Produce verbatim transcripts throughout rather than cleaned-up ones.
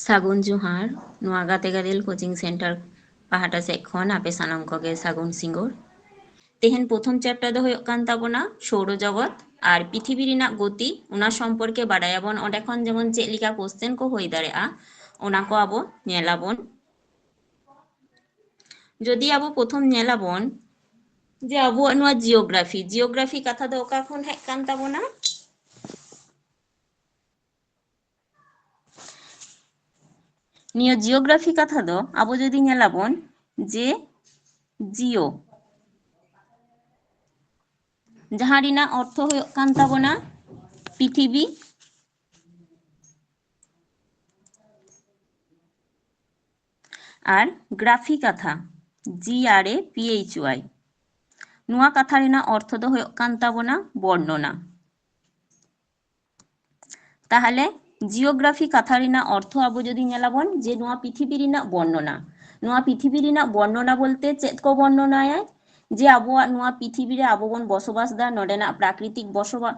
ᱥᱟᱹᱜᱩᱱ ᱡᱚᱦᱟᱨ᱾ ᱱᱚᱣᱟ ᱜᱟᱛᱮ ᱜᱟᱫᱮᱞ ᱠᱳᱪᱤᱝ ᱥᱮᱱᱴᱟᱨ ᱯᱟᱦᱴᱟ ᱥᱮᱫ ᱠᱷᱚᱱ ᱟᱯᱮ ᱥᱟᱱᱟᱢ ᱠᱚᱜᱮ ᱥᱟᱹᱜᱩᱱ ᱥᱤᱸᱜᱟᱹᱲ᱾ ᱛᱮᱦᱮᱧ ᱯᱨᱚᱛᱷᱚᱢ ᱪᱮᱯᱴᱟᱨ ᱫᱚ ᱦᱩᱭᱩᱜ ᱠᱟᱱ ᱛᱟᱵᱚᱱᱟ ᱥᱳᱣᱨᱚ ᱡᱚᱜᱚᱛ ᱟᱨ ᱯᱨᱤᱛᱷᱤᱵᱤ ᱨᱮᱱᱟᱜ ᱜᱚᱛᱤ, ᱚᱱᱟ ᱥᱚᱢᱯᱚᱨᱠᱮ ᱵᱟᱰᱟᱭᱟᱵᱚᱱ᱾ ᱚᱸᱰᱮ ᱠᱷᱚᱱ ᱡᱮᱢᱚᱱ ᱪᱮᱫ ᱞᱮᱠᱟ ᱠᱳᱥᱪᱮᱱ ᱠᱚ ᱦᱩᱭ ᱫᱟᱲᱮᱭᱟᱜᱼᱟ, ᱚᱱᱟ ᱠᱚ ᱟᱵᱚ ᱧᱮᱞᱟᱵᱚᱱ᱾ ᱡᱩᱫᱤ ᱟᱵᱚ ᱯᱨᱚᱛᱷᱚᱢ ᱧᱮᱞᱟᱵᱚᱱ ᱡᱮ ᱟᱵᱚᱣᱟᱜ ᱱᱚᱣᱟ ᱡᱤᱭᱳᱜᱨᱟᱯᱷᱤ, ᱡᱤᱭᱳᱜᱨᱟᱯᱷᱤ ᱠᱟᱛᱷᱟ ᱫᱚ ᱚᱠᱟ ᱠᱷᱚᱱ ᱦᱮᱡ ᱠᱟᱱ ᱛᱟᱵᱚᱱᱟ? ᱱᱤᱭᱟᱹ ᱡᱤᱭᱳᱜᱨᱟᱯᱷᱤ ᱠᱟᱛᱷᱟ ᱫᱚ ᱟᱵᱚ ᱡᱩᱫᱤ ᱧᱮᱞᱟᱵᱚᱱ ᱡᱮ ᱡᱤᱭᱳ, ᱡᱟᱦᱟᱸ ᱨᱮᱱᱟᱜ ᱚᱨᱛᱷᱚ ᱦᱩᱭᱩᱜ ᱠᱟᱱ ᱛᱟᱵᱚᱱᱟ ᱯᱨᱤᱛᱷᱤᱵᱤ, ᱟᱨ ᱜᱨᱟᱯᱷᱤ ᱠᱟᱛᱷᱟ, ᱡᱤ ᱟᱨ ᱮ ᱯᱤ ᱮᱭᱤᱪ ᱣᱟᱭ, ᱱᱚᱣᱟ ᱠᱟᱛᱷᱟ ᱨᱮᱱᱟᱜ ᱚᱨᱛᱷᱚ ᱫᱚ ᱦᱩᱭᱩᱜ ᱠᱟᱱ ᱛᱟᱵᱚᱱᱟ ᱵᱚᱨᱱᱚᱱᱟ᱾ ᱛᱟᱦᱚᱞᱮ ᱡᱤᱭᱳᱜᱨᱟᱯᱷᱤ ᱠᱟᱛᱷᱟ ᱨᱮᱱᱟᱜ ᱚᱨᱛᱷᱚ ᱟᱵᱚ ᱡᱩᱫᱤ ᱧᱮᱞᱟᱵᱚᱱ ᱡᱮ ᱱᱚᱣᱟ ᱯᱨᱤᱛᱷᱤᱵᱤ ᱨᱮᱱᱟᱜ ᱵᱚᱨᱱᱚᱱᱟ, ᱱᱚᱣᱟ ᱯᱨᱤᱛᱷᱤᱵᱤ ᱨᱮᱱᱟᱜ ᱵᱚᱨᱱᱚᱱᱟ ᱵᱚᱞᱛᱮ ᱪᱮᱫ ᱠᱚ ᱵᱚᱨᱱᱚᱱᱟᱭᱟ? ᱡᱮ ᱟᱵᱚᱣᱟᱜ ᱱᱚᱣᱟ ᱯᱨᱤᱛᱷᱤᱵᱤ ᱨᱮ ᱟᱵᱚ ᱵᱚᱱ ᱵᱚᱥᱚᱵᱟᱥ ᱮᱫᱟ, ᱱᱚᱰᱮᱱᱟᱜ ᱯᱨᱟᱠᱨᱤᱛᱤᱠ ᱵᱚᱥᱚᱵᱟᱥ,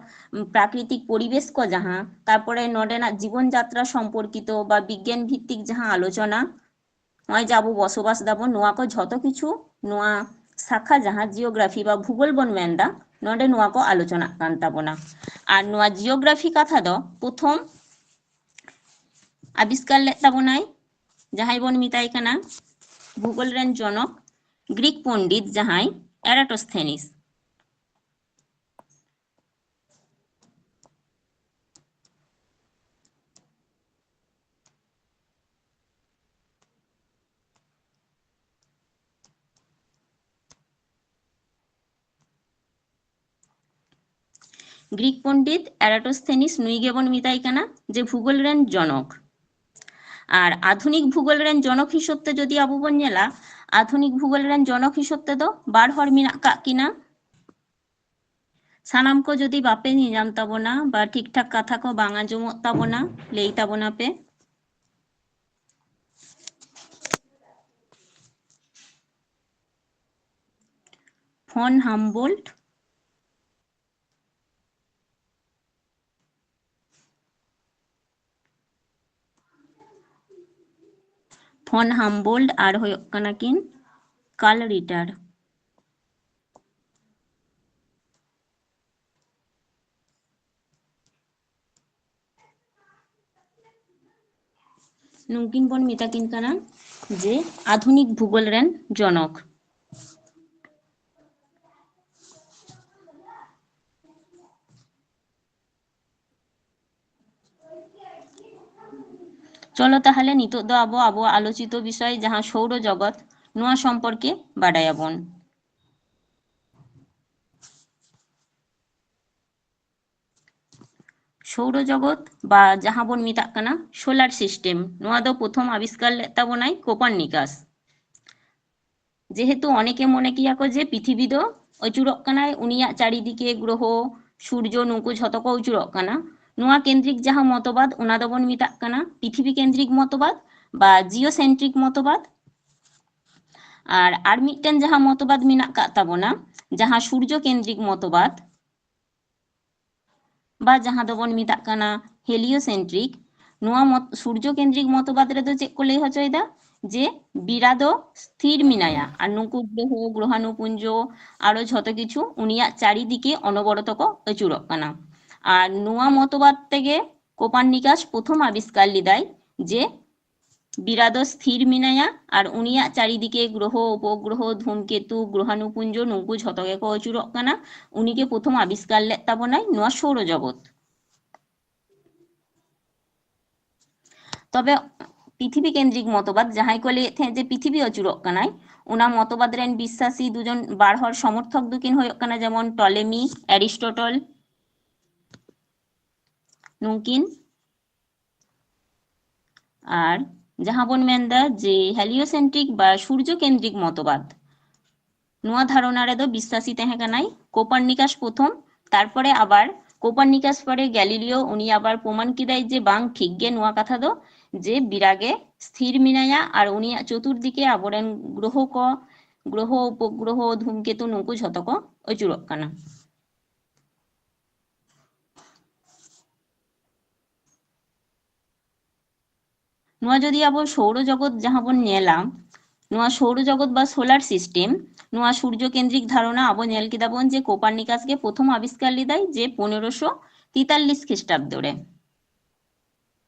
ᱯᱨᱟᱠᱨᱤᱛᱤᱠ ᱯᱚᱨᱤᱵᱮᱥ ᱠᱚ ᱡᱟᱦᱟᱸ, ᱛᱟᱨᱯᱚᱨᱮ ᱱᱚᱰᱮᱱᱟᱜ ᱡᱤᱵᱚᱱ ᱡᱟᱛᱨᱟ ᱥᱚᱢᱯᱚᱨᱠᱤᱛᱚ ᱵᱟ ᱵᱤᱜᱽᱜᱟᱱ ᱵᱷᱤᱛᱛᱤᱠ ᱡᱟᱦᱟᱸ ᱟᱞᱳᱪᱚᱱᱟ, ᱱᱚᱜᱼᱚᱭ ᱡᱮ ᱟᱵᱚ ᱵᱚᱥᱚᱵᱟᱥ ᱫᱟᱵᱚᱱ, ᱱᱚᱣᱟ ᱠᱚ ᱡᱷᱚᱛᱚ ᱠᱤᱪᱷᱩ ᱱᱚᱣᱟ ᱥᱟᱠᱷᱟ ᱡᱟᱦᱟᱸ ᱡᱤᱭᱳᱜᱨᱟᱯᱷᱤ ᱵᱟ ᱵᱷᱩᱜᱳᱞ ᱵᱚᱱ ᱢᱮᱱᱫᱟ, ᱱᱚᱰᱮ ᱱᱚᱣᱟ ᱠᱚ ᱟᱞᱳᱪᱚᱱᱟᱜ ᱠᱟᱱ ᱛᱟᱵᱚᱱᱟ᱾ ᱟᱨ ᱱᱚᱣᱟ ᱡᱤᱭᱳᱜᱨᱟᱯᱷᱤ ᱠᱟᱛᱷᱟ ᱫᱚ ᱯᱨᱚᱛᱷᱚᱢ ᱟᱵᱤᱥᱠᱟᱨ ᱞᱮᱫ ᱛᱟᱵᱚᱱᱟᱭ ᱡᱟᱦᱟᱸᱭ ᱵᱚᱱ ᱢᱮᱛᱟᱭ ᱠᱟᱱᱟ ᱵᱷᱩᱜᱳᱞ ᱨᱮᱱ ᱡᱚᱱᱚᱠ, ᱜᱨᱤᱠ ᱯᱚᱱᱰᱤᱛ ᱡᱟᱦᱟᱸᱭ ᱮᱨᱟᱴᱳᱥᱛᱷᱮᱱᱤᱥ᱾ ᱜᱨᱤᱠ ᱯᱚᱱᱰᱤᱛ ᱮᱨᱟᱴᱳᱥᱛᱷᱮᱱᱤᱥ ᱱᱩᱭ ᱜᱮᱵᱚᱱ ᱢᱮᱛᱟᱭ ᱠᱟᱱᱟ ᱡᱮ ᱵᱷᱩᱜᱳᱞ ᱨᱮᱱ ᱡᱚᱱᱚᱠ᱾ ᱟᱨ ᱟᱫᱷᱩᱱᱤᱠ ᱵᱷᱩᱜᱳᱞ ᱨᱮᱱ ᱡᱚᱱᱚᱠ ᱦᱤᱥᱟᱹᱵ ᱛᱮ ᱡᱩᱫᱤ ᱟᱵᱚ ᱵᱚᱱ ᱧᱮᱞᱟ, ᱟᱫᱷᱩᱱᱤᱠ ᱵᱷᱩᱜᱳᱞ ᱨᱮᱱ ᱡᱚᱱᱚᱠ ᱦᱤᱥᱟᱹᱵ ᱛᱮᱫᱚ ᱵᱟᱨ ᱦᱚᱲ ᱢᱮᱱᱟᱜ ᱠᱟᱜ ᱠᱤᱱᱟ᱾ ᱥᱟᱱᱟᱢ ᱠᱚ ᱡᱩᱫᱤ ᱵᱟᱯᱮ ᱧᱮᱧᱟᱢ ᱛᱟᱵᱚᱱᱟ ᱵᱟ ᱴᱷᱤᱠ ᱴᱷᱟᱠ ᱠᱟᱛᱷᱟ ᱠᱚ ᱵᱟᱝ ᱟᱸᱡᱚᱢᱚᱜ ᱛᱟᱵᱚᱱᱟ, ᱞᱟᱹᱭ ᱛᱟᱵᱚᱱᱟ ᱯᱮ᱾ ᱯᱷᱚᱱ ᱦᱟᱢᱵᱳᱞᱴ, ᱯᱷᱚᱱ ᱦᱟᱢᱵᱳᱞᱰ ᱟᱨ ᱦᱩᱭᱩᱜ ᱠᱟᱱᱟ ᱠᱤᱱ ᱠᱟᱨᱞ ᱨᱤᱴᱟᱨ᱾ ᱱᱩᱠᱤᱱ ᱵᱚᱱ ᱢᱮᱛᱟ ᱠᱤᱱ ᱠᱟᱱᱟ ᱡᱮ ᱟᱫᱷᱩᱱᱤᱠ ᱵᱷᱩᱜᱳᱞ ᱨᱮᱱ ᱡᱚᱱᱚᱠ᱾ ᱪᱚᱞᱚ ᱛᱟᱦᱚᱞᱮ ᱱᱤᱛᱚᱜ ᱫᱚ ᱟᱵᱚ ᱟᱵᱚᱣᱟᱜ ᱟᱞᱳᱪᱤᱛᱚ ᱵᱤᱥᱚᱭ ᱡᱟᱦᱟᱸ ᱥᱳᱣᱨᱚ ᱡᱚᱜᱚᱛ, ᱱᱚᱣᱟ ᱥᱚᱢᱯᱚᱨᱠᱮ ᱵᱟᱰᱟᱭᱟᱵᱚᱱ᱾ ᱥᱳᱣᱨᱚ ᱡᱚᱜᱚᱛ ᱵᱟ ᱡᱟᱦᱟᱸ ᱵᱚᱱ ᱢᱮᱛᱟᱜ ᱠᱟᱱᱟ ᱥᱳᱞᱟᱨ ᱥᱤᱥᱴᱮᱢ, ᱱᱚᱣᱟ ᱫᱚ ᱯᱨᱚᱛᱷᱚᱢ ᱟᱵᱤᱥᱠᱟᱨ ᱞᱮᱫ ᱛᱟᱵᱚᱱᱟᱭ ᱠᱳᱯᱟᱨᱱᱤᱠᱟᱥ᱾ ᱡᱮᱦᱮᱛᱩ ᱚᱱᱮᱠᱮ ᱢᱚᱱᱮ ᱠᱮᱭᱟ ᱠᱚ ᱡᱮ ᱯᱤᱛᱷᱤᱵᱤ ᱫᱚ ᱟᱹᱪᱩᱨᱚᱜ ᱠᱟᱱᱟᱭ, ᱩᱱᱤᱭᱟᱜ ᱪᱟᱨᱤᱫᱤᱠᱮ ᱜᱨᱚᱦᱚ, ᱥᱩᱨᱡᱚ, ᱱᱩᱠᱩ ᱡᱷᱚᱛᱚ ᱠᱚ ᱟᱹᱪᱩᱨᱚᱜ ᱠᱟᱱᱟ, ᱱᱚᱣᱟ ᱠᱮᱱᱫᱨᱤᱠ ᱡᱟᱦᱟᱸ ᱢᱚᱛᱚᱵᱟᱫ, ᱚᱱᱟ ᱫᱚᱵᱚᱱ ᱢᱮᱛᱟᱜ ᱠᱟᱱᱟ ᱯᱤᱛᱷᱤᱵᱤ ᱠᱮᱱᱫᱨᱤᱠ ᱢᱚᱛᱚᱵᱟᱫ ᱵᱟ ᱡᱤᱭᱳᱥᱮᱱᱴᱨᱤᱠ ᱢᱚᱛᱚᱵᱟᱫ᱾ ᱟᱨ ᱟᱨ ᱢᱤᱫᱴᱮᱱ ᱡᱟᱦᱟᱸ ᱢᱚᱛᱚᱵᱟᱫ ᱢᱮᱱᱟᱜ ᱟᱠᱟᱫ ᱛᱟᱵᱚᱱᱟ, ᱡᱟᱦᱟᱸ ᱥᱩᱨᱡᱚ ᱠᱮᱱᱫᱨᱤᱠ ᱢᱚᱛᱚᱵᱟᱫ, ᱵᱟ ᱡᱟᱦᱟᱸ ᱫᱚᱵᱚᱱ ᱢᱮᱛᱟᱜ ᱠᱟᱱᱟ ᱦᱮᱞᱤᱭᱳᱥᱮᱱᱴᱨᱤᱠ, ᱱᱚᱣᱟ ᱢᱚᱛ-, ᱥᱩᱨᱡᱚ ᱠᱮᱱᱫᱨᱤᱠ ᱢᱚᱛᱚᱵᱟᱫ ᱨᱮᱫᱚ ᱪᱮᱫ ᱠᱚ ᱞᱟᱹᱭ ᱦᱚᱪᱚᱭᱮᱫᱟ? ᱡᱮ ᱵᱤᱨᱟ ᱫᱚ ᱥᱛᱷᱤᱨ ᱢᱮᱱᱟᱭᱟ ᱟᱨ ᱱᱩᱠᱩ ᱜᱨᱚᱦᱚ, ᱜᱨᱚᱦᱟᱱᱩᱯᱩᱧᱡᱚ, ᱟᱨᱚ ᱡᱷᱚᱛᱚ ᱠᱤᱪᱷᱩ ᱩᱱᱤᱭᱟᱜ ᱪᱟᱨᱤᱫᱤᱠᱮ ᱚᱱᱚᱵᱚᱨᱚᱛᱚ ᱠᱚ ᱟᱹᱪᱩᱨᱚᱜ ᱠᱟᱱᱟ᱾ ᱟᱨ ᱱᱚᱣᱟ ᱢᱚᱛᱚᱵᱟᱫ ᱛᱮᱜᱮ ᱠᱳᱯᱟᱨᱱᱤᱠᱟᱥ ᱯᱨᱚᱛᱷᱚᱢ ᱟᱵᱤᱥᱠᱟᱨ ᱞᱮᱫᱟᱭ ᱡᱮ ᱵᱤᱨᱟ ᱫᱚ ᱥᱛᱷᱤᱨ ᱢᱮᱱᱟᱭᱟ ᱟᱨ ᱩᱱᱤᱭᱟᱜ ᱪᱟᱨᱤᱫᱤᱠᱮ ᱜᱨᱚᱦᱚ, ᱩᱯᱚᱜᱨᱚᱦᱚ, ᱫᱷᱩᱢᱠᱮᱛᱩ, ᱜᱨᱚᱦᱟᱱᱩᱯᱩᱧᱡᱚ, ᱱᱩᱠᱩ ᱡᱷᱚᱛᱚ ᱜᱮᱠᱚ ᱟᱹᱪᱩᱨᱚᱜ ᱠᱟᱱᱟ᱾ ᱩᱱᱤᱜᱮ ᱯᱨᱚᱛᱷᱚᱢ ᱟᱵᱤᱥᱠᱟᱨ ᱞᱮᱫ ᱛᱟᱵᱚᱱᱟᱭ ᱱᱚᱣᱟ ᱥᱳᱣᱨᱚ ᱡᱚᱜᱚᱛ᱾ ᱛᱚᱵᱮ ᱯᱤᱛᱷᱤᱵᱤ ᱠᱮᱱᱫᱨᱤᱠ ᱢᱚᱛᱚᱵᱟᱫ, ᱡᱟᱦᱟᱸᱭ ᱠᱚ ᱞᱟᱹᱭᱮᱫ ᱛᱟᱦᱮᱸᱫ ᱡᱮ ᱯᱤᱛᱷᱤᱵᱤ ᱟᱹᱪᱩᱨᱚᱜ ᱠᱟᱱᱟᱭ, ᱚᱱᱟ ᱢᱚᱛᱚᱵᱟᱫ ᱨᱮᱱ ᱵᱤᱥᱥᱟᱥᱤ ᱫᱩᱡᱚᱱ, ᱵᱟᱨ ᱦᱚᱲ ᱥᱚᱢᱚᱨᱛᱷᱚᱠ ᱫᱚᱠᱤᱱ ᱦᱩᱭᱩᱜ ᱠᱟᱱᱟ ᱡᱮᱢᱚᱱ ᱴᱚᱞᱮᱢᱤ, ᱮᱨᱤᱥᱴᱚᱴᱚᱞ, ᱱᱩᱝᱠᱤᱱ᱾ ᱟᱨ ᱡᱟᱦᱟᱸ ᱵᱚᱱ ᱢᱮᱱᱫᱟ ᱡᱮ ᱦᱮᱞᱤᱭᱳᱥᱮᱱᱴᱨᱤᱠ ᱵᱟ ᱥᱩᱨᱡᱚ ᱠᱮᱱᱫᱨᱤᱠ ᱢᱚᱛᱚᱵᱟᱫ, ᱱᱚᱣᱟ ᱫᱷᱟᱨᱚᱱᱟ ᱨᱮᱫᱚ ᱵᱤᱥᱥᱟᱥᱤ ᱛᱟᱦᱮᱸ ᱠᱟᱱᱟᱭ ᱠᱳᱯᱟᱨᱱᱤᱠᱟᱥ ᱯᱨᱚᱛᱷᱚᱢ, ᱛᱟᱨᱯᱚᱨᱮ ᱟᱵᱟᱨ ᱠᱳᱯᱟᱨᱱᱤᱠᱟᱥ ᱯᱚᱨᱮ ᱜᱮᱞᱤᱞᱤᱭᱳ, ᱩᱱᱤ ᱟᱵᱟᱨ ᱯᱨᱚᱢᱟᱱ ᱠᱮᱫᱟᱭ ᱡᱮ ᱵᱟᱝ, ᱴᱷᱤᱠ ᱜᱮ ᱱᱚᱣᱟ ᱠᱟᱛᱷᱟ ᱫᱚ, ᱡᱮ ᱵᱤᱨᱟ ᱜᱮ ᱥᱛᱷᱤᱨ ᱢᱮᱱᱟᱭᱟ ᱟᱨ ᱩᱱᱤᱭᱟᱜ ᱪᱚᱛᱩᱨᱫᱤᱠᱮ ᱟᱵᱚᱨᱮᱱ ᱜᱨᱚᱦᱚ ᱠᱚ, ᱜᱨᱚᱦᱚ, ᱩᱯᱚᱜᱨᱚᱦᱚ, ᱫᱷᱩᱢᱠᱮᱛᱩ, ᱱᱩᱠᱩ ᱡᱷᱚᱛᱚ ᱠᱚ ᱟᱹᱪᱩᱨᱚᱜ ᱠᱟᱱᱟ᱾ ᱱᱚᱣᱟ ᱡᱩᱫᱤ ᱟᱵᱚ ᱥᱳᱣᱨᱚ ᱡᱚᱜᱚᱛ ᱡᱟᱦᱟᱸ ᱵᱚᱱ ᱧᱮᱞᱟ, ᱱᱚᱣᱟ ᱥᱳᱣᱨᱚ ᱡᱚᱜᱚᱛ ᱵᱟ ᱥᱳᱞᱟᱨ ᱥᱤᱥᱴᱮᱢ, ᱱᱚᱣᱟ ᱥᱩᱨᱡᱚ ᱠᱮᱱᱫᱨᱤᱠ ᱫᱷᱟᱨᱚᱱᱟ ᱟᱵᱚ ᱧᱮᱞ ᱠᱮᱫᱟ ᱵᱚᱱ ᱡᱮ ᱠᱳᱯᱟᱨᱱᱤᱠᱟᱥ ᱜᱮ ᱯᱨᱚᱛᱷᱚᱢ ᱟᱵᱤᱥᱠᱟᱨ ᱞᱮᱫᱟᱭ, ᱡᱮ ᱯᱚᱱᱮᱨᱚᱥᱚ ᱛᱮᱛᱟᱞᱞᱤᱥ ᱠᱷᱨᱤᱥᱴᱟᱵᱫᱚ ᱨᱮ᱾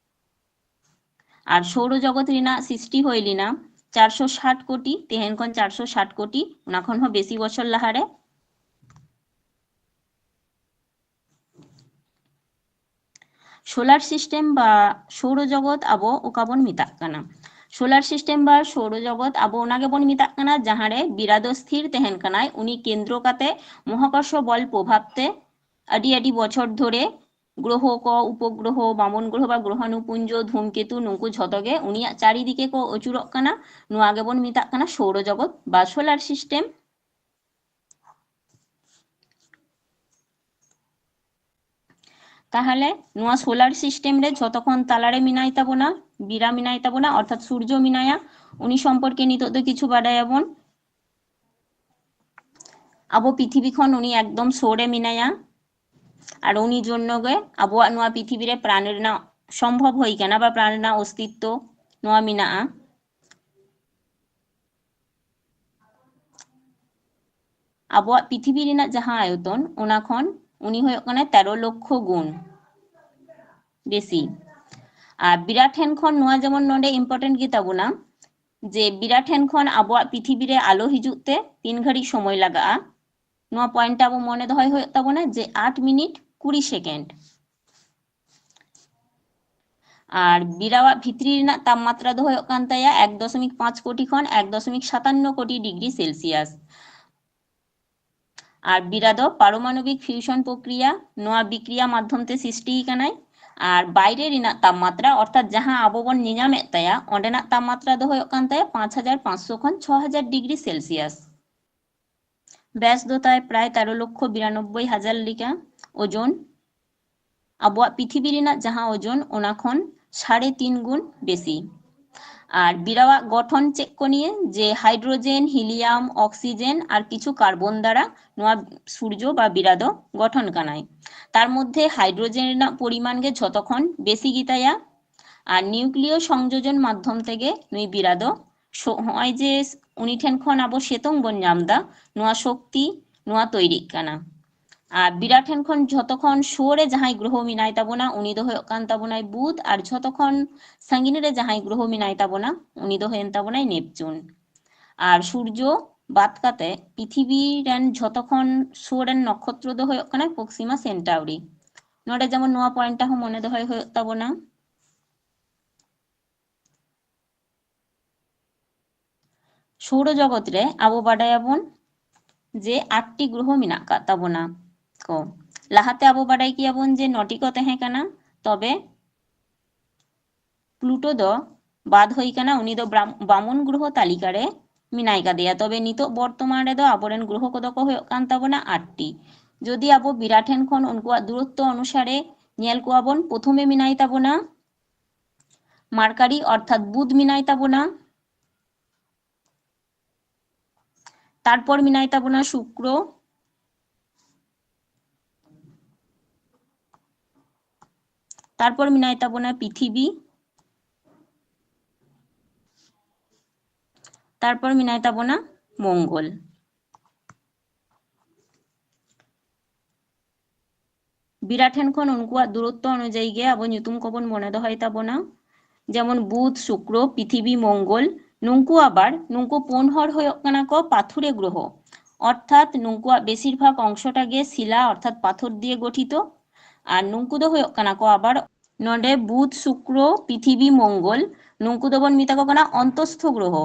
ᱟᱨ ᱥᱳᱣᱨᱚ ᱡᱚᱜᱚᱛ ᱨᱮᱱᱟᱜ ᱥᱨᱤᱥᱴᱤ ᱦᱩᱭ ᱞᱮᱱᱟ ᱪᱟᱨᱥᱚ ᱥᱟᱴ ᱠᱳᱴᱤ, ᱛᱮᱦᱮᱧ ᱠᱷᱚᱱ ᱪᱟᱨᱥᱚ ᱥᱟᱴ ᱠᱳᱴᱤ, ᱚᱱᱟ ᱠᱷᱚᱱ ᱦᱚᱸ ᱵᱮᱥᱤ ᱵᱚᱪᱷᱚᱨ ᱞᱟᱦᱟᱨᱮ᱾ ᱥᱳᱞᱟᱨ ᱥᱤᱥᱴᱮᱢ ᱵᱟ ᱥᱳᱣᱨᱚ ᱡᱚᱜᱚᱛ ᱟᱵᱚ ᱚᱠᱟ ᱵᱚᱱ ᱢᱮᱛᱟᱜ ᱠᱟᱱᱟ? ᱥᱳᱞᱟᱨ ᱥᱤᱥᱴᱮᱢ ᱵᱟ ᱥᱳᱣᱨᱚ ᱡᱚᱜᱚᱛ ᱟᱵᱚ ᱚᱱᱟ ᱜᱮᱵᱚᱱ ᱢᱮᱛᱟᱜ ᱠᱟᱱᱟ, ᱡᱟᱦᱟᱸ ᱨᱮ ᱵᱤᱨᱟ ᱫᱚ ᱛᱷᱤᱨ ᱛᱟᱦᱮᱱ ᱠᱟᱱᱟᱭ, ᱩᱱᱤ ᱠᱮᱱᱫᱨᱚ ᱠᱟᱛᱮ ᱢᱚᱦᱟᱠᱚᱨᱥᱚ ᱵᱚᱞ ᱯᱨᱚᱵᱷᱟᱵ ᱛᱮ ᱟᱹᱰᱤ ᱟᱹᱰᱤ ᱵᱚᱪᱷᱚᱨ ᱫᱷᱚᱨᱮ ᱜᱨᱚᱦᱚ ᱠᱚ, ᱩᱯᱚᱜᱨᱚᱦᱚ, ᱵᱟᱢᱚᱱ ᱜᱨᱚᱦᱚ ᱵᱟ ᱜᱨᱚᱦᱟᱱᱩᱯᱩᱧᱡᱚ, ᱫᱷᱩᱢᱠᱮᱛᱩ, ᱱᱩᱠᱩ ᱡᱷᱚᱛᱚ ᱜᱮ ᱩᱱᱤᱭᱟᱜ ᱪᱟᱨᱤᱫᱤᱠᱮ ᱠᱚ ᱟᱹᱪᱩᱨᱚᱜ ᱠᱟᱱᱟ᱾ ᱱᱚᱣᱟ ᱜᱮᱵᱚᱱ ᱢᱮᱛᱟᱜ ᱠᱟᱱᱟ ᱥᱳᱣᱨᱚ ᱡᱚᱜᱚᱛ ᱵᱟ ᱥᱳᱞᱟᱨ ᱥᱤᱥᱴᱮᱢ᱾ ᱛᱟᱦᱚᱞᱮ ᱱᱚᱣᱟ ᱥᱳᱞᱟᱨ ᱥᱤᱥᱴᱮᱢ ᱨᱮ ᱡᱷᱚᱛᱚ ᱠᱷᱚᱱ ᱛᱟᱞᱟᱨᱮ ᱢᱮᱱᱟᱭ ᱛᱟᱵᱚᱱᱟ, ᱵᱤᱨᱟ ᱢᱮᱱᱟᱭ ᱛᱟᱵᱚᱱᱟ, ᱚᱨᱛᱷᱟᱛ ᱥᱩᱨᱡᱚ ᱢᱮᱱᱟᱭᱟ᱾ ᱩᱱᱤ ᱥᱚᱢᱯᱚᱨᱠᱮ ᱱᱤᱛᱚᱜ ᱫᱚ ᱠᱤᱪᱷᱩ ᱵᱟᱰᱟᱭᱟᱵᱚᱱ᱾ ᱟᱵᱚ ᱯᱨᱤᱛᱷᱤᱵᱤ ᱠᱷᱚᱱ ᱩᱱᱤ ᱮᱠᱫᱚᱢ ᱥᱳᱨ ᱨᱮ ᱢᱮᱱᱟᱭᱟ, ᱟᱨ ᱩᱱᱤ ᱡᱚᱱᱱᱚ ᱜᱮ ᱟᱵᱚᱣᱟᱜ ᱱᱚᱣᱟ ᱯᱨᱤᱛᱷᱤᱵᱤ ᱨᱮ ᱯᱨᱟᱱ ᱨᱮᱱᱟᱜ ᱥᱚᱢᱵᱷᱚᱵ ᱦᱩᱭ ᱠᱟᱱᱟ ᱵᱟ ᱯᱨᱟᱱ ᱨᱮᱱᱟᱜ ᱚᱥᱛᱤᱛᱛᱚ ᱱᱚᱣᱟ ᱢᱮᱱᱟᱜᱼᱟ᱾ ᱟᱵᱚᱣᱟᱜ ᱯᱨᱤᱛᱷᱤᱵᱤ ᱨᱮᱱᱟᱜ ᱡᱟᱦᱟᱸ ᱟᱭᱚᱛᱚᱱ, ᱚᱱᱟ ᱠᱷᱚᱱ ᱩᱱᱤ ᱦᱩᱭᱩᱜ ᱠᱟᱱᱟᱭ ᱛᱮᱨᱚ ᱞᱚᱠᱠᱷᱚ ᱜᱩᱱ ᱵᱮᱥᱤ᱾ ᱟᱨ ᱵᱤᱨᱟ ᱴᱷᱮᱱ ᱠᱷᱚᱱ ᱱᱚᱣᱟ ᱡᱮᱢᱚᱱ ᱱᱚᱰᱮ important ᱜᱮ ᱛᱟᱵᱚᱱᱟ, ᱡᱮ ᱵᱤᱨᱟ ᱴᱷᱮᱱ ᱠᱷᱚᱱ ᱟᱵᱚᱣᱟᱜ ᱯᱨᱤᱛᱷᱤᱵᱤ ᱨᱮ ᱟᱞᱚ ᱦᱤᱡᱩᱜ ᱛᱮ ᱛᱤᱱ ᱜᱷᱟᱹᱲᱤᱡ ᱥᱚᱢᱚᱭ ᱞᱟᱜᱟᱜᱼᱟ, ᱱᱚᱣᱟ point ᱟᱵᱚ ᱢᱚᱱᱮ ᱫᱚᱦᱚᱭ ᱦᱩᱭᱩᱜ ᱛᱟᱵᱚᱱᱟ ᱡᱮ ᱟᱴ ᱢᱤᱱᱤᱴ ᱠᱩᱲᱤ ᱥᱮᱠᱮᱱᱰ᱾ ᱟᱨ ᱵᱤᱨᱟᱣᱟᱜ ᱵᱷᱤᱛᱨᱤ ᱨᱮᱱᱟᱜ ᱛᱟᱯᱢᱟᱛᱨᱟ ᱫᱚ ᱦᱩᱭᱩᱜ ᱠᱟᱱ ᱛᱟᱭᱟ ᱮᱠ ᱫᱚᱥᱚᱢᱤᱠ ᱯᱟᱸᱪ ᱠᱳᱴᱤ ᱠᱷᱚᱱ ᱮᱠ ᱫᱚᱥᱚᱢᱤᱠ ᱥᱟᱛᱟᱱᱱᱚ ᱠᱳᱴᱤ ᱰᱤᱜᱽᱨᱤ ᱥᱮᱞᱥᱤᱭᱟᱥ᱾ ᱟᱨ ᱵᱤᱨᱟ ᱫᱚ ᱯᱟᱨᱚᱢᱟᱱᱚᱵᱤᱠ fusion ᱯᱨᱚᱠᱨᱤᱭᱟ, ᱱᱚᱣᱟ ᱵᱤᱠᱨᱤᱭᱟ ᱢᱟᱫᱽᱫᱷᱚᱢ ᱛᱮ ᱥᱨᱤᱥᱴᱤ ᱠᱟᱱᱟᱭ᱾ ᱟᱨ ᱵᱟᱭᱨᱮ ᱨᱮᱱᱟᱜ ᱛᱟᱯᱢᱟᱛᱨᱟ, ᱚᱨᱛᱷᱟᱛ ᱡᱟᱦᱟᱸ ᱟᱵᱚ ᱵᱚᱱ ᱧᱮᱧᱟᱢᱮᱫ ᱛᱟᱭᱟ, ᱚᱸᱰᱮᱱᱟᱜ ᱛᱟᱯᱢᱟᱛᱨᱟ ᱫᱚ ᱦᱩᱭᱩᱜ ᱠᱟᱱ ᱛᱟᱭᱟ ᱯᱟᱸᱪ ᱦᱟᱡᱟᱨ ᱯᱟᱸᱪᱥᱚ ᱠᱷᱚᱱ ᱪᱷᱚ ᱦᱟᱡᱟᱨ ᱰᱤᱜᱽᱨᱤ ᱥᱮᱞᱥᱤᱭᱟᱥ᱾ ᱵᱮᱥ ᱫᱚ ᱛᱟᱭ ᱯᱨᱟᱭ ᱛᱮᱨᱚ ᱞᱚᱠᱠᱷᱚ ᱵᱤᱨᱟᱱᱚᱵᱵᱳᱭ ᱦᱟᱡᱟᱨ ᱞᱮᱠᱟ᱾ ᱳᱡᱚᱱ, ᱟᱵᱚᱣᱟᱜ ᱯᱨᱤᱛᱷᱤᱵᱤ ᱨᱮᱱᱟᱜ ᱡᱟᱦᱟᱸ ᱳᱡᱚᱱ, ᱚᱱᱟ ᱠᱷᱚᱱ ᱥᱟᱲᱮ ᱛᱤᱱ ᱜᱩᱱ ᱵᱮᱥᱤ᱾ ᱟᱨ ᱵᱤᱨᱟᱣᱟᱜ ᱜᱚᱴᱷᱚᱱ ᱪᱮᱫ ᱠᱚ ᱱᱤᱭᱮ? ᱡᱮ ᱦᱟᱭᱰᱨᱳᱡᱮᱱ, ᱦᱤᱞᱤᱭᱟᱢ, ᱚᱠᱥᱤᱡᱮᱱ ᱟᱨ ᱠᱤᱪᱷᱩ ᱠᱟᱨᱵᱚᱱ ᱫᱟᱨᱟ ᱱᱚᱣᱟ ᱥᱩᱨᱡᱚ ᱵᱟ ᱵᱤᱨᱟ ᱫᱚ ᱜᱚᱴᱷᱚᱱ ᱠᱟᱱᱟᱭ᱾ ᱛᱟᱨ ᱢᱚᱫᱽᱫᱷᱮ ᱦᱟᱭᱰᱨᱳᱡᱮᱱ ᱨᱮᱱᱟᱜ ᱯᱚᱨᱤᱢᱟᱱ ᱜᱮ ᱡᱷᱚᱛᱚ ᱠᱷᱚᱱ ᱵᱮᱥᱤ ᱜᱮᱛᱟᱭᱟ᱾ ᱟᱨ ᱱᱤᱭᱩᱠᱞᱤᱭᱚ ᱥᱚᱝᱡᱳᱡᱚᱱ ᱢᱟᱫᱽᱫᱷᱚᱢ ᱛᱮᱜᱮ ᱱᱩᱭ ᱵᱤᱨᱟ ᱫᱚ ᱥᱚ-, ᱦᱚᱸᱜᱼᱚᱭ ᱡᱮ ᱩᱱᱤ ᱴᱷᱮᱱ ᱠᱷᱚᱱ ᱟᱵᱚ ᱥᱮᱛᱳᱝ ᱵᱚᱱ ᱧᱟᱢ ᱮᱫᱟ, ᱱᱚᱣᱟ ᱥᱚᱠᱛᱤ, ᱱᱚᱣᱟ ᱛᱚᱭᱨᱤᱜ ᱠᱟᱱᱟ᱾ ᱟᱨ ᱵᱤᱨᱟ ᱴᱷᱮᱱ ᱠᱷᱚᱱ ᱡᱷᱚᱛᱚ ᱠᱷᱚᱱ ᱥᱩᱨ ᱨᱮ ᱡᱟᱦᱟᱸᱭ ᱜᱨᱚᱦᱚ ᱢᱮᱱᱟᱭ ᱛᱟᱵᱚᱱᱟ, ᱩᱱᱤ ᱫᱚ ᱦᱩᱭᱩᱜ ᱠᱟᱱ ᱛᱟᱵᱚᱱᱟᱭ ᱵᱩᱫᱷ, ᱟᱨ ᱡᱷᱚᱛᱚ ᱠᱷᱚᱱ ᱥᱟᱺᱜᱤᱧ ᱨᱮ ᱡᱟᱦᱟᱸᱭ ᱜᱨᱚᱦᱚ ᱢᱮᱱᱟᱭ ᱛᱟᱵᱚᱱᱟ, ᱩᱱᱤ ᱫᱚ ᱦᱩᱭᱮᱱ ᱛᱟᱵᱚᱱᱟᱭ ᱱᱮᱯᱪᱩᱱ᱾ ᱟᱨ ᱥᱩᱨᱡᱚ ᱵᱟᱫ ᱠᱟᱛᱮ ᱯᱨᱤᱛᱷᱤᱵᱤ ᱨᱮᱱ ᱡᱷᱚᱛᱚ ᱠᱷᱚᱱ ᱥᱩᱨ ᱨᱮᱱ ᱱᱚᱠᱷᱚᱛᱨᱚ ᱫᱚ ᱦᱩᱭᱩᱜ ᱠᱟᱱᱟ ᱯᱨᱚᱠᱥᱤᱢᱟ ᱥᱮᱱᱴᱟᱣᱨᱤ᱾ ᱱᱚᱰᱮ ᱡᱮᱢᱚᱱ ᱱᱚᱣᱟ point ᱴᱟᱜ ᱦᱚᱸ ᱢᱚᱱᱮ ᱫᱚᱦᱚᱭ ᱦᱩᱭᱩᱜ ᱛᱟᱵᱚᱱᱟ᱾ ᱥᱳᱣᱨᱚ ᱡᱚᱜᱚᱛ ᱨᱮ ᱟᱵᱚ ᱵᱟᱰᱟᱭᱟᱵᱚᱱ ᱡᱮ ᱟᱴᱴᱤ ᱜᱨᱚᱦᱚ ᱢᱮᱱᱟᱜ ᱟᱠᱟᱫ ᱛᱟᱵᱚᱱᱟ ᱠᱚ᱾ ᱞᱟᱦᱟᱛᱮ ᱟᱵᱚ ᱵᱟᱰᱟᱭ ᱠᱮᱭᱟᱵᱚᱱ ᱡᱮ ᱱᱚᱴᱤ ᱠᱚ ᱛᱟᱦᱮᱸ ᱠᱟᱱᱟ, ᱛᱚᱵᱮ ᱯᱞᱩᱴᱳ ᱫᱚ ᱵᱟᱫ ᱦᱩᱭ ᱠᱟᱱᱟ, ᱩᱱᱤ ᱫᱚ ᱵᱨᱟᱢ-, ᱵᱟᱢᱚᱱ ᱜᱨᱚᱦᱚ ᱛᱟᱹᱞᱤᱠᱟ ᱨᱮ ᱢᱮᱱᱟᱭ ᱠᱟᱫᱮᱭᱟ᱾ ᱛᱚᱵᱮ ᱱᱤᱛᱚᱜ ᱵᱚᱨᱛᱚᱢᱟᱱ ᱨᱮᱫᱚ ᱟᱵᱚᱨᱮᱱ ᱜᱨᱚᱦᱚ ᱠᱚᱫᱚ ᱠᱚ ᱦᱩᱭᱩᱜ ᱠᱟᱱ ᱛᱟᱵᱚᱱᱟ ᱟᱴᱴᱤ᱾ ᱡᱩᱫᱤ ᱟᱵᱚ ᱵᱤᱨᱟ ᱴᱷᱮᱱ ᱠᱷᱚᱱ ᱩᱱᱠᱩᱣᱟᱜ ᱫᱩᱨᱚᱛᱛᱚ ᱚᱱᱩᱥᱟᱨᱮ ᱧᱮᱞ ᱠᱚᱣᱟ ᱵᱚᱱ, ᱯᱨᱚᱛᱷᱚᱢᱮ ᱢᱮᱱᱟᱭ ᱛᱟᱵᱚᱱᱟ ᱢᱟᱨᱠᱟᱨᱤ ᱚᱨᱛᱷᱟᱛ ᱵᱩᱫᱷ ᱢᱮᱱᱟᱭ ᱛᱟᱵᱚᱱᱟ, ᱛᱟᱨᱯᱚᱨ ᱢᱮᱱᱟᱭ ᱛᱟᱵᱚᱱᱟ ᱥᱩᱠᱨᱚ, ᱛᱟᱨᱯᱚᱨ ᱢᱮᱱᱟᱭ ᱛᱟᱵᱚᱱᱟ ᱯᱤᱛᱷᱤᱵᱤ, ᱛᱟᱨᱯᱚᱨ ᱢᱮᱱᱟᱭ ᱛᱟᱵᱚᱱᱟ ᱢᱚᱝᱜᱚᱞ᱾ ᱵᱤᱨᱟ ᱴᱷᱮᱱ ᱠᱷᱚᱱ ᱩᱱᱠᱩᱣᱟᱜ ᱫᱩᱨᱚᱛᱛᱚ ᱚᱱᱩᱡᱟᱭᱤ ᱜᱮ ᱟᱵᱚ ᱧᱩᱛᱩᱢ ᱠᱚᱵᱚᱱ ᱢᱚᱱᱮ ᱫᱚᱦᱚᱭ ᱛᱟᱵᱚᱱᱟ᱾ ᱡᱮᱢᱚᱱ ᱵᱩᱫᱷ, ᱥᱩᱠᱨᱚ, ᱯᱤᱛᱷᱤᱵᱤ, ᱢᱚᱝᱜᱚᱞ, ᱱᱩᱝᱠᱩ ᱟᱵᱟᱨ, ᱱᱩᱝᱠᱩ ᱯᱩᱱ ᱦᱚᱲ ᱦᱩᱭᱩᱜ ᱠᱟᱱᱟ ᱠᱚ ᱯᱟᱛᱷᱩᱨᱮ ᱜᱨᱚᱦᱚ, ᱚᱨᱛᱷᱟᱛ ᱱᱩᱝᱠᱩᱣᱟᱜ ᱵᱮᱥᱤᱨ ᱵᱷᱟᱜᱽ ᱚᱝᱥᱚᱴᱟ ᱜᱮ ᱥᱤᱞᱟ ᱚᱨᱛᱷᱟᱛ ᱯᱟᱛᱷᱚᱨ ᱫᱤᱭᱮ ᱜᱚᱴᱷᱤᱛᱚ᱾ ᱟᱨ ᱱᱩᱝᱠᱩ ᱫᱚ ᱦᱩᱭᱩᱜ ᱠᱟᱱᱟ ᱠᱚ ᱟᱵᱟᱨ ᱱᱚᱰᱮ ᱵᱩᱫᱷ, ᱥᱩᱠᱨᱚ, ᱯᱤᱛᱷᱤᱵᱤ, ᱢᱚᱝᱜᱚᱞ, ᱱᱩᱝᱠᱩ ᱫᱚᱵᱚᱱ ᱢᱮᱛᱟ ᱠᱚ ᱠᱟᱱᱟ ᱚᱱᱛᱚᱥᱛᱷᱚ ᱜᱨᱚᱦᱚ᱾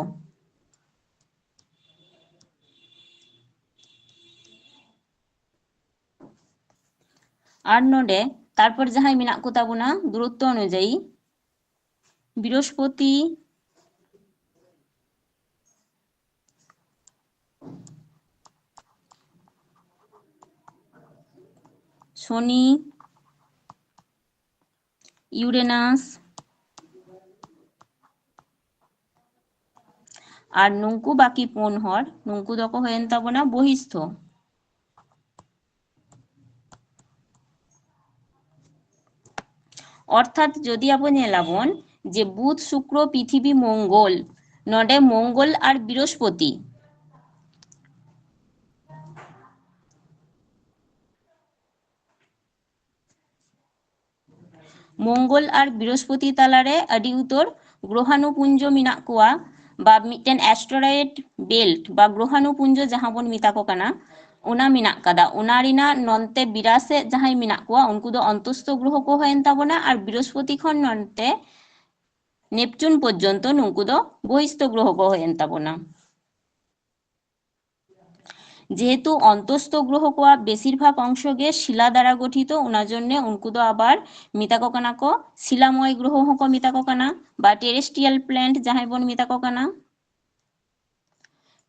ᱟᱨ ᱱᱚᱰᱮ ᱛᱟᱨᱯᱚᱨ ᱡᱟᱦᱟᱸᱭ ᱢᱮᱱᱟᱜ ᱠᱚ ᱛᱟᱵᱚᱱᱟ ᱫᱩᱨᱚᱛᱛᱚ ᱚᱱᱩᱡᱟᱭᱤ, ᱵᱨᱤᱦᱚᱥᱯᱚᱛᱤ, ᱥᱚᱱᱤ, ᱤᱭᱩᱨᱮᱱᱟᱥ, ᱟᱨ ᱱᱩᱝᱠᱩ ᱵᱟᱹᱠᱤ ᱯᱩᱱ ᱦᱚᱲ, ᱱᱩᱝᱠᱩ ᱫᱚᱠᱚ ᱦᱩᱭᱮᱱ ᱛᱟᱵᱚᱱᱟ ᱵᱚᱦᱤᱥᱛᱷᱚ᱾ ᱚᱨᱛᱷᱟᱛ ᱡᱚᱫᱤ ᱟᱵᱚ ᱧᱮᱞᱟᱵᱚᱱ ᱡᱮ ᱵᱩᱫᱷ, ᱥᱩᱠᱨᱚ, ᱯᱨᱤᱛᱷᱤᱵᱤ, ᱢᱚᱝᱜᱚᱞ, ᱱᱚᱰᱮ ᱢᱚᱝᱜᱚᱞ ᱟᱨ ᱵᱨᱤᱦᱚᱥᱯᱚᱛᱤ, ᱢᱚᱝᱜᱚᱞ ᱟᱨ ᱵᱨᱤᱦᱚᱥᱯᱚᱛᱤ ᱛᱟᱞᱟᱨᱮ ᱟᱹᱰᱤ ᱩᱛᱟᱹᱨ ᱜᱨᱚᱦᱟᱱᱩᱯᱩᱧᱡᱚ ᱢᱮᱱᱟᱜ ᱠᱚᱣᱟ, ᱵᱟ ᱢᱤᱫᱴᱮᱱ asteroid belt ᱵᱟ ᱜᱨᱚᱦᱟᱱᱩᱯᱩᱧᱡᱚ ᱡᱟᱦᱟᱸ ᱵᱚᱱ ᱢᱮᱛᱟ ᱠᱚ ᱠᱟᱱᱟ, ᱚᱱᱟ ᱢᱮᱱᱟᱜ ᱠᱟᱫᱟ᱾ ᱚᱱᱟ ᱨᱮᱱᱟᱜ ᱱᱚᱱᱛᱮ ᱵᱮᱨᱟ ᱥᱮᱫ ᱡᱟᱦᱟᱸᱭ ᱢᱮᱱᱟᱜ ᱠᱚᱣᱟ, ᱩᱱᱠᱩ ᱫᱚ ᱚᱱᱛᱚᱥᱛᱷᱚ ᱜᱨᱚᱦᱚ ᱠᱚ ᱦᱩᱭᱮᱱ ᱛᱟᱵᱚᱱᱟ, ᱟᱨ ᱵᱨᱤᱦᱚᱥᱯᱚᱛᱤ ᱠᱷᱚᱱ ᱱᱚᱱᱛᱮ ᱱᱮᱯᱪᱩᱱ ᱯᱚᱨᱡᱚᱱᱛᱚ ᱱᱩᱠᱩ ᱫᱚ ᱵᱚᱦᱤᱥᱛᱷᱚ ᱜᱨᱚᱦᱚ ᱠᱚ ᱦᱩᱭᱮᱱ ᱛᱟᱵᱚᱱᱟ᱾ ᱡᱮᱦᱮᱛᱩ ᱚᱱᱛᱚᱥᱛᱷᱚ ᱜᱨᱚᱦᱚ ᱠᱚᱣᱟᱜ ᱵᱮᱥᱤᱨ ᱵᱷᱟᱜᱽ ᱚᱝᱥᱚ ᱜᱮ ᱥᱤᱞᱟ ᱫᱟᱨᱟ ᱜᱚᱴᱷᱤᱛᱚ, ᱚᱱᱟ ᱡᱚᱱᱱᱮ ᱩᱱᱠᱩ ᱫᱚ ᱟᱵᱟᱨ ᱢᱮᱛᱟ ᱠᱚ ᱠᱟᱱᱟ ᱠᱚ ᱥᱤᱞᱟᱢᱚᱭ ᱜᱨᱚᱦᱚ ᱦᱚᱸᱠᱚ ᱢᱮᱛᱟ ᱠᱚ ᱠᱟᱱᱟ, ᱵᱟ terrestrial planet ᱡᱟᱦᱟᱸᱭ ᱵᱚᱱ ᱢᱮᱛᱟ ᱠᱚ ᱠᱟᱱᱟ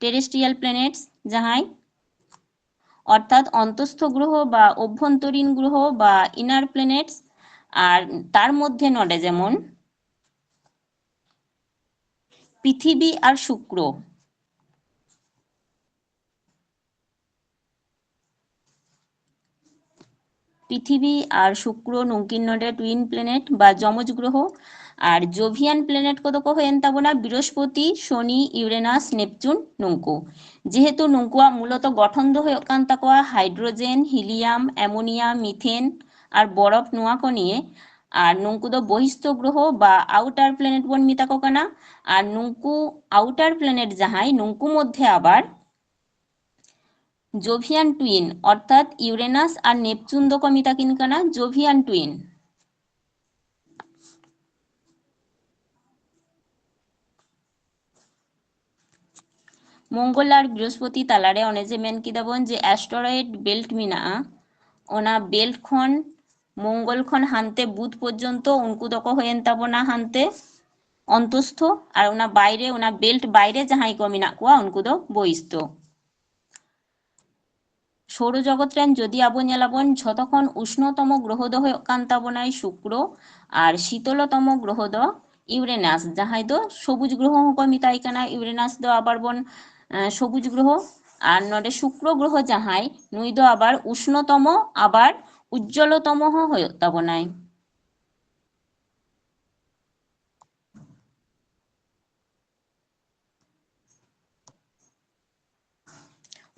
terrestrial planets ᱡᱟᱦᱟᱸᱭ, ᱚᱨᱛᱷᱟᱛ ᱚᱱᱛᱚᱥᱛᱷᱚ ᱜᱨᱚᱦᱚ ᱵᱟ ᱚᱵᱷ্যন্তরীণ ᱜᱨᱚᱦᱚ ᱵᱟ inner planets᱾ ᱟᱨ ᱛᱟᱨ ᱢᱚᱫᱽᱫᱷᱮ ᱱᱚᱰᱮ ᱡᱮᱢᱚᱱ ᱯᱨᱤᱛᱷᱤᱵᱤ ᱟᱨ ᱥᱩᱠᱨᱚ, ᱯᱨᱤᱛᱷᱤᱵᱤ ᱟᱨ ᱥᱩᱠᱨᱚ ᱱᱩᱝᱠᱤᱱ ᱱᱚᱰᱮ twin planet ᱵᱟ ᱡᱚᱢᱚᱡᱽ ᱜᱨᱚᱦᱚ᱾ ᱟᱨ Jovian planet ᱠᱚᱫᱚ ᱠᱚ ᱦᱩᱭᱮᱱ ᱛᱟᱵᱚᱱᱟ ᱵᱨᱤᱦᱚᱥᱯᱚᱛᱤ, ᱥᱚᱱᱤ, ᱤᱭᱩᱨᱮᱱᱟᱥ, ᱱᱮᱯᱪᱩᱱ ᱱᱩᱝᱠᱩ᱾ ᱡᱮᱦᱮᱛᱩ ᱱᱩᱝᱠᱩᱣᱟᱜ ᱢᱩᱞᱚᱛᱚ ᱜᱚᱴᱷᱚᱱ ᱫᱚ ᱦᱩᱭᱩᱜ ᱠᱟᱱ ᱛᱟᱠᱚᱣᱟ ᱦᱟᱭᱰᱨᱳᱡᱮᱱ, ᱦᱤᱞᱤᱭᱟᱢ, ᱟᱢᱳᱱᱤᱭᱟ, ᱢᱤᱛᱷᱮᱱ ᱟᱨ ᱵᱚᱨᱚᱯᱷ, ᱱᱚᱣᱟ ᱠᱚ ᱱᱤᱭᱮ᱾ ᱟᱨ ᱱᱩᱝᱠᱩ ᱫᱚ ᱵᱚᱦᱤᱥᱛᱷᱚ ᱜᱨᱚᱦᱚ ᱵᱟ outer planet ᱵᱚᱱ ᱢᱮᱛᱟ ᱠᱚ ᱠᱟᱱᱟ᱾ ᱟᱨ ᱱᱩᱝᱠᱩ outer planet ᱡᱟᱦᱟᱸᱭ, ᱱᱩᱝᱠᱩ ᱢᱚᱫᱽᱫᱷᱮ ᱟᱵᱟᱨ Jovian twin ᱚᱨᱛᱷᱟᱛ ᱤᱭᱩᱨᱮᱱᱟᱥ ᱟᱨ ᱱᱮᱯᱪᱩᱱ ᱫᱚᱠᱚ ᱢᱮᱛᱟ ᱠᱤᱱ ᱠᱟᱱᱟ Jovian twin᱾ ᱢᱚᱝᱜᱚᱞ ᱟᱨ ᱵᱨᱤᱦᱚᱥᱯᱚᱛᱤ ᱛᱟᱞᱟᱨᱮ ᱚᱱᱮ ᱡᱮ ᱢᱮᱱ ᱠᱮᱫᱟ ᱵᱚᱱ ᱡᱮ asteroid belt ᱢᱮᱱᱟᱜᱼᱟ, ᱚᱱᱟ belt ᱠᱷᱚᱱ, ᱢᱚᱝᱜᱚᱞ ᱠᱷᱚᱱ ᱦᱟᱱᱛᱮ ᱵᱩᱫᱷ ᱯᱚᱨᱡᱚᱱᱛᱚ ᱩᱱᱠᱩ ᱫᱚᱠᱚ ᱦᱩᱭᱮᱱ ᱛᱟᱵᱚᱱᱟ ᱦᱟᱱᱛᱮ ᱚᱱᱛᱚᱥᱛᱷᱚ, ᱟᱨ ᱚᱱᱟ ᱵᱟᱭᱨᱮ, ᱚᱱᱟ belt ᱵᱟᱭᱨᱮ ᱡᱟᱦᱟᱸᱭ ᱠᱚ ᱢᱮᱱᱟᱜ ᱠᱚᱣᱟ ᱩᱱᱠᱩ ᱫᱚ ᱵᱚᱦᱤᱥᱛᱷᱚ᱾ ᱥᱳᱨᱚ ᱡᱚᱜᱚᱛ ᱨᱮᱱ ᱡᱚᱫᱤ ᱟᱵᱚ ᱧᱮᱞᱟᱵᱚᱱ, ᱡᱷᱚᱛᱚ ᱠᱷᱚᱱ ᱩᱥᱱᱚᱛᱚᱢᱚ ᱜᱨᱚᱦᱚ ᱫᱚ ᱦᱩᱭᱩᱜ ᱠᱟᱱ ᱛᱟᱵᱚᱱᱟᱭ ᱥᱩᱠᱨᱚ, ᱟᱨ ᱥᱤᱛᱚᱞᱚᱛᱚᱢᱚ ᱜᱨᱚᱦᱚ ᱫᱚ ᱤᱭᱩᱨᱮᱱᱟᱥ, ᱡᱟᱦᱟᱸᱭ ᱫᱚ ᱥᱚᱵᱩᱡ ᱜᱨᱚᱦᱚ ᱦᱚᱸᱠᱚ ᱢᱮᱛᱟᱭ ᱠᱟᱱᱟ᱾ ᱤᱭᱩᱨᱮᱱᱟᱥ ᱫᱚ ᱟᱵᱟᱨ ᱵᱚᱱ, ᱮᱸ, ᱥᱚᱵᱩᱡ ᱜᱨᱚᱦᱚ᱾ ᱟᱨ ᱱᱚᱰᱮ ᱥᱩᱠᱨᱚ ᱜᱨᱚᱦᱚ ᱡᱟᱦᱟᱸᱭ, ᱱᱩᱭ ᱫᱚ ᱟᱵᱟᱨ ᱩᱥᱱᱚᱛᱚᱢᱚ, ᱟᱵᱟᱨ ᱩᱡᱽᱡᱚᱞᱚᱛᱚᱢᱚ ᱦᱚᱸ ᱦᱩᱭᱩᱜ ᱛᱟᱵᱚᱱᱟᱭ᱾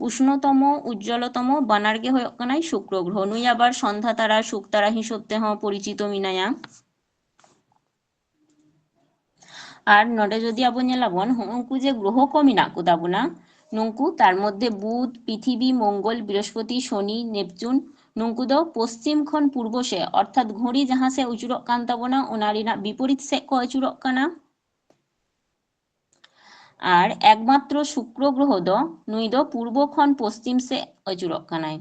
ᱩᱥᱱᱚᱛᱚᱢᱚ, ᱩᱡᱡᱚᱞᱚᱛᱚᱢᱚ ᱵᱟᱱᱟᱨ ᱜᱮ ᱦᱩᱭᱩᱜ ᱠᱟᱱᱟᱭ ᱥᱩᱠᱨᱚ ᱜᱨᱚᱦᱚ᱾ ᱱᱩᱭ ᱟᱵᱟᱨ ᱥᱚᱱᱫᱷᱟ ᱛᱟᱨᱟ, ᱥᱩᱠ ᱛᱟᱨᱟ ᱦᱤᱥᱟᱹᱵ ᱛᱮᱦᱚᱸ ᱯᱚᱨᱤᱪᱤᱛᱚ ᱢᱮᱱᱟᱭᱟ᱾ ᱟᱨ ᱱᱚᱰᱮ ᱡᱩᱫᱤ ᱟᱵᱚ ᱧᱮᱞᱟᱵᱚᱱ, ᱦᱩᱜᱼᱩᱱᱠᱩ ᱡᱮ ᱜᱨᱚᱦᱚ ᱠᱚ ᱢᱮᱱᱟᱜ ᱠᱚ ᱛᱟᱵᱚᱱᱟ, ᱱᱩᱝᱠᱩ ᱛᱟᱨ ᱢᱚᱫᱽᱫᱷᱮ ᱵᱩᱫᱷ, ᱯᱨᱤᱛᱷᱤᱵᱤ, ᱢᱚᱝᱜᱚᱞ, ᱵᱨᱤᱦᱚᱥᱯᱚᱛᱤ, ᱥᱚᱱᱤ, ᱱᱮᱯᱪᱩᱱ, ᱱᱩᱝᱠᱩ ᱫᱚ ᱯᱚᱥᱪᱤᱢ ᱠᱷᱚᱱ ᱯᱩᱨᱵᱚ ᱥᱮᱫ, ᱚᱨᱛᱷᱟᱛ ᱜᱷᱩᱲᱤ ᱡᱟᱦᱟᱸ ᱥᱮᱫ ᱟᱹᱪᱩᱨᱚᱜ ᱠᱟᱱ ᱛᱟᱵᱚᱱᱟ, ᱚᱱᱟ ᱨᱮᱱᱟᱜ ᱵᱤᱯᱚᱨᱤᱛ ᱥᱮᱫ ᱠᱚ ᱟᱹᱪᱩᱨᱚᱜ ᱠᱟᱱᱟ᱾ ᱟᱨ ᱮᱠᱢᱟᱛᱨᱚ ᱥᱩᱠᱨᱚ ᱜᱨᱚᱦᱚ ᱫᱚ ᱱᱩᱭ ᱫᱚ ᱯᱩᱨᱵᱚ ᱠᱷᱚᱱ ᱯᱚᱥᱪᱤᱢ ᱥᱮᱫ ᱟᱹᱪᱩᱨᱚᱜ ᱠᱟᱱᱟᱭ᱾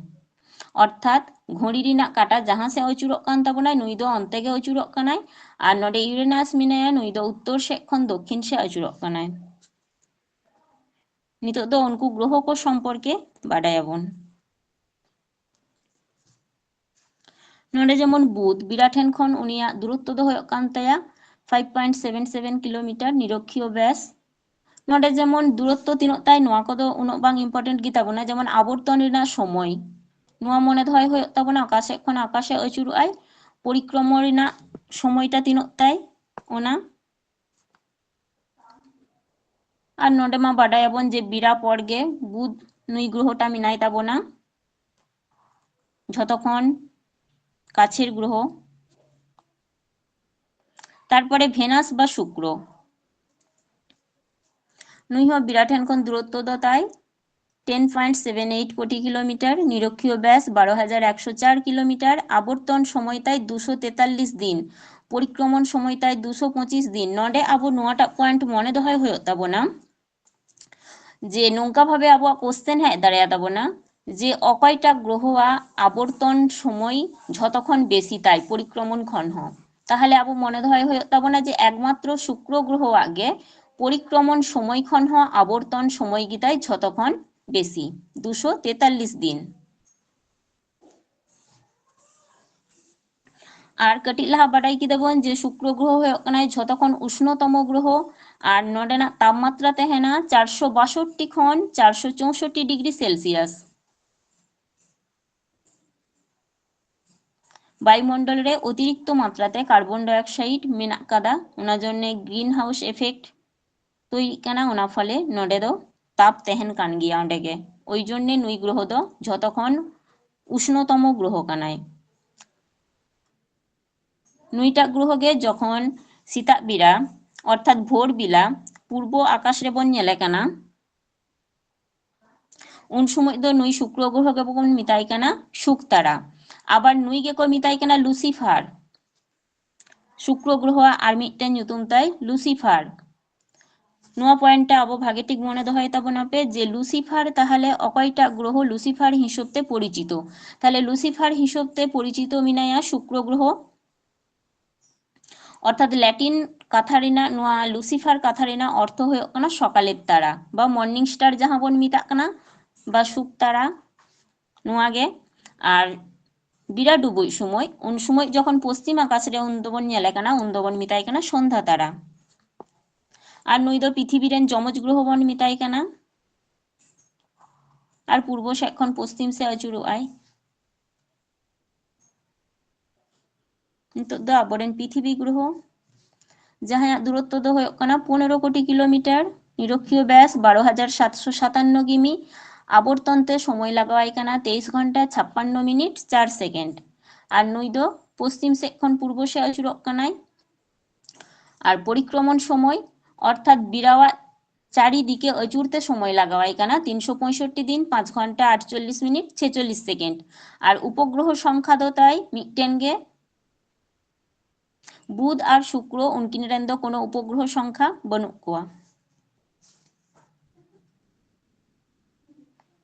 ᱚᱨᱛᱷᱟᱛ ᱜᱷᱩᱲᱤ ᱨᱮᱱᱟᱜ ᱠᱟᱴᱟ ᱡᱟᱦᱟᱸ ᱥᱮᱫ ᱟᱹᱪᱩᱨᱚᱜ ᱠᱟᱱ ᱛᱟᱵᱚᱱᱟᱭ, ᱱᱩᱭ ᱫᱚ ᱚᱱᱛᱮ ᱜᱮ ᱟᱹᱪᱩᱨᱚᱜ ᱠᱟᱱᱟᱭ᱾ ᱟᱨ ᱱᱚᱰᱮ ᱤᱭᱩᱨᱮᱱᱟᱥ ᱢᱮᱱᱟᱭᱟ, ᱱᱩᱭ ᱫᱚ ᱩᱛᱛᱚᱨ ᱥᱮᱫ ᱠᱷᱚᱱ ᱫᱚᱠᱠᱷᱤᱱ ᱥᱮᱫ ᱟᱹᱪᱩᱨᱚᱜ ᱠᱟᱱᱟᱭ᱾ ᱱᱤᱛᱚᱜ ᱫᱚ ᱩᱱᱠᱩ ᱜᱨᱚᱦᱚ ᱠᱚ ᱥᱚᱢᱯᱚᱨᱠᱮ ᱵᱟᱰᱟᱭᱟᱵᱚᱱ᱾ ᱱᱚᱰᱮ ᱡᱮᱢᱚᱱ ᱵᱩᱫᱷ, ᱵᱤᱨᱟ ᱴᱷᱮᱱ ᱠᱷᱚᱱ ᱩᱱᱤᱭᱟᱜ ᱫᱩᱨᱚᱛᱛᱚ ᱫᱚ ᱦᱩᱭᱩᱜ ᱠᱟᱱ ᱛᱟᱭᱟ five point seven seven kilometer, ᱱᱤᱨᱚᱠᱷᱤᱭᱚ ᱵᱮᱥ᱾ ᱱᱚᱰᱮ ᱡᱮᱢᱚᱱ ᱫᱩᱨᱚᱛᱛᱚ ᱛᱤᱱᱟᱹᱜ ᱛᱟᱭ, ᱱᱚᱣᱟ ᱠᱚᱫᱚ ᱩᱱᱟᱹᱜ ᱵᱟᱝ important ᱜᱮ ᱛᱟᱵᱚᱱᱟ᱾ ᱡᱮᱢᱚᱱ ᱟᱵᱚᱨᱛᱚᱱ ᱨᱮᱱᱟᱜ ᱥᱚᱢᱚᱭ, ᱱᱚᱣᱟ ᱢᱚᱱᱮ ᱫᱚᱦᱚᱭ ᱦᱩᱭᱩᱜ ᱛᱟᱵᱚᱱᱟ, ᱚᱠᱟ ᱥᱮᱫ ᱠᱷᱚᱱ ᱚᱠᱟ ᱥᱮᱫ ᱟᱹᱪᱩᱨᱚᱜ ᱟᱭ, ᱯᱚᱨᱤᱠᱨᱚᱢᱚ ᱨᱮᱱᱟᱜ ᱥᱚᱢᱚᱭᱴᱟ ᱛᱤᱱᱟᱹᱜ ᱛᱟᱭ, ᱚᱱᱟ᱾ ᱟᱨ ᱱᱚᱰᱮ ᱢᱟ ᱵᱟᱰᱟᱭᱟᱵᱚᱱ ᱡᱮ ᱵᱤᱨᱟ ᱯᱚᱨ ᱜᱮ ᱵᱩᱫᱷ ᱱᱩᱭ ᱜᱨᱚᱦᱚᱴᱟ ᱢᱮᱱᱟᱭ ᱛᱟᱵᱚᱱᱟ, ᱡᱷᱚᱛᱚ ᱠᱷᱚᱱ ᱠᱟᱪᱷᱮᱨ ᱜᱨᱚᱦᱚ᱾ ᱛᱟᱨᱯᱚᱨᱮ ᱵᱷᱮᱱᱟᱥ ᱵᱟ ᱥᱩᱠᱨᱚ, ᱱᱩᱭ ᱦᱚᱸ ᱵᱤᱨᱟ ᱴᱷᱮᱱ ᱠᱷᱚᱱ ᱫᱩᱨᱚᱛᱛᱚ ᱫᱚ ᱛᱟᱭ ten point seven eight ᱠᱳᱴᱤ ᱠᱤᱞᱳᱢᱤᱴᱟᱨ, ᱱᱤᱨᱚᱠᱷᱤᱭᱚ ᱵᱮᱥ ᱵᱟᱨᱚ ᱦᱟᱡᱟᱨ ᱮᱠᱥᱚ ᱪᱟᱨ ᱠᱤᱞᱳᱢᱤᱴᱟᱨ, ᱟᱵᱚᱨᱛᱚᱱ ᱥᱚᱢᱚᱭ ᱛᱟᱭ ᱫᱩᱥᱚ ᱛᱮᱛᱟᱞᱞᱤᱥ ᱫᱤᱱ, ᱯᱚᱨᱤᱠᱨᱚᱢᱚᱱ ᱥᱚᱢᱚᱭ ᱛᱟᱭ ᱫᱩᱥᱚ ᱯᱚᱸᱪᱤᱥ ᱫᱤᱱ᱾ ᱱᱚᱰᱮ ᱟᱵᱚ ᱱᱚᱣᱟᱴᱟᱜ point ᱢᱚᱱᱮ ᱫᱚᱦᱚᱭ ᱦᱩᱭᱩᱜ ᱛᱟᱵᱚᱱᱟ ᱡᱮ ᱱᱚᱝᱠᱟ ᱵᱷᱟᱵᱮ ᱟᱵᱚᱣᱟᱜ question ᱦᱮᱡ ᱫᱟᱲᱮᱭᱟᱛᱟᱵᱚᱱᱟ ᱡᱮ ᱚᱠᱚᱭᱴᱟᱜ ᱜᱨᱚᱦᱚᱣᱟᱜ ᱟᱵᱚᱨᱛᱚᱱ ᱥᱚᱢᱚᱭ ᱡᱷᱚᱛᱚ ᱠᱷᱚᱱ ᱵᱮᱥᱤ ᱛᱟᱭ ᱯᱚᱨᱤᱠᱨᱚᱢᱚᱱ ᱠᱷᱚᱱ ᱦᱚᱸ᱾ ᱛᱟᱦᱚᱞᱮ ᱟᱵᱚ ᱢᱚᱱᱮ ᱫᱚᱦᱚᱭ ᱦᱩᱭᱩᱜ ᱛᱟᱵᱚᱱᱟ ᱡᱮ ᱮᱠᱢᱟᱛᱨᱚ ᱥᱩᱠᱨᱚ ᱜᱨᱚᱦᱚᱣᱟᱜ ᱜᱮ ᱯᱚᱨᱤᱠᱨᱚᱢᱚᱱ ᱥᱚᱢᱚᱭ ᱠᱷᱚᱱ ᱦᱚᱸ ᱟᱵᱚᱨᱛᱚᱱ ᱥᱚᱢᱚᱭ ᱜᱮᱛᱟᱭ ᱡᱷᱚᱛᱚ ᱠᱷᱚᱱ ᱵᱮᱥᱤ, ᱫᱩᱥᱚ ᱛᱮᱛᱟᱞᱞᱤᱥ ᱫᱤᱱ᱾ ᱟᱨ ᱠᱟᱹᱴᱤᱡ ᱞᱟᱦᱟ ᱵᱟᱰᱟᱭ ᱠᱮᱫᱟ ᱵᱚᱱ ᱡᱮ ᱥᱩᱠᱨᱚ ᱜᱨᱚᱦᱚ ᱦᱩᱭᱩᱜ ᱠᱟᱱᱟᱭ ᱡᱷᱚᱛᱚ ᱠᱷᱚᱱ ᱩᱥᱱᱚᱛᱚᱢᱚ ᱜᱨᱚᱦᱚ, ᱟᱨ ᱱᱚᱰᱮᱱᱟᱜ ᱛᱟᱯᱢᱟᱛᱨᱟ ᱛᱟᱦᱮᱱᱟ ᱪᱟᱨᱥᱚ ᱵᱟᱥᱚᱴᱴᱤ ᱠᱷᱚᱱ ᱪᱟᱨᱥᱚ ᱪᱳᱥᱚᱴᱴᱤ ᱰᱤᱜᱽᱨᱤ ᱥᱮᱞᱥᱤᱭᱟᱥ᱾ ᱵᱟᱭᱩᱢᱚᱱᱰᱚᱞ ᱨᱮ ᱚᱛᱤᱨᱤᱠᱛᱚ ᱢᱟᱛᱨᱟ ᱛᱮ ᱠᱟᱨᱵᱚᱱ ᱰᱟᱭᱚᱠᱥᱟᱭᱤᱰ ᱢᱮᱱᱟᱜ ᱠᱟᱫᱟ, ᱚᱱᱟ ᱡᱚᱱᱱᱮ ᱜᱨᱤᱱ ᱦᱟᱣᱩᱥ ᱮᱯᱷᱮᱠᱴ ᱛᱚᱭᱨᱤᱜ ᱠᱟᱱᱟ, ᱚᱱᱟ ᱯᱷᱚᱞᱮ ᱱᱚᱰᱮ ᱫᱚ ᱛᱟᱯ ᱛᱟᱦᱮᱱ ᱠᱟᱱ ᱜᱮᱭᱟ ᱚᱸᱰᱮ ᱜᱮ᱾ ᱳᱭ ᱡᱚᱱᱱᱮ ᱱᱩᱭ ᱜᱨᱚᱦᱚ ᱫᱚ ᱡᱷᱚᱛᱚ ᱠᱷᱚᱱ ᱩᱥᱱᱚᱛᱚᱢᱚ ᱜᱨᱚᱦᱚ ᱠᱟᱱᱟᱭ᱾ ᱱᱩᱭᱴᱟᱜ ᱜᱨᱚᱦᱚ ᱜᱮ ᱡᱚᱠᱷᱚᱱ ᱥᱮᱛᱟᱜ ᱵᱮᱲᱟ ᱚᱨᱛᱷᱟᱛ ᱵᱷᱳᱨ ᱵᱮᱞᱟ ᱯᱩᱨᱵᱚ ᱟᱠᱟᱥ ᱨᱮᱵᱚᱱ ᱧᱮᱞᱮ ᱠᱟᱱᱟ, ᱩᱱ ᱥᱚᱢᱚᱭ ᱫᱚ ᱱᱩᱭ ᱥᱩᱠᱨᱚ ᱜᱨᱚᱦᱚ ᱜᱮᱵᱚᱱ ᱢᱮᱛᱟᱭ ᱠᱟᱱᱟ ᱥᱩᱠ ᱛᱟᱨᱟ᱾ ᱟᱵᱟᱨ ᱱᱩᱭ ᱜᱮᱠᱚ ᱢᱮᱛᱟᱭ ᱠᱟᱱᱟ ᱞᱩᱥᱤᱯᱷᱟᱨ᱾ ᱥᱩᱠᱨᱚ ᱜᱨᱚᱦᱚᱣᱟᱜ ᱟᱨ ᱢᱤᱫᱴᱮᱱ ᱧᱩᱛᱩᱢ ᱛᱟᱭ ᱞᱩᱥᱤᱯᱷᱟᱨ᱾ ᱱᱚᱣᱟ point ᱴᱟ ᱟᱵᱚ ᱵᱷᱟᱜᱮ ᱴᱷᱤᱠ ᱢᱚᱱᱮ ᱫᱚᱦᱚᱭ ᱛᱟᱵᱚᱱᱟ ᱯᱮ ᱡᱮ ᱞᱩᱥᱤᱯᱷᱟᱨ ᱛᱟᱦᱚᱞᱮ ᱚᱠᱚᱭᱴᱟᱜ ᱜᱨᱚᱦᱚ ᱞᱩᱥᱤᱯᱷᱟᱨ ᱦᱤᱥᱟᱹᱵ ᱛᱮ ᱯᱚᱨᱤᱪᱤᱛᱚ? ᱛᱟᱦᱚᱞᱮ ᱞᱩᱥᱤᱯᱷᱟᱨ ᱦᱤᱥᱟᱹᱵ ᱛᱮ ᱯᱚᱨᱤᱪᱤᱛᱚ ᱢᱮᱱᱟᱭᱟ ᱥᱩᱠᱨᱚ ᱜᱨᱚᱦᱚ᱾ ᱚᱨᱛᱷᱟᱛ ᱞᱮᱴᱤᱱ ᱠᱟᱛᱷᱟ ᱨᱮᱱᱟᱜ ᱱᱚᱣᱟ ᱞᱩᱥᱤᱯᱷᱟᱨ ᱠᱟᱛᱷᱟ ᱨᱮᱱᱟᱜ ᱚᱨᱛᱷᱚ ᱦᱩᱭᱩᱜ ᱠᱟᱱᱟ ᱥᱚᱠᱟᱞᱮᱨ ᱛᱟᱨᱟ ᱵᱟ morning star ᱡᱟᱦᱟᱸ ᱵᱚᱱ ᱢᱮᱛᱟᱜ ᱠᱟᱱᱟ ᱵᱟ ᱥᱩᱠ ᱛᱟᱨᱟ, ᱱᱚᱣᱟ ᱜᱮ᱾ ᱟᱨ ᱵᱮᱲᱟ ᱰᱩᱵᱩᱡ ᱥᱚᱢᱚᱭ, ᱩᱱ ᱥᱚᱢᱚᱭ ᱡᱚᱠᱷᱚᱱ ᱯᱚᱥᱪᱤᱢ ᱟᱠᱟᱥ ᱨᱮ ᱩᱱ ᱫᱚᱵᱚᱱ ᱧᱮᱞᱮ ᱠᱟᱱᱟ, ᱩᱱ ᱫᱚᱵᱚᱱ ᱢᱮᱛᱟᱭ ᱠᱟᱱᱟ ᱥᱚᱱᱫᱷᱟ ᱛᱟᱨᱟ᱾ ᱟᱨ ᱱᱩᱭ ᱫᱚ ᱯᱨᱤᱛᱷᱤᱵᱤ ᱨᱮᱱ ᱡᱚᱢᱚᱡᱽ ᱜᱨᱚᱦᱚ ᱵᱚᱱ ᱢᱮᱛᱟᱭ ᱠᱟᱱᱟ᱾ ᱟᱨ ᱯᱩᱨᱵᱚ ᱥᱮᱫ ᱠᱷᱚᱱ ᱯᱚᱥᱪᱤᱢ ᱥᱮᱫ ᱟᱹᱪᱩᱨᱚᱜ ᱟᱭ᱾ ᱱᱤᱛᱚᱜ ᱫᱚ ᱟᱵᱚᱨᱮᱱ ᱯᱨᱤᱛᱷᱤᱵᱤ ᱜᱨᱚᱦᱚ, ᱡᱟᱦᱟᱸᱭᱟᱜ ᱫᱩᱨᱚᱛᱛᱚ ᱫᱚ ᱦᱩᱭᱩᱜ ᱠᱟᱱᱟ ᱯᱚᱱᱮᱨᱚ ᱠᱳᱴᱤ ᱠᱤᱞᱳᱢᱤᱴᱟᱨ, ᱱᱤᱨᱚᱠᱷᱤᱭᱚ ᱵᱮᱥ ᱵᱟᱨᱚ ᱦᱟᱡᱟᱨ ᱥᱟᱛᱥᱚ ᱥᱟᱛᱟᱱᱱᱚ ᱜᱤᱢᱤ, ᱟᱵᱚᱨᱛᱚᱱ ᱛᱮ ᱥᱚᱢᱚᱭ ᱞᱟᱜᱟᱣᱟᱭ ᱠᱟᱱᱟ ᱛᱮᱭᱤᱥ ᱜᱷᱚᱱᱴᱟ ᱪᱷᱟᱯᱯᱟᱱᱱᱚ ᱢᱤᱱᱤᱴ ᱪᱟᱨ ᱥᱮᱠᱮᱱᱰ᱾ ᱟᱨ ᱱᱩᱭ ᱫᱚ ᱯᱚᱥᱪᱤᱢ ᱥᱮᱫ ᱠᱷᱚᱱ ᱯᱩᱨᱵᱚ ᱥᱮᱫ ᱟᱹᱪᱩᱨᱚᱜ ᱠᱟᱱᱟᱭ᱾ ᱟᱨ ᱯᱚᱨᱤᱠᱨᱚᱢᱚᱱ ᱥᱚᱢᱚᱭ ᱚᱨᱛᱷᱟᱛ ᱵᱮᱲᱟᱣᱟᱜ ᱪᱟᱨᱤᱫᱤᱠᱮ ᱟᱹᱪᱩᱨ ᱛᱮ ᱥᱚᱢᱚᱭ ᱞᱟᱜᱟᱣᱟᱭ ᱠᱟᱱᱟ ᱛᱤᱱᱥᱚ ᱯᱚᱸᱭᱥᱚᱴᱴᱤ ᱫᱤᱱ, ᱯᱟᱸᱪ ᱜᱷᱚᱱᱴᱟ ᱟᱴᱪᱚᱞᱞᱤᱥ ᱢᱤᱱᱤᱴ ᱪᱷᱮᱪᱚᱞᱞᱤᱥ ᱥᱮᱠᱮᱱᱰ᱾ ᱟᱨ ᱩᱯᱚᱜᱨᱚᱦᱚ ᱥᱚᱝᱠᱷᱟ ᱫᱚ ᱛᱟᱭ ᱢᱤᱫᱴᱮᱱ ᱜᱮ᱾ ᱵᱩᱫᱷ ᱟᱨ ᱥᱩᱠᱨᱚ, ᱩᱱᱠᱤᱱ ᱨᱮᱱ ᱫᱚ ᱠᱳᱱᱳ ᱩᱯᱚᱜᱨᱚᱦᱚ ᱥᱚᱝᱠᱷᱟ ᱵᱟᱹᱱᱩᱜ ᱠᱚᱣᱟ᱾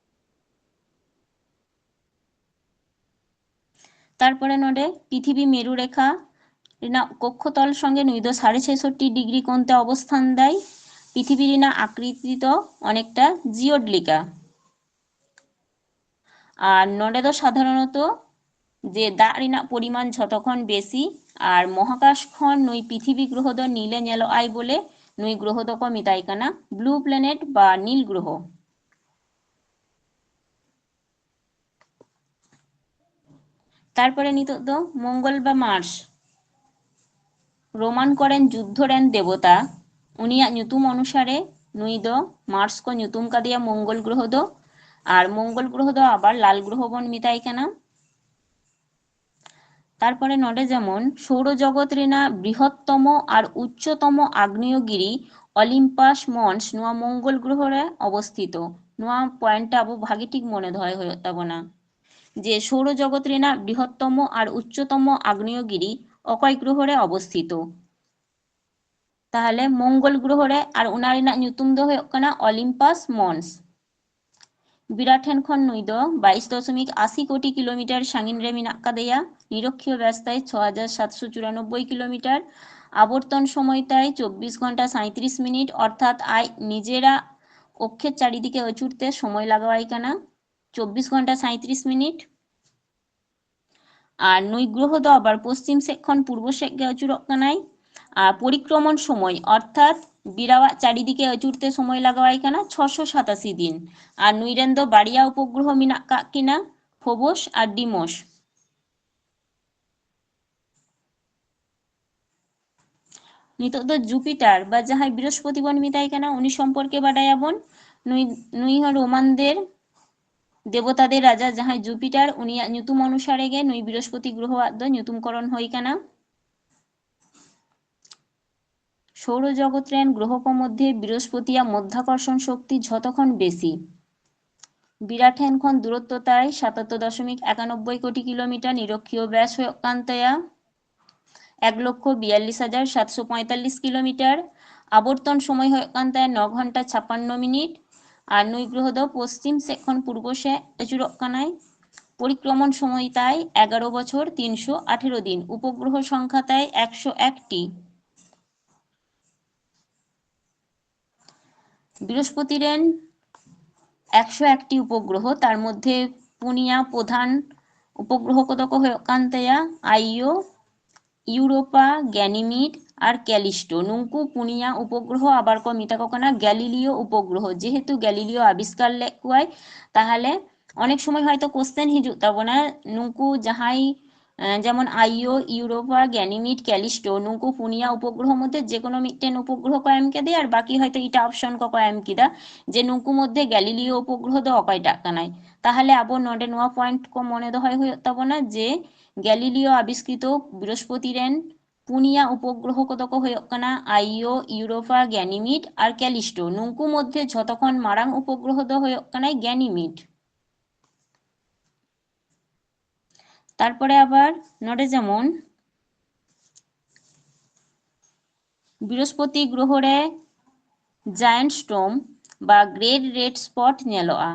ᱛᱟᱨᱯᱚᱨᱮ ᱱᱚᱰᱮ ᱯᱨᱤᱛᱷᱤᱵᱤ ᱢᱮᱨᱩ ᱨᱮᱠᱷᱟ ᱨᱮᱱᱟᱜ ᱠᱚᱠᱠᱷᱚᱛᱚᱞ ᱥᱚᱸᱜᱮ ᱱᱩᱭ ᱫᱚ ᱥᱟᱲᱮ ᱪᱷᱮᱥᱚᱴᱴᱤ ᱰᱤᱜᱽᱨᱤ ᱠᱳᱬ ᱛᱮ ᱚᱵᱚᱥᱛᱷᱟᱱ ᱫᱟᱭ᱾ ᱯᱨᱤᱛᱷᱤᱵᱤ ᱨᱮᱱᱟᱜ ᱟᱠᱨᱤᱛᱤ ᱫᱚ ᱚᱱᱮᱠᱴᱟ ᱡᱤᱭᱳᱰ ᱞᱮᱠᱟ᱾ ᱟᱨ ᱱᱚᱰᱮ ᱫᱚ ᱥᱟᱫᱷᱟᱨᱚᱱᱚᱛᱚ ᱡᱮ ᱫᱟᱜ ᱨᱮᱱᱟᱜ ᱯᱚᱨᱤᱢᱟᱱ ᱡᱷᱚᱛᱚ ᱠᱷᱚᱱ ᱵᱮᱥᱤ, ᱟᱨ ᱢᱚᱦᱟᱠᱟᱥ ᱠᱷᱚᱱ ᱱᱩᱭ ᱯᱨᱤᱛᱷᱤᱵᱤ ᱜᱨᱚᱦᱚ ᱫᱚ ᱱᱤᱞᱮ ᱧᱮᱞᱚᱜ ᱟᱭ ᱵᱚᱞᱮ ᱱᱩᱭ ᱜᱨᱚᱦᱚ ᱫᱚᱠᱚ ᱢᱮᱛᱟᱭ ᱠᱟᱱᱟ ᱵᱞᱩ ᱯᱞᱮᱱᱮᱴ ᱵᱟ ᱱᱤᱞ ᱜᱨᱚᱦᱚ᱾ ᱛᱟᱨᱯᱚᱨᱮ ᱱᱤᱛᱚᱜ ᱫᱚ ᱢᱚᱝᱜᱚᱞ ᱵᱟ ᱢᱟᱨᱥ, ᱨᱳᱢᱟᱱ ᱠᱚᱨᱮᱱ ᱡᱩᱫᱽᱫᱷᱚ ᱨᱮᱱ ᱫᱮᱵᱚᱛᱟ, ᱩᱱᱤᱭᱟᱜ ᱧᱩᱛᱩᱢ ᱚᱱᱩᱥᱟᱨᱮ ᱱᱩᱭ ᱫᱚ ᱢᱟᱨᱥ ᱠᱚ ᱧᱩᱛᱩᱢ ᱠᱟᱫᱮᱭᱟ ᱢᱚᱝᱜᱚᱞ ᱜᱨᱚᱦᱚ ᱫᱚ᱾ ᱟᱨ ᱢᱚᱝᱜᱚᱞ ᱜᱨᱚᱦᱚ ᱫᱚ ᱟᱵᱟᱨ ᱞᱟᱞ ᱜᱨᱚᱦᱚ ᱵᱚᱱ ᱢᱮᱛᱟᱭ ᱠᱟᱱᱟ᱾ ᱛᱟᱨᱯᱚᱨᱮ ᱱᱚᱰᱮ ᱡᱮᱢᱚᱱ ᱥᱳᱣᱨᱚ ᱡᱚᱜᱚᱛ ᱨᱮᱱᱟᱜ ᱵᱨᱤᱦᱚᱛᱛᱚᱢᱚ ᱟᱨ ᱩᱪᱪᱚᱛᱚᱢᱚ ᱟᱜᱽᱱᱮᱭᱚᱜᱤᱨᱤ ᱚᱞᱤᱢᱯᱟᱥ ᱢᱚᱱᱥ ᱱᱚᱣᱟ ᱢᱚᱝᱜᱚᱞ ᱜᱨᱚᱦᱚ ᱨᱮ ᱚᱵᱚᱥᱛᱷᱤᱛᱚ᱾ ᱱᱚᱣᱟ ᱯᱚᱭᱮᱱᱴ ᱟᱵᱚ ᱵᱷᱟᱜᱮ ᱴᱷᱤᱠ ᱢᱚᱱᱮ ᱫᱚᱦᱚᱭ ᱦᱩᱭᱩᱜ ᱛᱟᱵᱚᱱᱟ ᱡᱮ ᱥᱳᱣᱨᱚ ᱡᱚᱜᱚᱛ ᱨᱮᱱᱟᱜ ᱵᱨᱤᱦᱚᱛᱛᱚᱢᱚ ᱟᱨ ᱩᱪᱪᱚᱛᱚᱢᱚ ᱟᱜᱽᱱᱮᱭᱚᱜᱤᱨᱤ ᱚᱠᱚᱭ ᱜᱨᱚᱦᱚ ᱨᱮ ᱚᱵᱚᱥᱛᱷᱤᱛᱚ᱾ ᱛᱟᱦᱚᱞᱮ ᱢᱚᱝᱜᱚᱞ ᱜᱨᱚᱦᱚ ᱨᱮ, ᱟᱨ ᱚᱱᱟ ᱨᱮᱱᱟᱜ ᱧᱩᱛᱩᱢ ᱫᱚ ᱦᱩᱭᱩᱜ ᱠᱟᱱᱟ ᱚᱞᱤᱢᱯᱟᱥ ᱢᱚᱱᱥ᱾ ᱵᱤᱨᱟ ᱴᱷᱮᱱ ᱠᱷᱚᱱ ᱱᱩᱭ ᱫᱚ ᱵᱟᱭᱤᱥ ᱫᱚᱥᱚᱢᱤᱠ ᱟᱥᱤ ᱠᱳᱴᱤ ᱠᱤᱞᱳᱢᱤᱴᱟᱨ ᱥᱟᱺᱜᱤᱧ ᱨᱮ ᱢᱮᱱᱟᱜ ᱠᱟᱫᱮᱭᱟ᱾ ᱱᱤᱨᱚᱠᱷᱤᱭᱚ ᱵᱮᱥ ᱛᱟᱭ ᱪᱷᱚ ᱦᱟᱡᱟᱨ ᱥᱟᱛᱥᱚ ᱪᱩᱨᱟᱱᱚᱵᱵᱳᱭ ᱠᱤᱞᱳᱢᱤᱴᱟᱨ᱾ ᱟᱵᱚᱨᱛᱚᱱ ᱥᱚᱢᱚᱭ ᱛᱟᱭ ᱪᱚᱵᱵᱤᱥ ᱜᱷᱚᱱᱴᱟ ᱥᱟᱸᱭᱛᱨᱤᱥ ᱢᱤᱱᱤᱴ, ᱚᱨᱛᱷᱟᱛ ᱟᱡ ᱱᱤᱡᱮᱨᱟᱜ ᱚᱠᱠᱷᱮᱨ ᱪᱟᱨᱤᱫᱤᱠᱮ ᱟᱹᱪᱩᱨ ᱛᱮ ᱥᱚᱢᱚᱭ ᱞᱟᱜᱟᱣᱟᱭ ᱠᱟᱱᱟ ᱪᱚᱵᱵᱤᱥ ᱜᱷᱚᱱᱴᱟ ᱥᱟᱸᱭᱛᱨᱤᱥ ᱢᱤᱱᱤᱴ᱾ ᱟᱨ ᱱᱩᱭ ᱜᱨᱚᱦᱚ ᱫᱚ ᱟᱵᱟᱨ ᱯᱚᱥᱪᱤᱢ ᱥᱮᱫ ᱠᱷᱚᱱ ᱯᱩᱨᱵᱚ ᱥᱮᱫ ᱜᱮ ᱟᱹᱪᱩᱨᱚᱜ ᱠᱟᱱᱟᱭ᱾ ᱟᱨ ᱯᱚᱨᱤᱠᱨᱚᱢᱚᱱ ᱥᱚᱢᱚᱭ ᱚᱨᱛᱷᱟᱛ ᱵᱤᱨᱟᱣᱟᱜ ᱪᱟᱨᱤᱫᱤᱠᱮ ᱟᱹᱪᱩᱨ ᱛᱮ ᱥᱚᱢᱚᱭ ᱞᱟᱜᱟᱣᱟᱭ ᱠᱟᱱᱟ ᱪᱷᱚᱥᱚ ᱥᱟᱛᱟᱥᱤ ᱫᱤᱱ᱾ ᱟᱨ ᱱᱩᱭ ᱨᱮᱱ ᱫᱚ ᱵᱟᱨᱭᱟ ᱩᱯᱚᱜᱨᱚᱦᱚ ᱢᱮᱱᱟᱜ ᱠᱟᱜ ᱠᱤᱱᱟ, ᱯᱷᱳᱵᱚᱥ ᱟᱨ ᱰᱤᱢᱚᱥ᱾ ᱱᱤᱛᱚᱜ ᱫᱚ ᱡᱩᱯᱤᱴᱟᱨ ᱵᱟ ᱡᱟᱦᱟᱸᱭ ᱵᱨᱤᱦᱚᱥᱯᱚᱛᱤ ᱵᱚᱱ ᱢᱮᱛᱟᱭ ᱠᱟᱱᱟ, ᱩᱱᱤ ᱥᱚᱢᱯᱚᱨᱠᱮ ᱵᱟᱰᱟᱭᱟᱵᱚᱱ᱾ ᱱᱩᱭ, ᱱᱩᱭ ᱦᱚᱸ ᱨᱳᱢᱟᱱ ᱫᱮᱨ ᱫᱮᱵᱚᱛᱟᱫᱮᱨ ᱨᱟᱡᱟ ᱡᱟᱦᱟᱸᱭ ᱡᱩᱯᱤᱴᱟᱨ, ᱩᱱᱤᱭᱟᱜ ᱧᱩᱛᱩᱢ ᱚᱱᱩᱥᱟᱨᱮ ᱜᱮ ᱱᱩᱭ ᱵᱨᱤᱦᱚᱥᱯᱚᱛᱤ ᱜᱨᱚᱦᱚᱣᱟᱜ ᱫᱚ ᱧᱩᱛᱩᱢ ᱠᱚᱨᱚᱱ ᱦᱩᱭ ᱠᱟᱱᱟ᱾ ᱥᱳᱣᱨᱚ ᱡᱚᱜᱚᱛ ᱨᱮᱱ ᱜᱨᱚᱦᱚ ᱠᱚ ᱢᱚᱫᱽᱫᱷᱮ ᱵᱨᱤᱦᱚᱥᱯᱚᱛᱤᱭᱟᱜ ᱢᱚᱫᱽᱫᱷᱟᱠᱚᱨᱥᱚᱱ ᱥᱚᱠᱛᱤ ᱡᱷᱚᱛᱚ ᱠᱷᱚᱱ ᱵᱮᱥᱤ᱾ ᱵᱤᱨᱟ ᱴᱷᱮᱱ ᱠᱷᱚᱱ ᱫᱩᱨᱚᱛᱛᱚ ᱛᱟᱭ ᱥᱟᱛᱟᱛᱛᱚᱨ ᱫᱚᱥᱚᱢᱤᱠ ᱮᱠᱟᱱᱚᱵᱵᱳᱭ ᱠᱳᱴᱤ ᱠᱤᱞᱳᱢᱤᱴᱟᱨ, ᱱᱤᱨᱚᱠᱷᱤᱭᱚ ᱵᱮᱥ ᱦᱩᱭᱩᱜ ᱠᱟᱱ ᱛᱟᱭᱟ ᱮᱠ ᱞᱚᱠᱠᱷᱚ ᱵᱤᱭᱟᱞᱞᱤᱥ ᱦᱟᱡᱟᱨ ᱥᱟᱛᱥᱚ ᱯᱚᱸᱭᱛᱟᱞᱞᱤᱥ ᱠᱤᱞᱳᱢᱤᱴᱟᱨ᱾ ᱟᱵᱚᱨᱛᱚᱱ ᱥᱚᱢᱚᱭ ᱦᱩᱭᱩᱜ ᱠᱟᱱ ᱛᱟᱭᱟ ᱱᱚ ᱜᱷᱚᱱᱴᱟ ᱪᱷᱟᱯᱟᱱᱱᱚ ᱢᱤᱱᱤᱴ᱾ ᱟᱨ ᱱᱩᱭ ᱜᱨᱚᱦᱚ ᱫᱚ ᱯᱚᱥᱪᱤᱢ ᱥᱮᱫ ᱠᱷᱚᱱ ᱯᱩᱨᱵᱚ ᱥᱮᱫ ᱟᱹᱪᱩᱨᱚᱜ ᱠᱟᱱᱟᱭ᱾ ᱯᱚᱨᱤᱠᱨᱚᱢᱚᱱ ᱥᱚᱢᱚᱭ ᱛᱟᱭ ᱮᱜᱟᱨᱚ ᱵᱚᱪᱷᱚᱨ ᱛᱤᱱᱥᱚ ᱟᱴᱷᱮᱨᱚ ᱫᱤᱱ᱾ ᱩᱯᱚᱜᱨᱚᱦᱚ ᱥᱚᱝᱠᱷᱟ ᱛᱟᱭ ᱮᱠᱥᱚ ᱮᱠ ᱴᱤ᱾ ᱵᱨᱤᱦᱚᱥᱯᱚᱛᱤ ᱨᱮᱱ ᱮᱠᱥᱚ ᱮᱠ ᱴᱤ ᱩᱯᱚᱜᱨᱚᱦᱚ, ᱛᱟᱨ ᱢᱚᱫᱽᱫᱷᱮ ᱯᱩᱱᱭᱟ ᱯᱨᱚᱫᱷᱟᱱ ᱩᱯᱚᱜᱨᱚᱦᱚ ᱠᱚᱫᱚ ᱠᱚ ᱦᱩᱭᱩᱜ ᱠᱟᱱ ᱛᱟᱭᱟ ᱟᱭᱳ, ᱤᱭᱩᱨᱳᱯᱟ, ᱜᱮᱱᱤᱢᱤᱰ ᱟᱨ ᱠᱮᱞᱤᱥᱴᱳ᱾ ᱱᱩᱝᱠᱩ ᱯᱩᱱᱭᱟ ᱩᱯᱚᱜᱨᱚᱦᱚ ᱟᱵᱟᱨ ᱠᱚ ᱢᱮᱛᱟ ᱠᱚ ᱠᱟᱱᱟ ᱜᱮᱞᱤᱞᱤᱭᱳ ᱩᱯᱚᱜᱨᱚᱦᱚ᱾ ᱡᱮᱦᱮᱛᱩ ᱜᱮᱞᱤᱞᱤᱭᱳ ᱟᱵᱤᱥᱠᱟᱨ ᱞᱮᱫ ᱠᱚᱣᱟᱭ, ᱛᱟᱦᱚᱞᱮ ᱚᱱᱮᱠ ᱥᱚᱢᱚᱭ ᱦᱚᱭᱛᱚ ᱠᱳᱥᱪᱮᱱ ᱦᱤᱡᱩᱜ ᱛᱟᱵᱚᱱᱟ, ᱱᱩᱝᱠᱩ ᱡᱟᱦᱟᱸᱭ ᱡᱮᱢᱚᱱ ᱟᱭᱳ, ᱤᱭᱩᱨᱳᱯᱟ, ᱜᱮᱱᱤᱢᱤᱰ, ᱠᱮᱞᱤᱥᱴᱳ, ᱱᱩᱠᱩ ᱯᱩᱱᱭᱟ ᱩᱯᱚᱜᱨᱚᱦᱚ ᱢᱚᱫᱽᱫᱷᱮ ᱡᱮ ᱠᱳᱱᱳ ᱢᱤᱫᱴᱮᱱ ᱩᱯᱚᱜᱨᱚᱦᱚ ᱠᱚ ᱮᱢ ᱠᱮᱫᱮᱭᱟ, ᱟᱨ ᱵᱟᱠᱤ ᱦᱚᱭᱛᱳ ᱮᱴᱟᱜ ᱚᱯᱥᱚᱱ ᱠᱚᱠᱚ ᱮᱢ ᱠᱮᱫᱟ, ᱡᱮ ᱱᱩᱠᱩ ᱢᱚᱫᱽᱫᱷᱮ ᱜᱮᱞᱤᱞᱤᱭᱳ ᱩᱯᱚᱜᱨᱚᱦᱚ ᱫᱚ ᱚᱠᱚᱭᱴᱟᱜ ᱠᱟᱱᱟᱭ᱾ ᱛᱟᱦᱚᱞᱮ ᱟᱵᱚ ᱱᱚᱰᱮ ᱱᱚᱣᱟ ᱯᱚᱭᱮᱱᱴ ᱠᱚ ᱢᱚᱱᱮ ᱫᱚᱦᱚᱭ ᱦᱩᱭᱩᱜ ᱛᱟᱵᱚᱱᱟ ᱡᱮ ᱜᱮᱞᱤᱞᱤᱭᱳ ᱟᱵᱤᱥᱠᱨᱤᱛᱚ ᱵᱨᱤᱦᱚᱥᱯᱚᱛᱤ ᱨᱮᱱ ᱯᱩᱱᱭᱟ ᱩᱯᱚᱜᱨᱚᱦᱚ ᱠᱚᱫᱚ ᱠᱚ ᱦᱩᱭᱩᱜ ᱠᱟᱱᱟ ᱟᱭᱳ, ᱤᱭᱩᱨᱳᱯᱟ, ᱜᱮᱱᱤᱢᱤᱰ ᱟᱨ ᱠᱮᱞᱤᱥᱴᱳ᱾ ᱱᱩᱠᱩ ᱢᱚᱫᱽᱫᱷᱮ ᱡᱷᱚᱛᱚ ᱠᱷᱚᱱ ᱢᱟᱨᱟᱝ ᱩᱯᱚᱜᱨᱚᱦᱚ ᱫᱚ ᱦᱩᱭᱩᱜ ᱠᱟᱱᱟᱭ ᱜᱮᱱᱤᱢᱤᱰ᱾ ᱛᱟᱨᱯᱚᱨᱮ ᱟᱵᱟᱨ ᱱᱚᱰᱮ ᱡᱮᱢᱚᱱ ᱵᱨᱤᱦᱚᱥᱯᱚᱛᱤ ᱜᱨᱚᱦᱚ ᱨᱮ ᱡᱟᱭᱮᱱᱴ ᱥᱴᱳᱢ ᱵᱟ ᱜᱨᱮᱴ ᱨᱮᱰ ᱥᱯᱚᱴ ᱧᱮᱞᱚᱜᱼᱟ᱾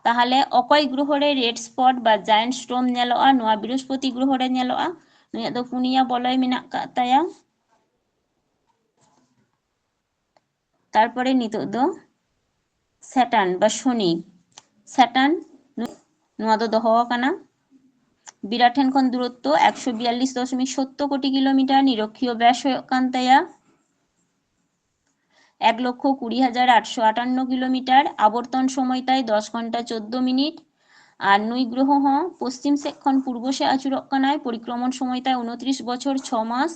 ᱛᱟᱦᱚᱞᱮ ᱚᱠᱚᱭ ᱜᱨᱚᱦᱚ ᱨᱮ ᱨᱮᱰ ᱥᱯᱚᱴ ᱵᱟ ᱡᱟᱭᱮᱱᱴ ᱥᱴᱳᱢ ᱧᱮᱞᱚᱜᱼᱟ? ᱱᱚᱣᱟ ᱵᱨᱤᱦᱚᱥᱯᱚᱛᱤ ᱜᱨᱚᱦᱚ ᱨᱮ ᱧᱮᱞᱚᱜᱼᱟ᱾ ᱱᱩᱭᱟᱜ ᱫᱚ ᱯᱩᱱᱭᱟ ᱵᱚᱞᱚᱭ ᱢᱮᱱᱟᱜ ᱟᱠᱟᱫ ᱛᱟᱭᱟ᱾ ᱛᱟᱨᱯᱚᱨᱮ ᱱᱤᱛᱚᱜ ᱫᱚ ᱥᱮᱴᱟᱱ ᱵᱟ ᱥᱚᱱᱤ, ᱥᱮᱴᱟᱱ ᱱᱚᱣᱟ ᱫᱚ ᱫᱚᱦᱚ ᱟᱠᱟᱱᱟ᱾ ᱵᱤᱨᱟ ᱴᱷᱮᱱ ᱠᱷᱚᱱ ᱫᱩᱨᱚᱛᱛᱚ ᱮᱠᱥᱚ ᱵᱤᱭᱟᱞᱞᱤᱥ ᱫᱚᱥᱢᱤᱠ ᱥᱚᱛᱛᱚ ᱠᱳᱴᱤ ᱠᱤᱞᱳᱢᱤᱴᱟᱨ, ᱱᱤᱨᱚᱠᱷᱤᱭᱚ ᱵᱮᱥ ᱦᱩᱭᱩᱜ ᱠᱟᱱ ᱛᱟᱭᱟ ᱮᱠ ᱞᱚᱠᱷᱚ ᱠᱩᱲᱤ ᱦᱟᱡᱟᱨ ᱟᱴᱥᱚ ᱟᱴᱟᱱᱱᱚ ᱠᱤᱞᱳᱢᱤᱴᱟᱨ, ᱟᱵᱚᱨᱛᱚᱱ ᱥᱚᱢᱚᱭ ᱛᱟᱭ ᱫᱚᱥ ᱜᱷᱚᱱᱴᱟ ᱪᱳᱫᱽᱫᱳ ᱢᱤᱱᱤᱴ᱾ ᱟᱨ ᱱᱩᱭ ᱜᱨᱚᱦᱚ ᱦᱚᱸ ᱯᱚᱥᱪᱤᱢ ᱥᱮᱫ ᱠᱷᱚᱱ ᱯᱩᱨᱵᱚ ᱥᱮᱫ ᱟᱹᱪᱩᱨᱚᱜ ᱠᱟᱱᱟᱭ, ᱯᱚᱨᱤᱠᱨᱚᱢᱚᱱ ᱥᱚᱢᱚᱭ ᱛᱟᱭ ᱩᱱᱛᱨᱤᱥ ᱵᱚᱪᱷᱚᱨ ᱪᱷᱚ ᱢᱟᱥ,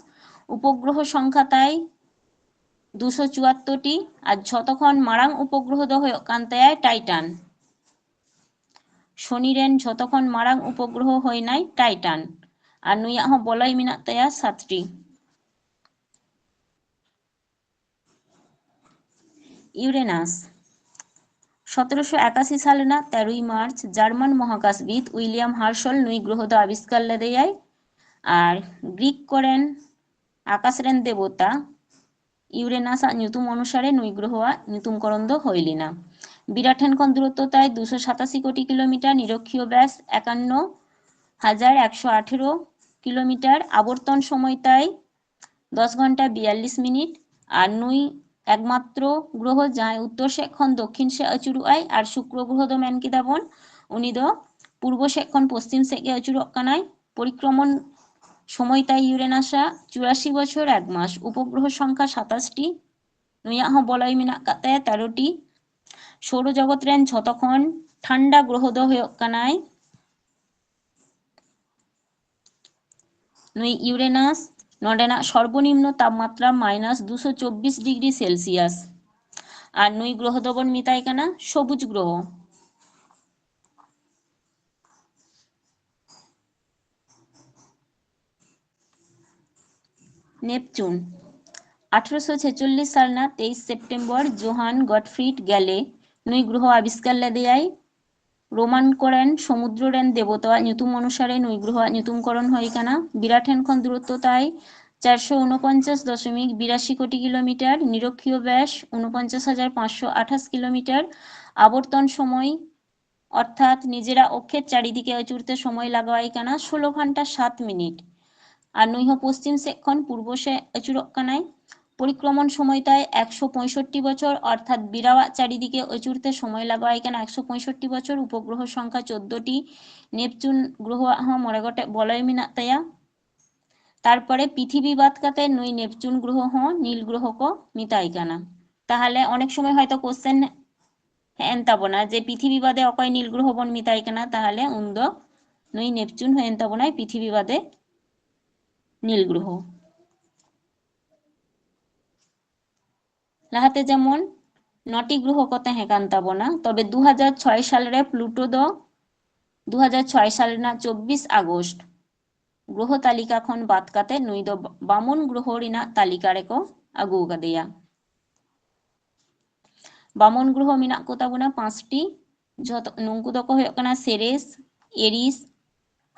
ᱩᱯᱚᱜᱨᱚᱦᱚ ᱥᱚᱝᱠᱷᱟ ᱛᱟᱭ ᱫᱩᱥᱚ ᱪᱩᱣᱟᱛᱛᱳᱨ ᱴᱤ, ᱟᱨ ᱡᱷᱚᱛᱚ ᱠᱷᱚᱱ ᱢᱟᱨᱟᱝ ᱩᱯᱚᱜᱨᱚᱦᱚ ᱫᱚ ᱦᱩᱭᱩᱜ ᱠᱟᱱ ᱛᱟᱭᱟ ᱴᱟᱭᱴᱟᱱ᱾ ᱥᱚᱱᱤ ᱨᱮᱱ ᱡᱷᱚᱛᱚ ᱠᱷᱚᱱ ᱢᱟᱨᱟᱝ ᱩᱯᱚᱜᱨᱚᱦᱚ ᱦᱩᱭᱱᱟᱭ ᱴᱟᱭᱴᱟᱱ, ᱟᱨ ᱱᱩᱭᱟᱜ ᱦᱚᱸ ᱵᱚᱞᱚᱭ ᱢᱮᱱᱟᱜ ᱛᱟᱭᱟ ᱥᱟᱛᱴᱤ᱾ ᱤᱭᱩᱨᱮᱱᱟᱥ᱾ ᱥᱚᱛᱨᱚᱥᱚ ᱮᱠᱟᱥᱤ ᱥᱟᱞ ᱨᱮᱱᱟᱜ ᱛᱮᱨᱚᱭ ᱢᱟᱨᱪ ᱡᱟᱨᱢᱟᱱ ᱢᱚᱦᱟᱠᱟᱥᱵᱤᱫ ᱩᱭᱞᱤᱭᱟᱢ ᱦᱟᱨᱥᱚᱞ ᱱᱩᱭ ᱜᱨᱚᱦᱚ ᱫᱚ ᱟᱵᱤᱥᱠᱟᱨ ᱞᱮᱫᱮᱭᱟᱭ᱾ ᱟᱨ ᱜᱨᱤᱠ ᱠᱚᱨᱮᱱ ᱟᱠᱟᱥ ᱨᱮᱱ ᱫᱮᱵᱚᱛᱟ ᱤᱭᱩᱨᱮᱱᱟᱥ ᱟᱜ ᱧᱩᱛᱩᱢ ᱚᱱᱩᱥᱟᱨᱮ ᱱᱩᱭ ᱜᱨᱚᱦᱚᱣᱟᱜ ᱧᱩᱛᱩᱢ ᱠᱚᱨᱚᱱ ᱫᱚ ᱦᱩᱭ ᱞᱮᱱᱟ᱾ ᱵᱤᱨᱟ ᱴᱷᱮᱱ ᱠᱷᱚᱱ ᱫᱩᱨᱚᱛᱛᱚ ᱛᱟᱭ ᱫᱩᱥᱚ ᱥᱟᱛᱟᱥᱤ ᱠᱳᱴᱤ ᱠᱤᱞᱳᱢᱤᱴᱟᱨ, ᱱᱤᱨᱚᱠᱷᱤᱭᱚ ᱵᱮᱥ ᱮᱠᱟᱱᱱᱚ ᱦᱟᱡᱟᱨ ᱮᱠᱥᱚ ᱟᱴᱷᱮᱨᱚ ᱠᱤᱞᱳᱢᱤᱴᱟᱨ, ᱟᱵᱚᱨᱛᱚᱱ ᱥᱚᱢᱚᱭ ᱛᱟᱭ ᱫᱚᱥ ᱜᱷᱚᱱᱴᱟ ᱵᱤᱭᱟᱞᱞᱤᱥ ᱢᱤᱱᱤᱴ, ᱟᱨ ᱱᱩᱭ ᱮᱠᱢᱟᱛᱨᱚ ᱜᱨᱚᱦᱚ ᱡᱟᱦᱟᱸᱭ ᱩᱛᱛᱚᱨ ᱥᱮᱫ ᱠᱷᱚᱱ ᱫᱚᱠᱠᱷᱤᱱ ᱥᱮᱫ ᱟᱹᱪᱩᱨᱚᱜ ᱟᱭ, ᱟᱨ ᱥᱩᱠᱨᱚ ᱜᱨᱚᱦᱚ ᱫᱚ ᱢᱮᱱ ᱠᱮᱫᱟ ᱵᱚᱱ ᱩᱱᱤ ᱫᱚ ᱯᱩᱨᱵᱚ ᱥᱮᱫ ᱠᱷᱚᱱ ᱯᱚᱥᱪᱤᱢ ᱥᱮᱫ ᱜᱮ ᱟᱹᱪᱩᱨᱚᱜ ᱠᱟᱱᱟᱭ᱾ ᱯᱚᱨᱤᱠᱨᱚᱢᱚᱱ ᱥᱚᱢᱚᱭ ᱛᱟᱭ ᱤᱭᱩᱨᱮᱱᱟᱥᱟᱜ ᱪᱩᱨᱟᱥᱤ ᱵᱚᱪᱷᱚᱨ ᱮᱠ ᱢᱟᱥ, ᱩᱯᱚᱜᱨᱚᱦᱚ ᱥᱚᱝᱠᱷᱟ ᱥᱟᱛᱟᱥ ᱴᱤ, ᱱᱩᱭᱟᱜ ᱦᱚᱸ ᱵᱚᱞᱚᱭ ᱢᱮᱱᱟᱜ ᱟᱠᱟᱫ ᱛᱟᱭᱟ ᱛᱮᱨᱚ ᱴᱤ᱾ ᱥᱳᱨᱚ ᱡᱚᱜᱚᱛ ᱨᱮᱱ ᱡᱷᱚᱛᱚ ᱠᱷᱚᱱ ᱴᱷᱟᱱᱰᱟ ᱜᱨᱚᱦᱚ ᱫᱚ ᱦᱩᱭᱩᱜ ᱠᱟᱱᱟᱭ ᱱᱩᱭ ᱤᱭᱩᱨᱮᱱᱟᱥ, ᱱᱚᱰᱮᱱᱟᱜ ᱥᱚᱨᱵᱚᱱᱤᱢᱱᱚ ᱛᱟᱯᱢᱟᱛᱨᱟ ᱢᱟᱭᱱᱟᱥ ᱫᱩᱥᱚ ᱪᱚᱵᱵᱤᱥ ᱰᱤᱜᱽᱨᱤ ᱥᱮᱞᱥᱤᱭᱟᱥ᱾ ᱟᱨ ᱱᱩᱭ ᱜᱨᱚᱦᱚ ᱫᱚᱵᱚᱱ ᱢᱮᱛᱟᱭ ᱠᱟᱱᱟ ᱥᱚᱵᱩᱡ ᱜᱨᱚᱦᱚ᱾ ᱱᱮᱯᱪᱩᱱ᱾ ᱟᱴᱷᱨᱚᱥᱚ ᱪᱷᱮᱪᱚᱞᱞᱤᱥ ᱥᱟᱞ ᱨᱮᱱᱟᱜ ᱛᱮᱭᱤᱥ ᱥᱮᱯᱴᱮᱢᱵᱚᱨ ᱡᱳᱦᱟᱱ ᱜᱚᱰᱯᱷᱨᱤᱰ ᱜᱮᱞᱮ ᱱᱩᱭ ᱜᱨᱚᱦᱚ ᱟᱵᱤᱥᱠᱟᱨ ᱞᱮᱫᱮᱭᱟᱭ᱾ ᱨᱳᱢᱟᱱ ᱠᱚᱨᱮᱱ ᱥᱚᱢᱩᱫᱨᱚ ᱨᱮᱱ ᱫᱮᱵᱚᱛᱟᱣᱟᱜ ᱧᱩᱛᱩᱢ ᱚᱱᱩᱥᱟᱨᱮ ᱱᱩᱭ ᱜᱨᱚᱦᱚᱣᱟᱜ ᱧᱩᱛᱩᱢ ᱠᱚᱨᱚᱱ ᱦᱩᱭ ᱟᱠᱟᱱᱟ᱾ ᱵᱤᱨᱟ ᱴᱷᱮᱱ ᱠᱷᱚᱱ ᱫᱩᱨᱚᱛᱛᱚ ᱛᱟᱭ ᱪᱟᱨᱥᱚ ᱩᱱᱚᱯᱚᱧᱪᱟᱥ ᱫᱚᱥᱚᱢᱤᱠ ᱵᱤᱨᱟᱥᱤ ᱠᱳᱴᱤ ᱠᱤᱞᱳᱢᱤᱴᱟᱨ, ᱱᱤᱨᱚᱠᱷᱤᱭᱚ ᱵᱮᱥ ᱩᱱᱚᱯᱚᱧᱪᱟᱥ ᱦᱟᱡᱟᱨ ᱯᱟᱸᱪᱥᱚ ᱟᱴᱷᱟᱥ ᱠᱤᱞᱳᱢᱤᱴᱟᱨ, ᱟᱵᱚᱨᱛᱚᱱ ᱥᱚᱢᱚᱭ ᱚᱨᱛᱷᱟᱛ ᱱᱤᱡᱮᱨᱟᱜ ᱚᱠᱠᱷᱮᱨ ᱪᱟᱨᱤᱫᱤᱠᱮ ᱟᱹᱪᱩᱨᱛᱮ ᱥᱚᱢᱚᱭ ᱞᱟᱜᱟᱣᱟᱭ ᱠᱟᱱᱟ ᱥᱳᱞᱳ ᱜᱷᱚᱱᱴᱟ ᱥᱟᱛ ᱢᱤᱱᱤᱴ᱾ ᱟᱨ ᱱᱩᱭ ᱦᱚᱸ ᱯᱚᱥᱪᱤᱢ ᱥᱮᱫ ᱠᱷᱚᱱ ᱯᱩᱨᱵᱚ ᱥᱮᱫ ᱟᱹᱪᱩᱨᱚᱜ ᱠᱟᱱᱟᱭ᱾ ᱯᱚᱨᱤᱠᱨᱚᱢᱚᱱ ᱥᱚᱢᱚᱭ ᱛᱟᱭ ᱮᱠᱥᱚ ᱯᱚᱸᱭᱥᱚᱴᱴᱤ ᱵᱚᱪᱷᱚᱨ, ᱚᱨᱛᱷᱟᱛ ᱵᱤᱨᱟᱣᱟᱜ ᱪᱟᱨᱤᱫᱤᱠᱮ ᱟᱹᱪᱩᱨᱛᱮ ᱥᱚᱢᱚᱭ ᱞᱟᱜᱟᱣᱟᱭ ᱠᱟᱱᱟ ᱮᱠᱥᱚ ᱯᱚᱸᱭᱥᱚᱴᱴᱤ ᱵᱚᱪᱷᱚᱨ᱾ ᱩᱯᱚᱜᱨᱚᱦᱚ ᱥᱚᱝᱠᱷᱟ ᱪᱳᱫᱽᱫᱳ ᱴᱤ, ᱱᱮᱯᱪᱩᱱ ᱜᱨᱚᱦᱚᱣᱟᱜ ᱦᱚᱸ ᱢᱚᱬᱮ ᱜᱚᱴᱮᱡ ᱵᱚᱞᱚᱭ ᱢᱮᱱᱟᱜ ᱛᱟᱭᱟ᱾ ᱛᱟᱨᱯᱚᱨᱮ ᱯᱤᱛᱷᱤᱵᱤ ᱵᱟᱫ ᱠᱟᱛᱮ ᱱᱩᱭ ᱱᱮᱯᱪᱩᱱ ᱜᱨᱚᱦᱚ ᱦᱚᱸ ᱱᱤᱞ ᱜᱨᱚᱦᱚ ᱠᱚ ᱢᱮᱛᱟᱭ ᱠᱟᱱᱟ᱾ ᱛᱟᱦᱚᱞᱮ ᱚᱱᱮᱠ ᱥᱚᱢᱚᱭ ᱦᱚᱭᱛᱚ ᱠᱳᱥᱪᱮᱱ ᱦᱮᱡ ᱮᱱ ᱛᱟᱵᱚᱱᱟ ᱡᱮ ᱯᱤᱛᱷᱤᱵᱤ ᱵᱟᱫᱮ ᱚᱠᱚᱭ ᱱᱤᱞ ᱜᱨᱚᱦᱚ ᱵᱚᱱ ᱢᱮᱛᱟᱭ ᱠᱟᱱᱟ, ᱛᱟᱦᱚᱞᱮ ᱩᱱᱫᱚ ᱱᱩᱭ ᱱᱮᱯᱪᱩᱱ ᱦᱩᱭᱮᱱ ᱛᱟᱵᱚᱱᱟᱭ ᱯᱤᱛᱷᱤᱵᱤ ᱵᱟᱫᱮ ᱱᱤᱞ ᱜᱨᱚᱦᱚ᱾ ᱞᱟᱦᱟᱛᱮ ᱡᱮᱢᱚᱱ ᱱᱚᱴᱤ ᱜᱨᱚᱦᱚ ᱠᱚ ᱛᱟᱦᱮᱸ ᱠᱟᱱ ᱛᱟᱵᱚᱱᱟ, ᱛᱚᱵᱮ ᱫᱩ ᱦᱟᱡᱟᱨ ᱪᱷᱚᱭ ᱥᱟᱞ ᱨᱮ ᱯᱞᱩᱴᱳ ᱫᱚ ᱫᱩ ᱦᱟᱡᱟᱨ ᱪᱷᱚᱭ ᱥᱟᱞ ᱨᱮᱱᱟᱜ ᱪᱚᱵᱵᱤᱥ ᱟᱜᱚᱥᱴ ᱜᱨᱚᱦᱚ ᱛᱟᱹᱞᱤᱠᱟ ᱠᱷᱚᱱ ᱵᱟᱫ ᱠᱟᱛᱮ ᱱᱩᱭ ᱫᱚ ᱵᱟᱢᱚᱱ ᱜᱨᱚᱦᱚ ᱨᱮᱱᱟᱜ ᱛᱟᱹᱞᱤᱠᱟ ᱨᱮᱠᱚ ᱟᱹᱜᱩ ᱟᱠᱟᱫᱮᱭᱟ᱾ ᱵᱟᱢᱚᱱ ᱜᱨᱚᱦᱚ ᱢᱮᱱᱟᱜ ᱠᱚ ᱛᱟᱵᱚᱱᱟ ᱯᱟᱸᱪᱴᱤ᱾ ᱡᱷᱚᱛᱚ ᱱᱩᱝᱠᱩ ᱫᱚᱠᱚ ᱦᱩᱭᱩᱜ ᱠᱟᱱᱟ ᱥᱮᱨᱮᱥ, ᱮᱨᱤᱥ,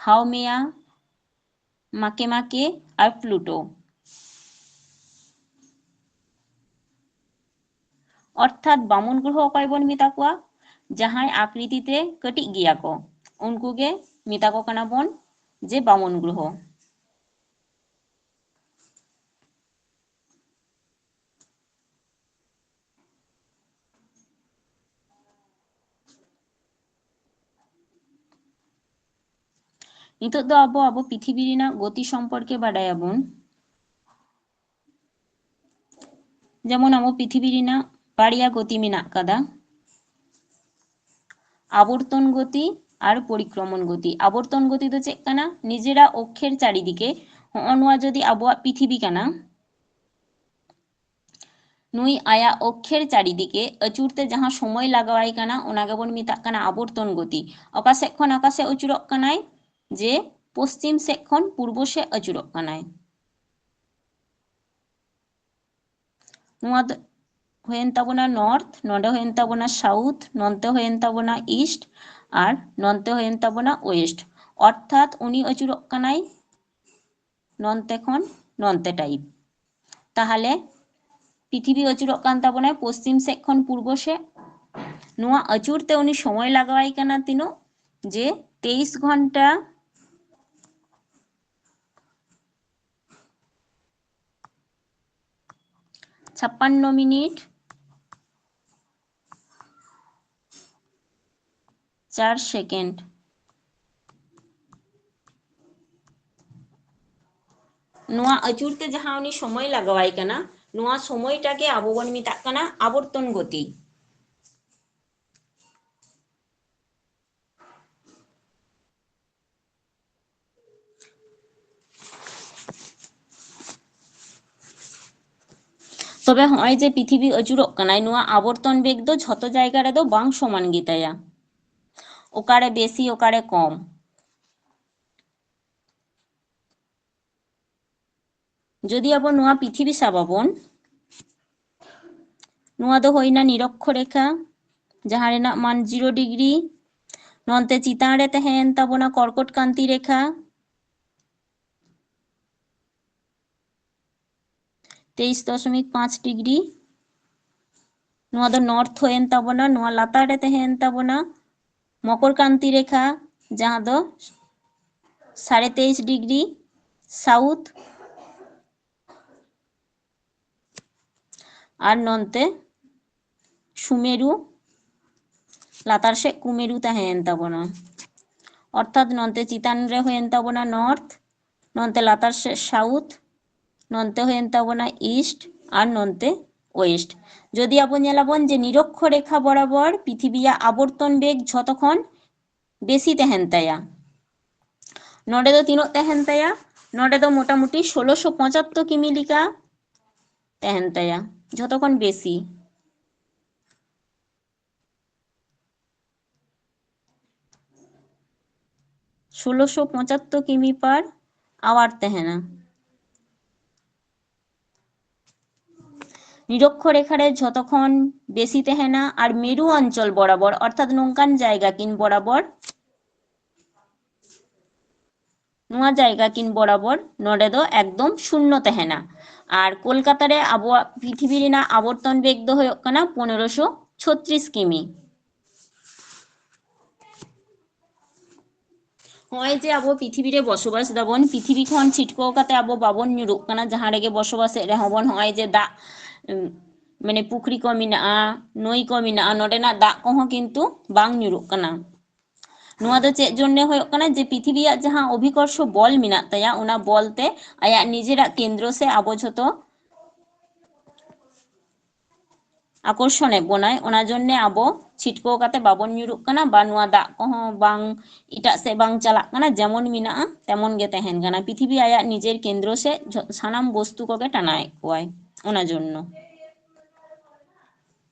ᱦᱟᱣᱢᱮᱭᱟ, ᱢᱟᱠᱮᱢᱟᱠᱮ ᱟᱨ ᱯᱞᱩᱴᱳ᱾ ᱚᱨᱛᱷᱟᱛ ᱵᱟᱢᱚᱱ ᱜᱨᱚᱦᱚ ᱚᱠᱚᱭ ᱵᱚᱱ ᱢᱮᱛᱟ ᱠᱚᱣᱟ? ᱡᱟᱦᱟᱸᱭ ᱟᱠᱨᱤᱛᱤ ᱛᱮ ᱠᱟᱹᱴᱤᱡ ᱜᱮᱭᱟ ᱠᱚ, ᱩᱱᱠᱩ ᱜᱮ ᱢᱮᱛᱟ ᱠᱚ ᱠᱟᱱᱟ ᱵᱚᱱ ᱡᱮ ᱵᱟᱢᱚᱱ ᱜᱨᱚᱦᱚ᱾ ᱱᱤᱛᱚᱜ ᱫᱚ ᱟᱵᱚ, ᱟᱵᱚ ᱯᱨᱤᱛᱷᱤᱵᱤ ᱨᱮᱱᱟᱜ ᱜᱚᱛᱤ ᱥᱚᱢᱯᱚᱨᱠᱮ ᱵᱟᱰᱟᱭᱟᱵᱚᱱ᱾ ᱡᱮᱢᱚᱱ ᱟᱵᱚ ᱯᱨᱤᱛᱷᱤᱵᱤ ᱨᱮᱱᱟᱜ ᱵᱟᱨᱭᱟ ᱜᱚᱛᱤ ᱢᱮᱱᱟᱜ ᱠᱟᱫᱟ, ᱟᱵᱚᱨᱛᱚᱱ ᱜᱚᱛᱤ ᱟᱨ ᱯᱚᱨᱤᱠᱨᱚᱢᱚᱱ ᱜᱚᱛᱤ᱾ ᱟᱵᱚᱨᱛᱚᱱ ᱜᱚᱛᱤ ᱫᱚ ᱪᱮᱫ ᱠᱟᱱᱟ? ᱱᱤᱡᱮᱨᱟᱜ ᱚᱠᱠᱷᱮᱨ ᱪᱟᱨᱤᱫᱤᱠᱮ, ᱦᱚᱸᱜᱼᱚ ᱱᱚᱣᱟ ᱡᱩᱫᱤ ᱟᱵᱚᱣᱟᱜ ᱯᱨᱤᱛᱷᱤᱵᱤ ᱠᱟᱱᱟ, ᱱᱩᱭ ᱟᱭᱟᱜ ᱚᱠᱠᱷᱮᱨ ᱪᱟᱨᱤᱫᱤᱠᱮ ᱟᱹᱪᱩᱨ ᱛᱮ ᱡᱟᱦᱟᱸ ᱥᱚᱢᱚᱭ ᱞᱟᱜᱟᱣᱟᱭ ᱠᱟᱱᱟ, ᱚᱱᱟ ᱜᱮᱵᱚᱱ ᱢᱮᱛᱟᱜ ᱠᱟᱱᱟ ᱟᱵᱚᱨᱛᱚᱱ ᱜᱚᱛᱤ᱾ ᱚᱠᱟ ᱥᱮᱫ ᱠᱷᱚᱱ ᱚᱠᱟ ᱥᱮᱫ ᱟᱹᱪᱩᱨᱚᱜ ᱠᱟᱱᱟᱭ? ᱡᱮ ᱯᱚᱥᱪᱤᱢ ᱥᱮᱫ ᱠᱷᱚᱱ ᱯᱩᱨᱵᱚ ᱥᱮᱫ ᱟᱹᱪᱩᱨᱚᱜ ᱠᱟᱱᱟᱭ᱾ ᱱᱚᱣᱟ ᱫᱚ ᱦᱩᱭᱮᱱ ᱛᱟᱵᱚᱱᱟ ᱱᱚᱨᱛᱷ, ᱱᱚᱰᱮ ᱦᱩᱭᱮᱱ ᱛᱟᱵᱚᱱᱟ ᱥᱟᱣᱩᱛᱷ, ᱱᱚᱱᱛᱮ ᱦᱩᱭᱮᱱ ᱛᱟᱵᱚᱱᱟ ᱤᱥᱴ, ᱟᱨ ᱱᱚᱱᱛᱮ ᱦᱩᱭᱮᱱ ᱛᱟᱵᱚᱱᱟ ᱳᱭᱮᱥᱴ᱾ ᱚᱨᱛᱷᱟᱛ ᱩᱱᱤ ᱟᱹᱪᱩᱨᱚᱜ ᱠᱟᱱᱟᱭ ᱱᱚᱱᱛᱮ ᱠᱷᱚᱱ ᱱᱚᱱᱛᱮ ᱴᱟᱭᱤᱯ᱾ ᱛᱟᱦᱚᱞᱮ ᱯᱨᱤᱛᱷᱤᱵᱤ ᱟᱹᱪᱩᱨᱚᱜ ᱠᱟᱱ ᱛᱟᱵᱚᱱᱟᱭ ᱯᱚᱥᱪᱤᱢ ᱥᱮᱫ ᱠᱷᱚᱱ ᱯᱩᱨᱵᱚ ᱥᱮᱫ᱾ ᱱᱚᱣᱟ ᱟᱹᱪᱩᱨ ᱛᱮ ᱩᱱᱤ ᱥᱚᱢᱚᱭ ᱞᱟᱜᱟᱣᱟᱭ ᱠᱟᱱᱟ ᱛᱤᱱᱟᱹᱜ? ᱡᱮ ᱛᱮᱭᱤᱥ ᱜᱷᱚᱱᱴᱟ ᱪᱷᱟᱯᱯᱟᱱᱱᱚ ᱢᱤᱱᱤᱴ ᱪᱟᱨ ᱥᱮᱠᱮᱱᱰ᱾ ᱱᱚᱣᱟ ᱟᱹᱪᱩᱨ ᱛᱮ ᱡᱟᱦᱟᱸ ᱩᱱᱤ ᱥᱚᱢᱚᱭ ᱞᱟᱜᱟᱣᱟᱭ ᱠᱟᱱᱟ, ᱱᱚᱣᱟ ᱥᱚᱢᱚᱭᱴᱟ ᱜᱮ ᱟᱵᱚ ᱵᱚᱱ ᱢᱮᱛᱟᱜ ᱠᱟᱱᱟ ᱟᱵᱚᱨᱛᱚᱱ ᱜᱚᱛᱤ᱾ ᱛᱚᱵᱮ ᱦᱚᱸᱜᱼᱚᱭ ᱡᱮ ᱯᱨᱤᱛᱷᱤᱵᱤ ᱟᱹᱪᱩᱨᱚᱜ ᱠᱟᱱᱟᱭ, ᱱᱚᱣᱟ ᱟᱵᱚᱨᱛᱚᱱ ᱵᱮᱜᱽ ᱫᱚ ᱡᱷᱚᱛᱚ ᱡᱟᱭᱜᱟ ᱨᱮᱫᱚ ᱵᱟᱝ ᱥᱚᱢᱟᱱ ᱜᱮᱛᱟᱭᱟ᱾ ᱚᱠᱟᱨᱮ ᱵᱮᱥᱤ, ᱚᱠᱟᱨᱮ ᱠᱚᱢ᱾ ᱡᱩᱫᱤ ᱟᱵᱚ ᱱᱚᱣᱟ ᱯᱨᱤᱛᱷᱤᱵᱤ ᱥᱟᱵ ᱟᱵᱚᱱ, ᱱᱚᱣᱟ ᱫᱚ ᱦᱩᱭᱱᱟ ᱱᱤᱨᱚᱠᱠᱷᱚ ᱨᱮᱠᱷᱟ, ᱡᱟᱦᱟᱸ ᱨᱮᱱᱟᱜ ᱢᱟᱱ ᱡᱤᱨᱳ ᱰᱤᱜᱽᱨᱤ᱾ ᱱᱚᱱᱛᱮ ᱪᱮᱛᱟᱱ ᱨᱮ ᱛᱟᱦᱮᱸᱭᱮᱱ ᱛᱟᱵᱚᱱᱟ ᱠᱚᱨᱠᱚᱴ ᱠᱟᱱᱛᱤ ᱨᱮᱠᱷᱟ, ᱛᱮᱭᱤᱥ ᱫᱚᱥᱚᱢᱤᱠ ᱯᱟᱸᱪ ᱰᱤᱜᱽᱨᱤ᱾ ᱱᱚᱣᱟ ᱫᱚ ᱱᱚᱨᱛᱷ ᱦᱩᱭᱮᱱ ᱛᱟᱵᱚᱱᱟ, ᱱᱚᱣᱟ ᱞᱟᱛᱟᱨ ᱨᱮ ᱛᱟᱦᱮᱸᱭᱮᱱ ᱛᱟᱵᱚᱱᱟ ᱢᱚᱠᱚᱨ ᱠᱟᱱᱛᱤ ᱨᱮᱠᱷᱟ, ᱡᱟᱦᱟᱸ ᱫᱚ ᱥᱟᱲᱮ ᱛᱮᱭᱤᱥ ᱰᱤᱜᱽᱨᱤ ᱥᱟᱣᱩᱛᱷ᱾ ᱟᱨ ᱱᱚᱱᱛᱮ ᱥᱩᱢᱮᱨᱩ, ᱞᱟᱛᱟᱨ ᱥᱮᱫ ᱠᱩᱢᱮᱨᱩ ᱛᱟᱦᱮᱸᱭᱮᱱ ᱛᱟᱵᱚᱱᱟ᱾ ᱚᱨᱛᱷᱟᱛ ᱱᱚᱱᱛᱮ ᱪᱮᱛᱟᱱ ᱨᱮ ᱦᱩᱭᱮᱱ ᱛᱟᱵᱚᱱᱟ ᱱᱚᱨᱛᱷ, ᱱᱚᱱᱛᱮ ᱞᱟᱛᱟᱨ ᱥᱮᱫ ᱥᱟᱣᱩᱛᱷ, ᱱᱚᱱᱛᱮ ᱦᱩᱭᱮᱱ ᱛᱟᱵᱚᱱᱟ ᱤᱥᱴ, ᱟᱨ ᱱᱚᱱᱛᱮ ᱳᱭᱮᱥᱴ᱾ ᱡᱩᱫᱤ ᱟᱵᱚ ᱧᱮᱞᱟᱵᱚᱱ ᱡᱮ ᱱᱤᱨᱚᱠᱠᱷᱚ ᱨᱮᱠᱷᱟ ᱵᱚᱨᱟᱵᱚᱨ ᱯᱨᱤᱛᱷᱤᱵᱤᱭᱟᱜ ᱟᱵᱚᱨᱛᱚᱱ ᱵᱮᱜᱽ ᱡᱷᱚᱛᱚ ᱠᱷᱚᱱ ᱵᱮᱥᱤ ᱛᱟᱦᱮᱱ ᱛᱟᱭᱟ᱾ ᱱᱚᱰᱮ ᱫᱚ ᱛᱤᱱᱟᱹᱜ ᱛᱟᱦᱮᱱ ᱛᱟᱭᱟ? ᱱᱚᱰᱮ ᱫᱚ ᱢᱚᱴᱟᱢᱩᱴᱤ ᱥᱳᱞᱳᱥᱚ ᱯᱚᱸᱪᱟᱛᱛᱳᱨ ᱠᱤᱢᱤ ᱞᱮᱠᱟ ᱛᱟᱦᱮᱱ ᱛᱟᱭᱟ, ᱡᱷᱚᱛᱚ ᱠᱷᱚᱱ ᱵᱮᱥᱤ᱾ ᱥᱳᱞᱳᱥᱚ ᱯᱚᱸᱪᱟᱛᱛᱳᱨ ᱠᱤᱢᱤ per hour ᱛᱟᱦᱮᱱᱟ᱾ ᱱᱤᱨᱚᱠᱠᱷᱚ ᱨᱮᱠᱷᱟ ᱨᱮ ᱡᱷᱚᱛᱚ ᱠᱷᱚᱱ ᱵᱮᱥᱤ ᱛᱟᱦᱮᱱᱟ᱾ ᱟᱨ ᱢᱮᱨᱩ ᱚᱧᱪᱚᱞ ᱵᱚᱨᱟᱵᱚᱨ, ᱚᱨᱛᱷᱟᱛ ᱱᱚᱝᱠᱟᱱ ᱡᱟᱭᱜᱟ ᱠᱤᱱ ᱵᱚᱨᱟᱵᱚᱨ, ᱱᱚᱣᱟ ᱡᱟᱭᱜᱟ ᱠᱤᱱ ᱵᱚᱨᱟᱵᱚᱨ ᱱᱚᱰᱮ ᱫᱚ ᱮᱠᱫᱚᱢ ᱥᱩᱱᱱᱚ ᱛᱟᱦᱮᱱᱟ᱾ ᱟᱨ ᱠᱳᱞᱠᱟᱛᱟ ᱨᱮ ᱟᱵᱚᱣᱟᱜ ᱯᱨᱤᱛᱷᱤᱵᱤ ᱨᱮᱱᱟᱜ ᱟᱵᱚᱨᱛᱚᱱ ᱵᱮᱜᱽ ᱫᱚ ᱦᱩᱭᱩᱜ ᱠᱟᱱᱟ ᱯᱚᱱᱮᱨᱚᱥᱚ ᱪᱷᱚᱛᱨᱤᱥ ᱠᱤᱢᱤ᱾ ᱱᱚᱜᱼᱚᱭ ᱡᱮ ᱟᱵᱚ ᱯᱨᱤᱛᱷᱤᱵᱤ ᱨᱮ ᱵᱚᱥᱚᱵᱟᱥ ᱫᱟᱵᱚᱱ, ᱯᱨᱤᱛᱷᱤᱵᱤ ᱠᱷᱚᱱ ᱪᱷᱤᱴᱠᱟᱹᱣ ᱠᱟᱛᱮ ᱟᱵᱚ ᱵᱟᱵᱚᱱ ᱧᱩᱨᱩᱜ ᱠᱟᱱᱟ, ᱡᱟᱦᱟᱸ ᱨᱮᱜᱮ ᱵᱚᱥᱚᱵᱟᱥᱮᱫ ᱨᱮᱦᱚᱸ ᱵᱚᱱ, ᱱᱚᱜᱼᱚᱭ ᱡᱮ ᱫᱟᱜ, ᱩᱢ, ᱢᱟᱱᱮ ᱯᱩᱠᱷᱨᱤ ᱠᱚ ᱢᱮᱱᱟᱜᱼᱟ, ᱱᱟᱹᱭ ᱠᱚ ᱢᱮᱱᱟᱜᱼᱟ, ᱱᱚᱰᱮᱱᱟᱜ ᱫᱟᱜ ᱠᱚᱦᱚᱸ ᱠᱤᱱᱛᱩ ᱵᱟᱝ ᱧᱩᱨᱩᱜ ᱠᱟᱱᱟ᱾ ᱱᱚᱣᱟ ᱫᱚ ᱪᱮᱫ ᱡᱚᱱᱱᱮ ᱦᱩᱭᱩᱜ ᱠᱟᱱᱟ? ᱡᱮ ᱯᱨᱤᱛᱷᱤᱵᱤᱭᱟᱜ ᱡᱟᱦᱟᱸ ᱚᱵᱷᱤᱠᱚᱨᱥᱚ ᱵᱚᱞ ᱢᱮᱱᱟᱜ ᱛᱟᱭᱟ, ᱚᱱᱟ ᱵᱚᱞ ᱛᱮ ᱟᱭᱟᱜ ᱱᱤᱡᱮᱨᱟᱜ ᱠᱮᱱᱫᱨᱚ ᱥᱮ ᱟᱵᱚ ᱡᱷᱚᱛᱚ ᱟᱠᱚᱨᱥᱚᱱᱮᱫ ᱵᱚᱱᱟᱭ, ᱚᱱᱟ ᱡᱚᱱᱱᱮ ᱟᱵᱚ ᱪᱷᱤᱴᱠᱟᱹᱣ ᱠᱟᱛᱮ ᱵᱟᱵᱚᱱ ᱧᱩᱨᱩᱜ ᱠᱟᱱᱟ, ᱵᱟ ᱱᱚᱣᱟ ᱫᱟᱜ ᱠᱚᱦᱚᱸ ᱵᱟᱝ ᱮᱴᱟᱜ ᱥᱮᱫ ᱵᱟᱝ ᱪᱟᱞᱟᱜ ᱠᱟᱱᱟ, ᱡᱮᱢᱚᱱ ᱢᱮᱱᱟᱜᱼᱟ ᱛᱮᱢᱚᱱ ᱜᱮ ᱛᱟᱦᱮᱱ ᱠᱟᱱᱟ᱾ ᱯᱨᱤᱛᱷᱤᱵᱤ ᱟᱭᱟᱜ ᱱᱤᱡᱮᱨ ᱠᱮᱱᱫᱨᱚ ᱥᱮᱫ ᱡᱷᱚ-, ᱥᱟᱱᱟᱢ ᱵᱚᱥᱛᱩ ᱠᱚᱜᱮ ᱴᱟᱱᱟᱣᱮᱫ ᱠᱚᱣᱟᱭ, ᱚᱱᱟ ᱡᱚᱱᱱᱚ᱾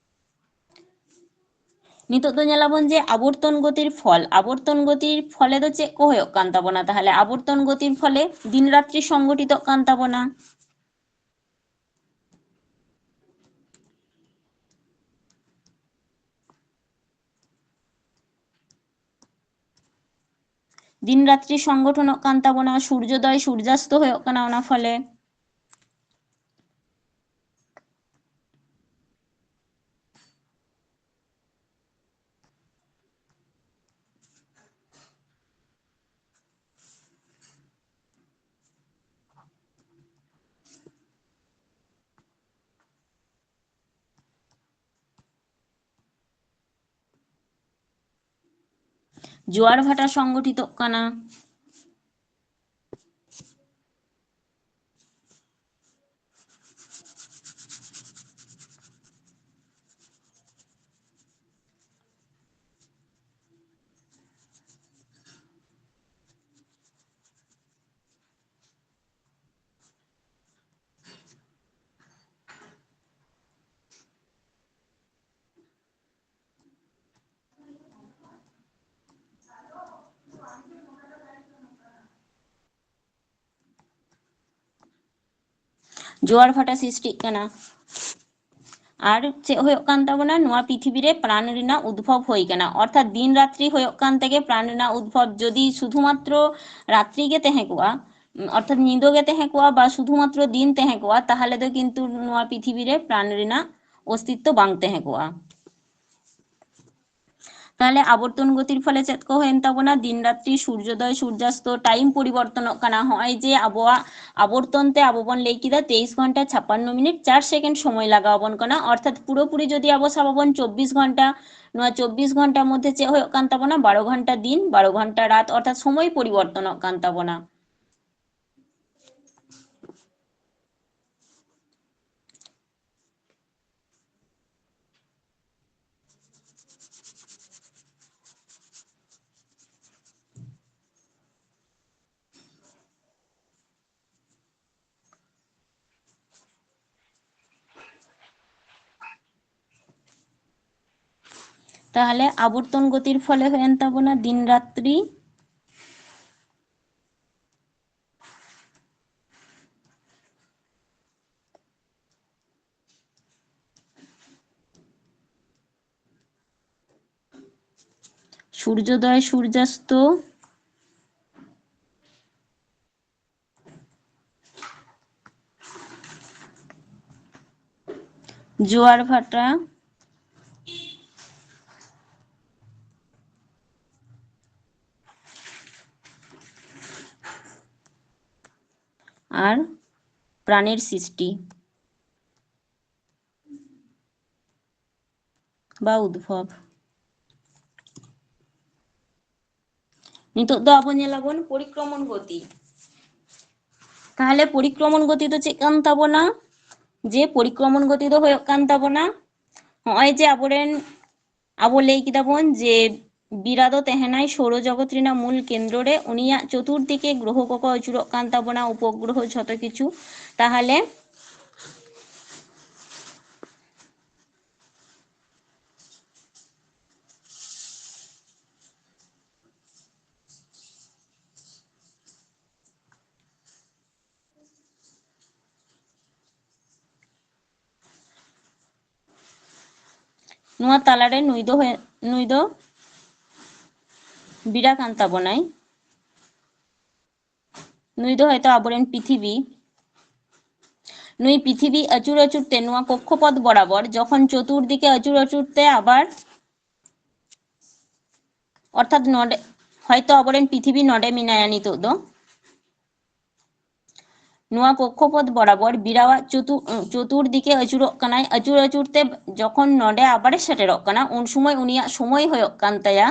ᱱᱤᱛᱚᱜ ᱫᱚ ᱧᱮᱞᱟᱵᱚᱱ ᱡᱮ ᱟᱵᱚᱨᱛᱚᱱ ᱜᱚᱛᱤᱨ ᱯᱷᱚᱞ᱾ ᱟᱵᱚᱨᱛᱚᱱ ᱜᱚᱛᱤᱨ ᱯᱷᱚᱞᱮ ᱫᱚ ᱪᱮᱫ ᱠᱚ ᱦᱩᱭᱩᱜ ᱠᱟᱱ ᱛᱟᱵᱚᱱᱟ? ᱛᱟᱦᱚᱞᱮ ᱟᱵᱚᱨᱛᱚᱱ ᱜᱚᱛᱤᱨ ᱯᱷᱚᱞᱮ ᱫᱤᱱ ᱨᱟᱛᱨᱤ ᱥᱚᱝᱜᱚᱴᱷᱤᱛᱚᱜ ᱠᱟᱱ ᱛᱟᱵᱚᱱᱟ᱾ ᱫᱤᱱ ᱨᱟᱛᱨᱤ ᱥᱚᱝᱜᱚᱴᱷᱚᱱᱚᱜ ᱠᱟᱱ ᱛᱟᱵᱚᱱᱟ, ᱥᱩᱨᱡᱳᱫᱚᱭ ᱥᱩᱨᱡᱟᱥᱛᱚ ᱦᱩᱭᱩᱜ ᱠᱟᱱᱟ ᱚᱱᱟ ᱯᱷᱚᱞᱮ᱾ ᱡᱳᱣᱟᱨ ᱵᱷᱟᱴᱟ ᱥᱚᱝᱜᱚᱴᱷᱤᱛᱚᱜ ᱠᱟᱱᱟ᱾ ᱡᱳᱣᱟᱨ ᱵᱷᱟᱴᱟ ᱥᱨᱤᱥᱴᱤᱜ ᱠᱟᱱᱟ᱾ ᱟᱨ ᱪᱮᱫ ᱦᱩᱭᱩᱜ ᱠᱟᱱ ᱛᱟᱵᱚᱱᱟ? ᱱᱚᱣᱟ ᱯᱨᱤᱛᱷᱤᱵᱤ ᱨᱮ ᱯᱨᱟᱱ ᱨᱮᱱᱟᱜ ᱩᱫᱽᱵᱷᱚᱵ ᱦᱩᱭ ᱠᱟᱱᱟ᱾ ᱚᱨᱛᱷᱟᱛ ᱫᱤᱱ ᱨᱟᱛᱨᱤ ᱦᱩᱭᱩᱜ ᱠᱟᱱ ᱛᱮᱜᱮ ᱯᱨᱟᱱ ᱨᱮᱱᱟᱜ ᱩᱫᱽᱵᱷᱚᱵ᱾ ᱡᱩᱫᱤ ᱥᱩᱫᱷᱩᱢᱟᱛᱨᱚ ᱨᱟᱛᱨᱤ ᱜᱮ ᱛᱟᱦᱮᱸ ᱠᱚᱜᱼᱟ, ᱚᱨᱛᱷᱟᱛ ᱧᱤᱫᱟᱹ ᱜᱮ ᱛᱟᱦᱮᱸ ᱠᱚᱜᱼᱟ ᱵᱟ ᱥᱩᱫᱷᱩᱢᱟᱛᱨᱚ ᱫᱤᱱ ᱛᱟᱦᱮᱸ ᱠᱚᱜᱼᱟ, ᱛᱟᱦᱚᱞᱮ ᱫᱚ ᱠᱤᱱᱛᱩ ᱱᱚᱣᱟ ᱯᱨᱤᱛᱷᱤᱵᱤ ᱨᱮ ᱯᱨᱟᱱ ᱨᱮᱱᱟᱜ ᱚᱥᱛᱤᱛᱛᱚ ᱵᱟᱝ ᱛᱟᱦᱮᱸ ᱠᱚᱜᱼᱟ᱾ ᱛᱟᱦᱚᱞᱮ ᱟᱵᱚᱨᱛᱚᱱ ᱜᱚᱛᱤᱨ ᱯᱷᱚᱞᱮ ᱪᱮᱫ ᱠᱚ ᱦᱩᱭᱮᱱ ᱛᱟᱵᱚᱱᱟ? ᱫᱤᱱ ᱨᱟᱛᱨᱤ, ᱥᱩᱨᱡᱳᱫᱚᱭ, ᱥᱩᱨᱡᱟᱥᱛᱚ, ᱴᱟᱭᱤᱢ ᱯᱚᱨᱤᱵᱚᱨᱛᱚᱱᱚᱜ ᱠᱟᱱᱟ᱾ ᱦᱚᱸᱜᱼᱚᱭ ᱡᱮ ᱟᱵᱚᱣᱟᱜ ᱟᱵᱚᱨᱛᱚᱱ ᱛᱮ ᱟᱵᱚ ᱵᱚᱱ ᱞᱟᱹᱭ ᱠᱮᱫᱟ ᱛᱮᱭᱤᱥ ᱜᱷᱚᱱᱴᱟ ᱪᱷᱟᱯᱟᱱᱱᱚ ᱢᱤᱱᱤᱴ ᱪᱟᱨ ᱥᱮᱠᱮᱱᱰ ᱥᱚᱢᱚᱭ ᱞᱟᱜᱟᱣ ᱟᱵᱚᱱ ᱠᱟᱱᱟ, ᱚᱨᱛᱷᱟᱛ ᱯᱩᱨᱟᱹᱯᱩᱨᱤ ᱡᱩᱫᱤ ᱟᱵᱚ ᱥᱟᱵ ᱟᱵᱚᱱ ᱪᱚᱵᱵᱤᱥ ᱜᱷᱚᱱᱴᱟ, ᱱᱚᱣᱟ ᱪᱚᱵᱵᱤᱥ ᱜᱷᱚᱱᱴᱟ ᱢᱚᱫᱽᱫᱷᱮ ᱪᱮᱫ ᱦᱩᱭᱩᱜ ᱠᱟᱱ ᱛᱟᱵᱚᱱᱟ? ᱵᱟᱨᱚ ᱜᱷᱚᱱᱴᱟ ᱫᱤᱱ, ᱵᱟᱨᱚ ᱜᱷᱚᱱᱴᱟ ᱨᱟᱛ, ᱚᱨᱛᱷᱟᱛ ᱥᱚᱢᱚᱭ ᱯᱚᱨᱤᱵᱚᱨᱛᱚᱱᱚᱜ ᱠᱟᱱ ᱛᱟᱵᱚᱱᱟ᱾ ᱛᱟᱦᱚᱞᱮ ᱟᱵᱚᱨᱛᱚᱱ ᱜᱚᱛᱤᱨ ᱯᱷᱚᱞᱮ ᱦᱩᱭᱮᱱ ᱛᱟᱵᱚᱱᱟ ᱫᱤᱱ ᱨᱟᱛᱨᱤ, ᱥᱩᱨᱡᱳᱫᱚᱭ, ᱥᱩᱨᱡᱟᱥᱛᱚ, ᱡᱳᱣᱟᱨ ᱵᱷᱟᱴᱟ, ᱟᱨ ᱯᱨᱟᱱᱤᱨ ᱥᱨᱤᱥᱴᱤ ᱵᱟ ᱩᱫᱽᱵᱷᱚᱵ᱾ ᱱᱤᱛᱚᱜ ᱫᱚ ᱟᱵᱚ ᱧᱮᱞᱟᱵᱚᱱ ᱯᱚᱨᱤᱠᱨᱚᱢᱚᱱ ᱜᱚᱛᱤ᱾ ᱛᱟᱦᱚᱞᱮ ᱯᱚᱨᱤᱠᱨᱚᱢᱚᱱ ᱜᱚᱛᱤ ᱫᱚ ᱪᱮᱫ ᱠᱟᱱ ᱛᱟᱵᱚᱱᱟ? ᱡᱮ ᱯᱚᱨᱤᱠᱨᱚᱢᱚᱱ ᱜᱚᱛᱤ ᱫᱚ ᱦᱩᱭᱩᱜ ᱠᱟᱱ ᱛᱟᱵᱚᱱᱟ ᱱᱚᱜᱼᱚᱭ ᱡᱮ ᱟᱵᱚᱨᱮᱱ, ᱟᱵᱚ ᱞᱟᱹᱭ ᱠᱮᱫᱟ ᱵᱚᱱ ᱡᱮ ᱵᱤᱨᱟ ᱫᱚ ᱛᱟᱦᱮᱱᱟᱭ ᱥᱳᱨᱚ ᱡᱚᱜᱚᱛ ᱨᱮᱱᱟᱜ ᱢᱩᱞ ᱠᱮᱱᱫᱨᱚ ᱨᱮ, ᱩᱱᱤᱭᱟᱜ ᱪᱚᱛᱩᱨᱫᱤᱠᱮ ᱜᱨᱚᱦᱚ ᱠᱚᱠᱚ ᱟᱹᱪᱩᱨᱚᱜ ᱠᱟᱱ ᱛᱟᱵᱚᱱᱟ, ᱩᱯᱚᱜᱨᱚᱦᱚ, ᱡᱷᱚᱛᱚ ᱠᱤᱪᱷᱩ᱾ ᱛᱟᱦᱚᱞᱮ ᱱᱚᱣᱟ ᱛᱟᱞᱟᱨᱮ ᱱᱩᱭ ᱫᱚ ᱦᱚᱭ-, ᱱᱩᱭ ᱫᱚ ᱵᱮᱲᱟ ᱠᱟᱱ ᱛᱟᱵᱚᱱᱟᱭ᱾ ᱱᱩᱭ ᱫᱚ ᱦᱚᱭᱛᱚ ᱟᱵᱚᱨᱮᱱ ᱯᱤᱛᱷᱤᱵᱤ᱾ ᱱᱩᱭ ᱯᱤᱛᱷᱤᱵᱤ ᱟᱹᱪᱩᱨ ᱟᱹᱪᱩᱨ ᱛᱮ ᱱᱚᱣᱟ ᱠᱚᱠᱠᱷᱚᱯᱚᱛ ᱵᱚᱨᱟᱵᱚᱨ ᱡᱚᱠᱷᱚᱱ ᱪᱚᱛᱩᱨᱫᱤᱠᱮ ᱟᱹᱪᱩᱨ ᱟᱹᱪᱩᱨ ᱛᱮ ᱟᱵᱟᱨ, ᱚᱨᱛᱷᱟᱛ ᱱᱚᱰᱮ ᱦᱚᱭᱛᱚ ᱟᱵᱚᱨᱮᱱ ᱯᱤᱛᱷᱤᱵᱤ ᱱᱚᱰᱮ ᱢᱮᱱᱟᱭᱟ ᱱᱤᱛᱚᱜ ᱫᱚ, ᱱᱚᱣᱟ ᱠᱚᱠᱠᱷᱚᱯᱚᱛ ᱵᱚᱨᱟᱵᱚᱨ ᱵᱮᱲᱟᱣᱟᱜ ᱪᱚᱛᱩ-, ᱪᱚᱛᱩᱨᱫᱤᱠᱮ ᱟᱹᱪᱩᱨᱚᱜ ᱠᱟᱱᱟᱭ᱾ ᱟᱹᱪᱩᱨ ᱟᱹᱪᱩᱨ ᱛᱮ ᱡᱚᱠᱷᱚᱱ ᱱᱚᱰᱮ ᱟᱵᱟᱨᱮ ᱥᱮᱴᱮᱨᱚᱜ ᱠᱟᱱᱟ, ᱩᱱ ᱥᱚᱢᱚᱭ ᱩᱱᱤᱭᱟᱜ ᱥᱚᱢᱚᱭ ᱦᱩᱭᱩᱜ ᱠᱟᱱ ᱛᱟᱭᱟ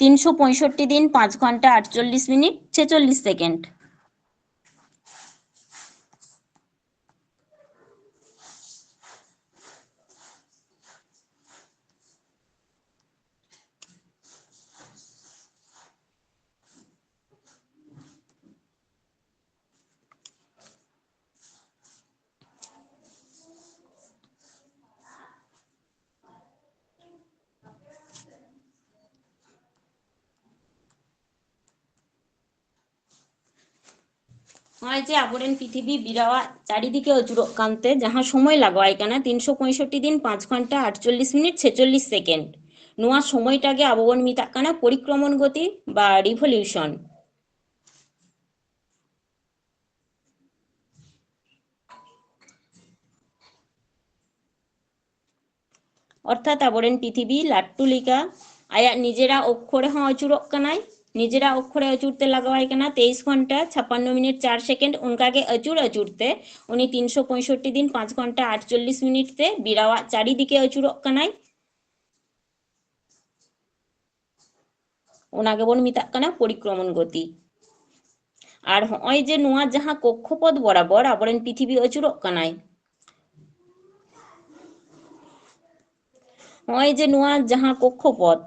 ᱛᱤᱱᱥᱚ ᱯᱚᱸᱭᱥᱚᱴᱴᱤ ᱫᱤᱱ, ᱯᱟᱸᱪ ᱜᱷᱚᱱᱴᱟ, ᱟᱴᱪᱚᱞᱞᱤᱥ ᱢᱤᱱᱤᱴ, ᱪᱷᱮᱪᱚᱞᱞᱤᱥ ᱥᱮᱠᱮᱱᱰ᱾ ᱱᱚᱜᱼᱚᱭ ᱡᱮ ᱟᱵᱚᱨᱮᱱ ᱯᱤᱛᱷᱤᱵᱤ ᱵᱮᱲᱟᱣᱟᱜ ᱪᱟᱨᱤᱫᱤᱠᱮ ᱟᱹᱪᱩᱨᱚᱜ ᱠᱟᱱᱛᱮ ᱡᱟᱦᱟᱸ ᱥᱚᱢᱚᱭ ᱞᱟᱜᱟᱣᱟᱭ ᱠᱟᱱᱟ ᱛᱤᱱᱥᱚ ᱯᱚᱸᱭᱥᱚᱴᱴᱤ ᱫᱤᱱ, ᱯᱟᱸᱪ ᱜᱷᱚᱱᱴᱟ, ᱟᱴᱪᱚᱞᱞᱤᱥ ᱢᱤᱱᱤᱴ, ᱪᱷᱮᱪᱚᱞᱞᱤᱥ ᱥᱮᱠᱮᱱᱰ, ᱱᱚᱣᱟ ᱥᱚᱢᱚᱭᱴᱟ ᱜᱮ ᱟᱵᱚ ᱵᱚᱱ ᱢᱮᱛᱟᱜ ᱠᱟᱱᱟ ᱯᱚᱨᱤᱠᱨᱚᱢᱚᱱ ᱜᱚᱛᱤ ᱵᱟ ᱨᱤᱵᱷᱚᱞᱤᱭᱩᱥᱚᱱ᱾ ᱚᱨᱛᱷᱟᱛ ᱟᱵᱚᱨᱮᱱ ᱯᱤᱛᱷᱤᱵᱤ ᱞᱟᱹᱴᱩ ᱞᱮᱠᱟ ᱟᱭᱟᱜ ᱱᱤᱡᱮᱨᱟᱜ ᱚᱠᱠᱷᱚᱨᱮ ᱦᱚᱸ ᱟᱹᱪᱩᱨᱚᱜ ᱠᱟᱱᱟᱭ, ᱱᱤᱡᱮᱨᱟᱜ ᱚᱠᱠᱷᱚᱨᱮ ᱟᱹᱪᱩᱨ ᱛᱮ ᱞᱟᱜᱟᱣᱟᱭ ᱠᱟᱱᱟ ᱛᱮᱭᱤᱥ ᱜᱷᱚᱱᱴᱟ, ᱪᱷᱟᱯᱟᱱᱱᱚ ᱢᱤᱱᱤᱴ, ᱪᱟᱨ ᱥᱮᱠᱮᱱᱰ᱾ ᱚᱱᱠᱟᱜᱮ ᱟᱹᱪᱩᱨ ᱟᱹᱪᱩᱨ ᱛᱮ ᱩᱱᱤ ᱛᱤᱱᱥᱚ ᱯᱚᱸᱭᱥᱚᱴᱴᱤ ᱫᱤᱱ, ᱯᱟᱸᱪ ᱜᱷᱚᱱᱴᱟ, ᱟᱴᱪᱚᱞᱞᱤᱥ ᱢᱤᱱᱤᱴ ᱛᱮ ᱵᱮᱲᱟᱣᱟᱜ ᱪᱟᱨᱤᱫᱤᱠᱮ ᱟᱹᱪᱩᱨᱚᱜ ᱠᱟᱱᱟᱭ᱾ ᱚᱱᱟ ᱜᱮᱵᱚᱱ ᱢᱮᱛᱟᱜ ᱠᱟᱱᱟ ᱯᱚᱨᱤᱠᱨᱚᱢᱚᱱ ᱜᱚᱛᱤ᱾ ᱟᱨ ᱦᱚᱸᱜᱼᱚᱭ ᱡᱮ ᱱᱚᱣᱟ ᱡᱟᱦᱟᱸ ᱠᱚᱠᱠᱷᱚᱯᱚᱛ ᱵᱚᱨᱟᱵᱚᱨ ᱟᱵᱚᱨᱮᱱ ᱯᱤᱛᱷᱤᱵᱤ ᱟᱹᱪᱩᱨᱚᱜ ᱠᱟᱱᱟᱭ, ᱦᱚᱸᱜᱼᱚᱭ ᱡᱮ ᱱᱚᱣᱟ ᱡᱟᱦᱟᱸ ᱠᱚᱠᱠᱷᱚᱯᱚᱛ,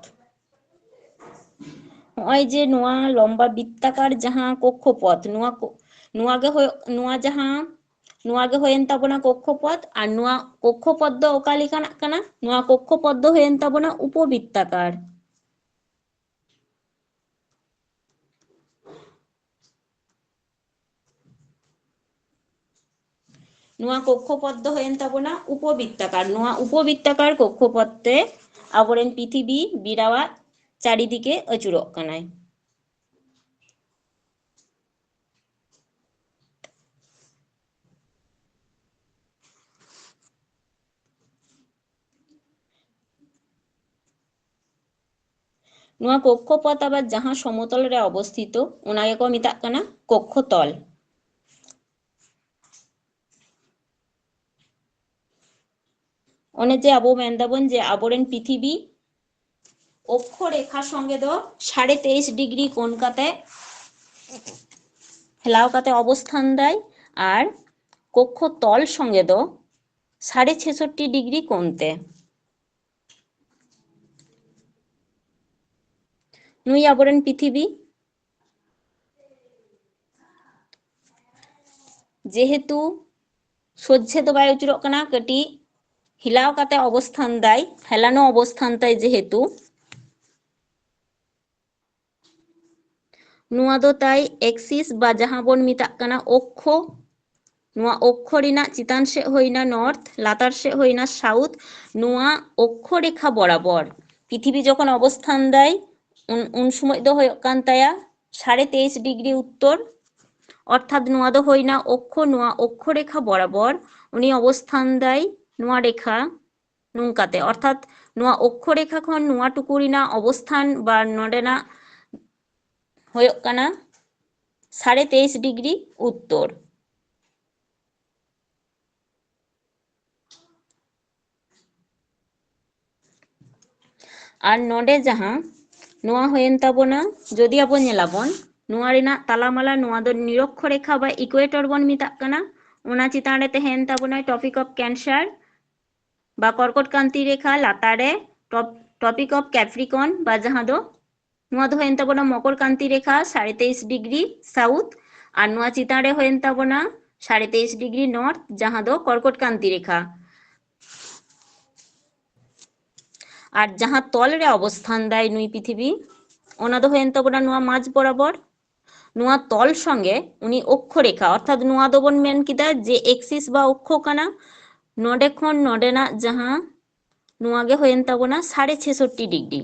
ᱦᱚᱸᱜᱼᱚᱭ ᱡᱮ ᱱᱚᱣᱟ ᱞᱚᱢᱵᱟ ᱵᱤᱛᱛᱟᱠᱟᱨ ᱡᱟᱦᱟᱸ ᱠᱚᱠᱠᱷᱚᱯᱚᱛ, ᱱᱚᱣᱟ ᱠᱚ-, ᱱᱚᱣᱟ ᱜᱮ ᱦᱩᱭᱩᱜ, ᱱᱚᱣᱟ ᱡᱟᱦᱟᱸ, ᱱᱚᱣᱟ ᱜᱮ ᱦᱩᱭᱮᱱ ᱛᱟᱵᱚᱱᱟ ᱠᱚᱠᱠᱷᱚᱯᱚᱛ᱾ ᱟᱨ ᱱᱚᱣᱟ ᱠᱚᱠᱠᱷᱚᱯᱚᱛ ᱫᱚ ᱚᱠᱟ ᱞᱮᱠᱟᱱᱟᱜ ᱠᱟᱱᱟ? ᱱᱚᱣᱟ ᱠᱚᱠᱠᱷᱚᱯᱚᱛ ᱫᱚ ᱦᱩᱭᱮᱱ ᱛᱟᱵᱚᱱᱟ ᱩᱯᱚᱵᱤᱛᱛᱟᱠᱟᱨ᱾ ᱱᱚᱣᱟ ᱠᱚᱠᱠᱷᱚᱯᱚᱛ ᱫᱚ ᱦᱩᱭᱮᱱ ᱛᱟᱵᱚᱱᱟ ᱩᱯᱚᱵᱤᱛᱛᱟᱠᱟᱨ᱾ ᱱᱚᱣᱟ ᱩᱯᱚᱵᱤᱛᱛᱟᱠᱟᱨ ᱠᱚᱠᱠᱷᱚᱯᱚᱛ ᱛᱮ ᱟᱵᱚᱨᱮᱱ ᱯᱨᱤᱛᱷᱤᱵᱤ ᱵᱮᱲᱟᱣᱟᱜ ᱪᱟᱨᱤᱫᱤᱠᱮ ᱟᱹᱪᱩᱨᱚᱜ ᱠᱟᱱᱟᱭ᱾ ᱱᱚᱣᱟ ᱠᱚᱠᱠᱷᱚᱯᱚᱛ ᱟᱵᱟᱨ ᱡᱟᱦᱟᱸ ᱥᱚᱢᱚᱛᱚᱞ ᱨᱮ ᱚᱵᱚᱥᱛᱷᱤᱛᱚ, ᱚᱱᱟ ᱜᱮᱠᱚ ᱢᱮᱛᱟᱜ ᱠᱟᱱᱟ ᱠᱚᱠᱠᱷᱚᱛᱚᱞ᱾ ᱚᱱᱮ ᱡᱮ ᱟᱵᱚ ᱢᱮᱱ ᱫᱟᱵᱚᱱ ᱡᱮ ᱟᱵᱚᱨᱮᱱ ᱯᱨᱤᱛᱷᱤᱵᱤ ᱚᱠᱠᱷᱚ ᱨᱮᱠᱷᱟ ᱥᱚᱸᱜᱮ ᱫᱚ ᱥᱟᱲᱮ ᱛᱮᱭᱤᱥ ᱰᱤᱜᱽᱨᱤ ᱠᱳᱱ ᱠᱟᱛᱮ ᱦᱮᱞᱟᱣ ᱠᱟᱛᱮ ᱚᱵᱚᱥᱛᱷᱟᱱ ᱫᱟᱭ, ᱟᱨ ᱠᱚᱠᱠᱷᱚ ᱛᱚᱞ ᱥᱚᱸᱜᱮ ᱫᱚ ᱥᱟᱲᱮ ᱪᱷᱮᱥᱚᱴᱴᱤ ᱰᱤᱜᱽᱨᱤ ᱠᱳᱱ ᱛᱮ᱾ ᱱᱩᱭ ᱟᱵᱚᱨᱮᱱ ᱯᱨᱤᱛᱷᱤᱵᱤ ᱡᱮᱦᱮᱛᱩ ᱥᱚᱡᱷᱮ ᱫᱚ ᱵᱟᱭ ᱟᱹᱪᱩᱨᱚᱜ ᱠᱟᱱᱟ, ᱠᱟᱹᱴᱤᱡ ᱦᱤᱞᱟᱣ ᱠᱟᱛᱮ ᱚᱵᱚᱥᱛᱷᱟᱱ ᱫᱟᱭ, ᱦᱮᱞᱟᱱᱚ ᱚᱵᱚᱥᱛᱷᱟᱱ ᱛᱟᱭ ᱡᱮᱦᱮᱛᱩ, ᱱᱚᱣᱟ ᱫᱚ ᱛᱟᱭ ᱮᱠᱥᱤᱥ ᱵᱟ ᱡᱟᱦᱟᱸ ᱵᱚᱱ ᱢᱮᱛᱟᱜ ᱠᱟᱱᱟ ᱚᱠᱠᱷᱚ᱾ ᱱᱚᱣᱟ ᱚᱠᱠᱷᱚ ᱨᱮᱱᱟᱜ ᱪᱮᱛᱟᱱ ᱥᱮᱫ ᱦᱩᱭᱱᱟ ᱱᱚᱨᱛᱷ, ᱞᱟᱛᱟᱨ ᱥᱮᱫ ᱦᱩᱭᱱᱟ ᱥᱟᱣᱩᱛᱷ᱾ ᱱᱚᱣᱟ ᱚᱠᱠᱷᱚ ᱨᱮᱠᱷᱟ ᱵᱚᱨᱟᱵᱚᱨ ᱯᱨᱤᱛᱷᱤᱵᱤ ᱡᱚᱠᱷᱚᱱ ᱚᱵᱚᱥᱛᱷᱟᱱ ᱫᱟᱭ, ᱩᱱ, ᱩᱱ ᱥᱚᱢᱚᱭ ᱫᱚ ᱦᱩᱭᱩᱜ ᱠᱟᱱ ᱛᱟᱭᱟ ᱥᱟᱲᱮ ᱛᱮᱭᱤᱥ ᱰᱤᱜᱽᱨᱤ ᱩᱛᱛᱚᱨ᱾ ᱚᱨᱛᱷᱟᱛ ᱱᱚᱣᱟ ᱫᱚ ᱦᱩᱭᱱᱟ ᱚᱠᱠᱷᱚ, ᱱᱚᱣᱟ ᱚᱠᱠᱷᱚ ᱨᱮᱠᱷᱟ ᱵᱚᱨᱟᱵᱚᱨ ᱩᱱᱤ ᱚᱵᱚᱥᱛᱷᱟᱱ ᱫᱟᱭ ᱱᱚᱣᱟ ᱨᱮᱠᱷᱟ ᱱᱚᱝᱠᱟᱛᱮ, ᱚᱨᱛᱷᱟᱛ ᱱᱚᱣᱟ ᱚᱠᱠᱷᱚ ᱨᱮᱠᱷᱟ ᱠᱷᱚᱱ ᱱᱚᱣᱟ ᱴᱩᱠᱩ ᱨᱮᱱᱟᱜ ᱚᱵᱚᱥᱛᱷᱟᱱ ᱵᱟ ᱱᱚᱰᱮᱱᱟᱜ ᱦᱩᱭᱩᱜ ᱠᱟᱱᱟ ᱥᱟᱲᱮ ᱛᱮᱭᱤᱥ ᱰᱤᱜᱽᱨᱤ ᱩᱛᱛᱚᱨ᱾ ᱟᱨ ᱱᱚᱰᱮ ᱡᱟᱦᱟᱸ ᱱᱚᱣᱟ ᱦᱩᱭᱮᱱ ᱛᱟᱵᱚᱱᱟ, ᱡᱩᱫᱤ ᱟᱵᱚ ᱧᱮᱞᱟᱵᱚᱱ, ᱱᱚᱣᱟ ᱨᱮᱱᱟᱜ ᱛᱟᱞᱟᱢᱟᱞᱟ, ᱱᱚᱣᱟ ᱫᱚ ᱱᱤᱨᱚᱠᱠᱷᱚ ᱨᱮᱠᱷᱟ ᱵᱟ ᱤᱠᱩᱭᱮᱴᱚᱨ ᱵᱚᱱ ᱢᱮᱛᱟᱜ ᱠᱟᱱᱟ᱾ ᱚᱱᱟ ᱪᱮᱛᱟᱱ ᱨᱮ ᱛᱟᱦᱮᱸᱭᱮᱱ ᱛᱟᱵᱚᱱᱟ ᱴᱨᱚᱯᱤᱠ ᱚᱯᱷ ᱠᱮᱱᱥᱟᱨ ᱵᱟ ᱠᱚᱨᱠᱚᱴ ᱠᱟᱱᱛᱤ ᱨᱮᱠᱷᱟ, ᱞᱟᱛᱟᱨ ᱨᱮ ᱴᱨᱚᱯᱤᱠ ᱚᱯᱷ ᱠᱮᱯᱨᱤᱠᱚᱱ ᱵᱟ ᱡᱟᱦᱟᱸ ᱫᱚ, ᱱᱚᱣᱟ ᱫᱚ ᱦᱩᱭᱮᱱ ᱛᱟᱵᱚᱱᱟ ᱢᱚᱠᱚᱨ ᱠᱟᱱᱛᱤ ᱨᱮᱠᱷᱟ, ᱥᱟᱲᱮ ᱛᱮᱭᱤᱥ ᱰᱤᱜᱽᱨᱤ ᱥᱟᱣᱩᱛᱷ, ᱟᱨ ᱱᱚᱣᱟ ᱪᱮᱛᱟᱱ ᱨᱮ ᱦᱩᱭᱮᱱ ᱛᱟᱵᱚᱱᱟ ᱥᱟᱲᱮ ᱛᱮᱭᱤᱥ ᱰᱤᱜᱽᱨᱤ ᱱᱚᱨᱛᱷ, ᱡᱟᱦᱟᱸ ᱫᱚ ᱠᱚᱨᱠᱚᱴ ᱠᱟᱱᱛᱤ ᱨᱮᱠᱷᱟ᱾ ᱟᱨ ᱡᱟᱦᱟᱸ ᱛᱚᱞ ᱨᱮ ᱚᱵᱚᱥᱛᱷᱟᱱ ᱫᱟᱭ ᱱᱩᱭ ᱯᱨᱤᱛᱷᱤᱵᱤ, ᱚᱱᱟ ᱫᱚ ᱦᱩᱭᱮᱱ ᱛᱟᱵᱚᱱᱟ ᱱᱚᱣᱟ ᱢᱟᱡᱽ ᱵᱚᱨᱟᱵᱚᱨ᱾ ᱱᱚᱣᱟ ᱛᱚᱞ ᱥᱚᱸᱜᱮ ᱩᱱᱤ ᱚᱠᱠᱷᱚ ᱨᱮᱠᱷᱟ, ᱚᱨᱛᱷᱟᱛ ᱱᱚᱣᱟ ᱫᱚᱵᱚᱱ ᱢᱮᱱ ᱠᱮᱫᱟ ᱡᱮ ᱮᱠᱥᱤᱥ ᱵᱟ ᱚᱠᱠᱷᱚ ᱠᱟᱱᱟ, ᱱᱚᱰᱮ ᱠᱷᱚᱱ ᱱᱚᱰᱮᱱᱟᱜ ᱡᱟᱦᱟᱸ, ᱱᱚᱣᱟ ᱜᱮ ᱦᱩᱭᱮᱱ ᱛᱟᱵᱚᱱᱟ ᱥᱟᱲᱮ ᱪᱷᱮᱥᱚᱴᱴᱤ ᱰᱤᱜᱽᱨᱤ᱾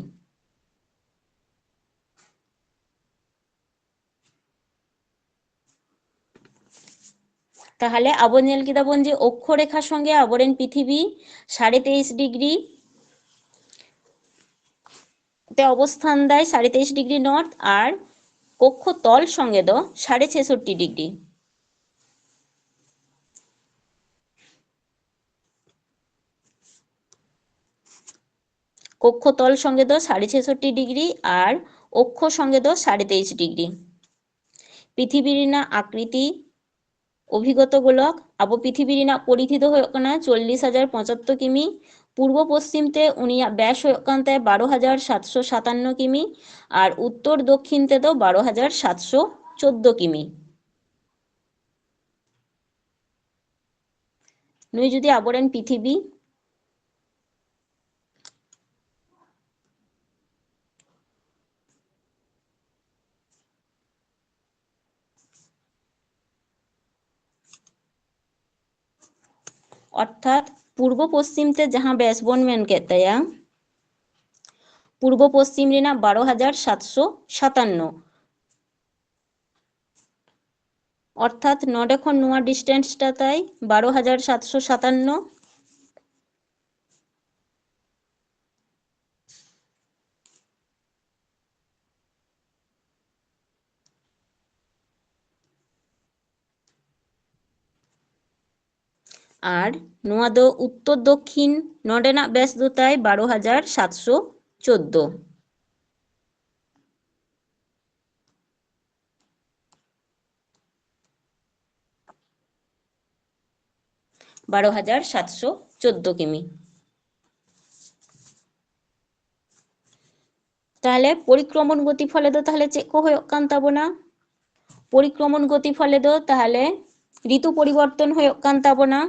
ᱛᱟᱦᱚᱞᱮ ᱟᱵᱚ ᱧᱮᱞ ᱠᱮᱫᱟ ᱵᱚᱱ ᱡᱮ ᱚᱠᱠᱷᱚ ᱨᱮᱠᱷᱟ ᱥᱚᱸᱜᱮ ᱟᱵᱚᱨᱮᱱ ᱯᱨᱤᱛᱷᱤᱵᱤ ᱥᱟᱲᱮ ᱛᱮᱭᱤᱥ ᱰᱤᱜᱽᱨᱤ ᱛᱮ ᱚᱵᱚᱥᱛᱷᱟᱱ ᱫᱟᱭ, ᱥᱟᱲᱮ ᱛᱮᱭᱤᱥ ᱰᱤᱜᱽᱨᱤ ᱱᱚᱨᱛᱷ, ᱟᱨ ᱠᱚᱠᱠᱷᱚ ᱛᱚᱞ ᱥᱚᱸᱜᱮ ᱫᱚ ᱥᱟᱲᱮ ᱪᱷᱮᱥᱚᱴᱴᱤ ᱰᱤᱜᱽᱨᱤ᱾ ᱠᱚᱠᱠᱷᱚ ᱛᱚᱞ ᱥᱚᱸᱜᱮ ᱫᱚ ᱥᱟᱲᱮ ᱪᱷᱮᱥᱚᱴᱴᱤ ᱰᱤᱜᱽᱨᱤ ᱟᱨ ᱚᱠᱠᱷᱚ ᱥᱚᱸᱜᱮ ᱫᱚ ᱥᱟᱲᱮ ᱛᱮᱭᱤᱥ ᱰᱤᱜᱽᱨᱤ᱾ ᱯᱨᱤᱛᱷᱤᱵᱤ ᱨᱮᱱᱟᱜ ᱟᱠᱨᱤᱛᱤ, ᱚᱵᱷᱤᱜᱚᱛᱚ ᱜᱳᱞᱚᱠ, ᱟᱵᱚ ᱯᱨᱤᱛᱷᱤᱵᱤ ᱨᱮᱱᱟᱜ ᱯᱚᱨᱤᱫᱷᱤ ᱫᱚ ᱦᱩᱭᱩᱜ ᱠᱟᱱᱟ ᱪᱚᱞᱞᱤᱥ ᱦᱟᱡᱟᱨ ᱯᱚᱸᱪᱟᱛᱛᱳᱨ ᱠᱤᱢᱤ᱾ ᱯᱩᱨᱵᱚ ᱯᱚᱥᱪᱤᱢ ᱛᱮ ᱩᱱᱤᱭᱟᱜ ᱵᱮᱥ ᱦᱩᱭᱩᱜ ᱠᱟᱱ ᱛᱟᱭᱟ ᱵᱟᱨᱚ ᱦᱟᱡᱟᱨ ᱥᱟᱛᱥᱚ ᱥᱟᱛᱟᱱᱱᱚ ᱠᱤᱢᱤ ᱟᱨ ᱩᱛᱛᱚᱨ ᱫᱚᱠᱠᱷᱤᱱ ᱛᱮᱫᱚ ᱵᱟᱨᱚ ᱦᱟᱡᱟᱨ ᱥᱟᱛᱥᱚ ᱪᱳᱫᱫᱳ ᱠᱤᱢᱤ᱾ ᱱᱩᱭ ᱡᱩᱫᱤ ᱟᱵᱚᱨᱮᱱ ᱯᱨᱤᱛᱷᱤᱵᱤ ᱚᱨᱛᱷᱟᱛ ᱯᱩᱨᱵᱚ ᱯᱚᱥᱪᱤᱢ ᱛᱮ ᱡᱟᱦᱟᱸ ᱵᱮᱥ ᱵᱚᱱ ᱢᱮᱱ ᱠᱮᱫ ᱛᱟᱭᱟ, ᱯᱩᱨᱵᱚ ᱯᱚᱥᱪᱤᱢ ᱨᱮᱱᱟᱜ ᱵᱟᱨᱚ ᱦᱟᱡᱟᱨ ᱥᱟᱛᱥᱚ ᱥᱟᱛᱟᱱᱱᱚ, ᱚᱨᱛᱷᱟᱛ ᱱᱚᱰᱮ ᱠᱷᱚᱱ ᱱᱚᱣᱟ ᱰᱤᱥᱴᱮᱱᱥ ᱴᱟ ᱛᱟᱭ ᱵᱟᱨᱚ ᱦᱟᱡᱟᱨ ᱥᱟᱛᱥᱚ ᱥᱟᱛᱟᱱᱱᱚ᱾ ᱟᱨ ᱱᱚᱣᱟ ᱫᱚ ᱩᱛᱛᱚᱨ ᱫᱚᱠᱠᱷᱤᱱ, ᱱᱚᱰᱮᱱᱟᱜ ᱵᱮᱥ ᱫᱚ ᱛᱟᱭ ᱵᱟᱨᱚ ᱦᱟᱡᱟᱨ ᱥᱟᱛᱥᱚ ᱪᱳᱫᱫᱳ᱾ ᱵᱟᱨᱚ ᱦᱟᱡᱟᱨ ᱥᱟᱛᱥᱚ ᱪᱳᱫᱫᱳ ᱠᱤᱢᱤ᱾ ᱛᱟᱦᱞᱮ ᱯᱚᱨᱤᱠᱨᱚᱢᱚᱱ ᱜᱚᱛᱤ ᱯᱷᱚᱞᱮ ᱫᱚ ᱛᱟᱦᱞᱮ ᱪᱮᱫ ᱠᱚ ᱦᱩᱭᱩᱜ ᱠᱟᱱ ᱛᱟᱵᱚᱱᱟ? ᱯᱚᱨᱤᱠᱨᱚᱢᱚᱱ ᱜᱚᱛᱤ ᱯᱷᱚᱞᱮ ᱫᱚ ᱛᱟᱦᱞᱮ ᱨᱤᱛᱩ ᱯᱚᱨᱤᱵᱚᱨᱛᱚᱱ ᱦᱩᱭᱩᱜ ᱠᱟᱱ ᱛᱟᱵᱚᱱᱟ᱾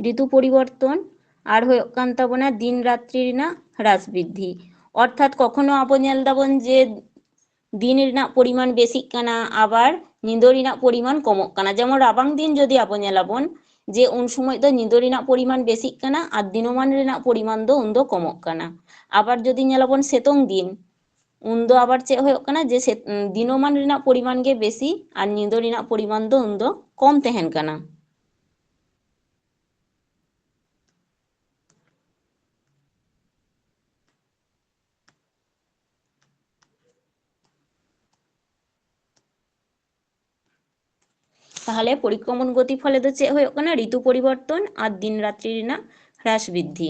ᱨᱤᱛᱩ ᱯᱚᱨᱤᱵᱚᱨᱛᱚᱱ, ᱟᱨ ᱦᱩᱭᱩᱜ ᱠᱟᱱ ᱛᱟᱵᱚᱱᱟ ᱫᱤᱱ ᱨᱟᱛᱨᱤ ᱨᱮᱱᱟᱜ ᱦᱨᱟᱥ ᱵᱨᱤᱫᱽᱫᱷᱤ᱾ ᱚᱨᱛᱷᱟᱛ ᱠᱚᱠᱷᱚᱱᱳ ᱟᱵᱚ ᱧᱮᱞ ᱫᱟᱵᱚᱱ ᱡᱮ ᱫᱤᱱ ᱨᱮᱱᱟᱜ ᱯᱚᱨᱤᱢᱟᱱ ᱵᱮᱥᱤᱜ ᱠᱟᱱᱟ, ᱟᱵᱟᱨ ᱧᱤᱫᱟᱹ ᱨᱮᱱᱟᱜ ᱯᱚᱨᱤᱢᱟᱱ ᱠᱚᱢᱚᱜ ᱠᱟᱱᱟ᱾ ᱡᱮᱢᱚᱱ ᱨᱟᱵᱟᱝ ᱫᱤᱱ ᱡᱩᱫᱤ ᱟᱵᱚ ᱧᱮᱞᱟᱵᱚᱱ ᱡᱮ ᱩᱱ ᱥᱚᱢᱚᱭ ᱫᱚ ᱧᱤᱫᱟᱹ ᱨᱮᱱᱟᱜ ᱯᱚᱨᱤᱢᱟᱱ ᱵᱮᱥᱤᱜ ᱠᱟᱱᱟ ᱟᱨ ᱫᱤᱱᱚᱢᱟᱱ ᱨᱮᱱᱟᱜ ᱯᱚᱨᱤᱢᱟᱱ ᱫᱚ ᱩᱱᱫᱚ ᱠᱚᱢᱚᱜ ᱠᱟᱱᱟ᱾ ᱟᱵᱟᱨ ᱡᱩᱫᱤ ᱧᱮᱞᱟᱵᱚᱱ ᱥᱤᱛᱩᱝ ᱫᱤᱱ, ᱩᱱᱫᱚ ᱟᱵᱟᱨ ᱪᱮᱫ ᱦᱩᱭᱩᱜ ᱠᱟᱱᱟ ᱡᱮ ᱥᱮ-, ᱫᱤᱱᱚᱢᱟᱱ ᱨᱮᱱᱟᱜ ᱯᱚᱨᱤᱢᱟᱱ ᱜᱮ ᱵᱮᱥᱤ ᱟᱨ ᱧᱤᱫᱟᱹ ᱨᱮᱱᱟᱜ ᱯᱚᱨᱤᱢᱟᱱ ᱫᱚ ᱩᱱᱫᱚ ᱠᱚᱢ ᱛᱟᱦᱮᱱ ᱠᱟᱱᱟ᱾ ᱛᱟᱦᱚᱞᱮ ᱯᱚᱨᱤᱠᱨᱚᱢᱚᱱ ᱜᱚᱛᱤ ᱯᱷᱚᱞᱮ ᱫᱚ ᱪᱮᱫ ᱦᱩᱭᱩᱜ ᱠᱟᱱᱟ? ᱨᱤᱛᱩ ᱯᱚᱨᱤᱵᱚᱨᱛᱚᱱ ᱟᱨ ᱫᱤᱱ ᱨᱟᱛᱨᱤ ᱨᱮᱱᱟᱜ ᱦᱨᱟᱥ ᱵᱨᱤᱫᱽᱫᱷᱤ᱾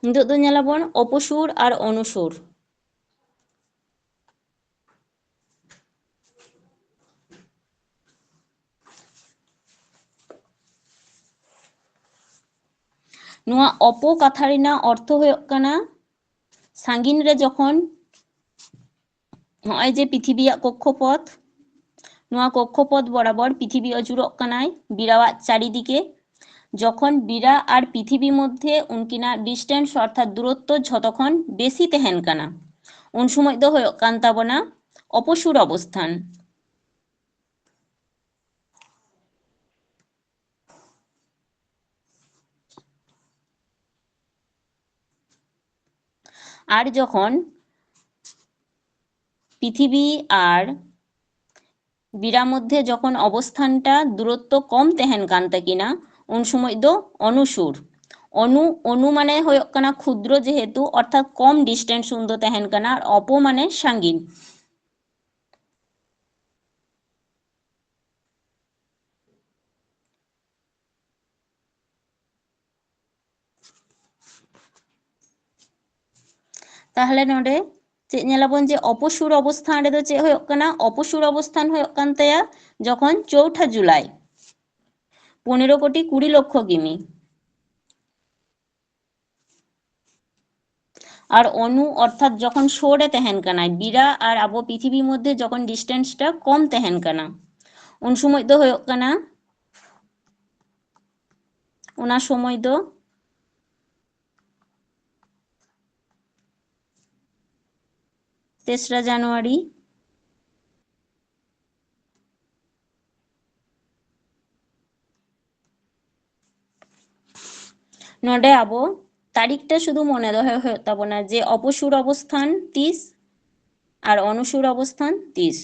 ᱱᱤᱛᱚᱜ ᱫᱚ ᱧᱮᱞᱟᱵᱚᱱ ᱚᱯᱚᱥᱩᱨ ᱟᱨ ᱚᱱᱩᱥᱩᱨ᱾ ᱱᱚᱣᱟ ᱚᱯᱚ ᱠᱟᱛᱷᱟ ᱨᱮᱱᱟᱜ ᱚᱨᱛᱷᱚ ᱦᱩᱭᱩᱜ ᱠᱟᱱᱟ ᱥᱟᱺᱜᱤᱧ ᱨᱮ ᱡᱚᱠᱷᱚᱱ ᱱᱚᱜᱼᱚᱭ ᱡᱮ ᱯᱨᱤᱛᱷᱤᱵᱤᱭᱟᱜ ᱠᱚᱠᱠᱷᱚᱯᱚᱛ, ᱱᱚᱣᱟ ᱠᱚᱠᱠᱷᱚᱯᱚᱛ ᱵᱚᱨᱟᱵᱚᱨ ᱯᱨᱤᱛᱷᱤᱵᱤ ᱟᱹᱪᱩᱨᱚᱜ ᱠᱟᱱᱟᱭ ᱵᱤᱨᱟᱣᱟᱜ ᱪᱟᱨᱤᱫᱤᱠᱮ᱾ ᱡᱚᱠᱷᱚᱱ ᱵᱤᱨᱟ ᱟᱨ ᱯᱨᱤᱛᱷᱤᱵᱤ ᱢᱚᱫᱽᱫᱷᱮ ᱩᱱᱠᱤᱱᱟᱜ distance ᱚᱨᱛᱷᱟᱛ ᱫᱩᱨᱚᱛᱛᱚ ᱡᱷᱚᱛᱚ ᱠᱷᱚᱱ ᱵᱮᱥᱤ ᱛᱟᱦᱮᱱ ᱠᱟᱱᱟ, ᱩᱱ ᱥᱚᱢᱚᱭ ᱫᱚ ᱦᱩᱭᱩᱜ ᱠᱟᱱ ᱛᱟᱵᱚᱱᱟ ᱚᱯᱚᱥᱩᱨ ᱚᱵᱚᱥᱛᱷᱟᱱ᱾ ᱟᱨ ᱡᱚᱠᱷᱚᱱ ᱯᱨᱤᱛᱷᱤᱵᱤ ᱟᱨ ᱵᱤᱨᱟ ᱢᱚᱫᱽᱫᱷᱮ ᱡᱚᱠᱷᱚᱱ ᱚᱵᱚᱥᱛᱷᱟᱱᱴᱟ ᱫᱩᱨᱚᱛᱛᱚ ᱠᱚᱢ ᱛᱟᱦᱮᱱ ᱠᱟᱱ ᱛᱟᱹᱠᱤᱱᱟ, ᱩᱱ ᱥᱚᱢᱚᱭ ᱫᱚ ᱚᱱᱩᱥᱩᱨ᱾ ᱚᱱᱩ, ᱚᱱᱩ ᱢᱟᱱᱮ ᱦᱩᱭᱩᱜ ᱠᱟᱱᱟ ᱠᱷᱩᱫᱨᱚ, ᱡᱮᱦᱮᱛᱩ ᱚᱨᱛᱷᱟᱛ ᱠᱚᱢ distance ᱩᱱᱫᱚ ᱛᱟᱦᱮᱱ ᱠᱟᱱᱟ, ᱟᱨ ᱚᱯᱚ ᱢᱟᱱᱮ ᱥᱟᱺᱜᱤᱧ᱾ ᱛᱟᱦᱞᱮ ᱱᱚᱰᱮ ᱪᱮᱫ ᱧᱮᱞᱟᱵᱚᱱ ᱡᱮ ᱚᱯᱚᱥᱩᱨ ᱚᱵᱚᱥᱛᱷᱟᱱ ᱨᱮᱫᱚ ᱪᱮᱫ ᱦᱩᱭᱩᱜ ᱠᱟᱱᱟ? ᱚᱯᱚᱥᱩᱨ ᱚᱵᱚᱥᱛᱷᱟᱱ ᱦᱩᱭᱩᱜ ᱠᱟᱱ ᱛᱟᱭᱟ ᱡᱚᱠᱷᱚᱱ ᱪᱳᱣᱴᱷᱟ ᱡᱩᱞᱟᱭ, ᱯᱚᱱᱮᱨᱚ ᱠᱳᱴᱤ ᱠᱩᱲᱤ ᱞᱚᱠᱠᱷᱚ ᱠᱤᱢᱤ᱾ ᱟᱨ ᱚᱱᱩ ᱚᱨᱛᱷᱟᱛ ᱡᱚᱠᱷᱚᱱ ᱥᱳᱨ ᱨᱮ ᱛᱟᱦᱮᱱ ᱠᱟᱱᱟᱭ, ᱵᱤᱨᱟ ᱟᱨ ᱟᱵᱚ ᱯᱨᱤᱛᱷᱤᱵᱤ ᱢᱚᱫᱽᱫᱷᱮ ᱡᱚᱠᱷᱚᱱ ᱰᱤᱥᱴᱮᱱᱥ ᱴᱟ ᱠᱚᱢ ᱛᱟᱦᱮᱱ ᱠᱟᱱᱟ, ᱩᱱ ᱥᱚᱢᱚᱭ ᱫᱚ ᱦᱩᱭᱩᱜ ᱠᱟᱱᱟ, ᱚᱱᱟ ᱥᱚᱢᱚᱭ ᱫᱚ ᱛᱮᱥᱨᱟ ᱡᱟᱱᱩᱣᱟᱨᱤ᱾ ᱱᱚᱰᱮ ᱟᱵᱚ ᱛᱟᱹᱨᱤᱠᱷ ᱛᱮ ᱥᱩᱫᱷᱩ ᱢᱚᱱᱮ ᱫᱚᱦᱚ ᱦᱩᱭᱩᱜ ᱛᱟᱵᱚᱱᱟ ᱡᱮ ᱚᱯᱚᱥᱩᱨ ᱚᱵᱚᱥᱛᱷᱟᱱ ᱛᱤᱥ ᱟᱨ ᱚᱱᱩᱥᱩᱨ ᱚᱵᱚᱥᱛᱷᱟᱱ ᱛᱤᱥ᱾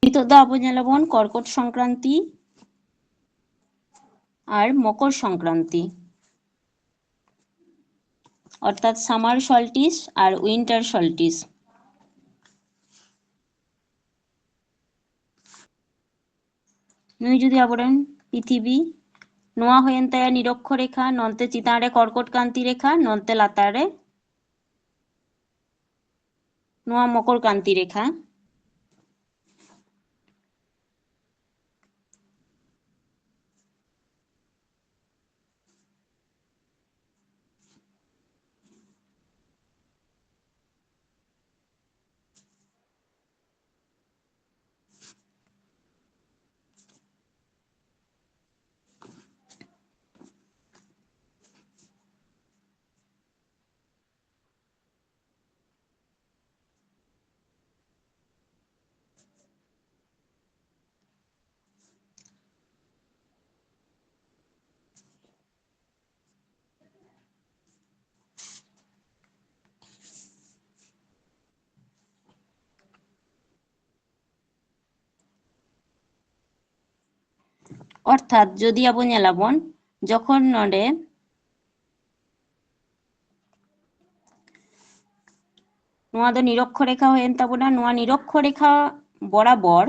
ᱱᱤᱛᱚᱜ ᱫᱚ ᱟᱵᱚ ᱧᱮᱞᱟᱵᱚᱱ ᱠᱚᱨᱠᱚᱴ ᱥᱚᱝᱠᱨᱟᱱᱛᱤ ᱟᱨ ᱢᱚᱠᱚᱨ ᱥᱚᱝᱠᱨᱟᱱᱛᱤ, ᱚᱨᱛᱷᱟᱛ summer solstice ᱟᱨ winter solstice᱾ ᱱᱩᱭ ᱡᱩᱫᱤ ᱟᱵᱚᱨᱮᱱ ᱯᱨᱤᱛᱷᱤᱵᱤ, ᱱᱚᱣᱟ ᱦᱩᱭᱮᱱ ᱛᱟᱭᱟ ᱱᱤᱨᱚᱠᱠᱷᱚ ᱨᱮᱠᱷᱟ, ᱱᱚᱱᱛᱮ ᱪᱮᱛᱟᱱ ᱨᱮ ᱠᱚᱨᱠᱚᱴ ᱠᱟᱱᱛᱤ ᱨᱮᱠᱷᱟ, ᱱᱚᱱᱛᱮ ᱞᱟᱛᱟᱨ ᱨᱮ ᱱᱚᱣᱟ ᱢᱚᱠᱚᱨ ᱠᱟᱱᱛᱤ ᱨᱮᱠᱷᱟ᱾ ᱚᱨᱛᱷᱟᱛ ᱡᱩᱫᱤ ᱟᱵᱚ ᱧᱮᱞᱟᱵᱚᱱ, ᱡᱚᱠᱷᱚᱱ ᱱᱚᱰᱮ ᱱᱚᱣᱟ ᱫᱚ ᱱᱤᱨᱚᱠᱠᱷᱚ ᱨᱮᱠᱷᱟ ᱦᱩᱭᱮᱱ ᱛᱟᱵᱚᱱᱟ, ᱱᱚᱣᱟ ᱱᱤᱨᱚᱠᱠᱷᱚ ᱨᱮᱠᱷᱟ ᱵᱚᱨᱟᱵᱚᱨ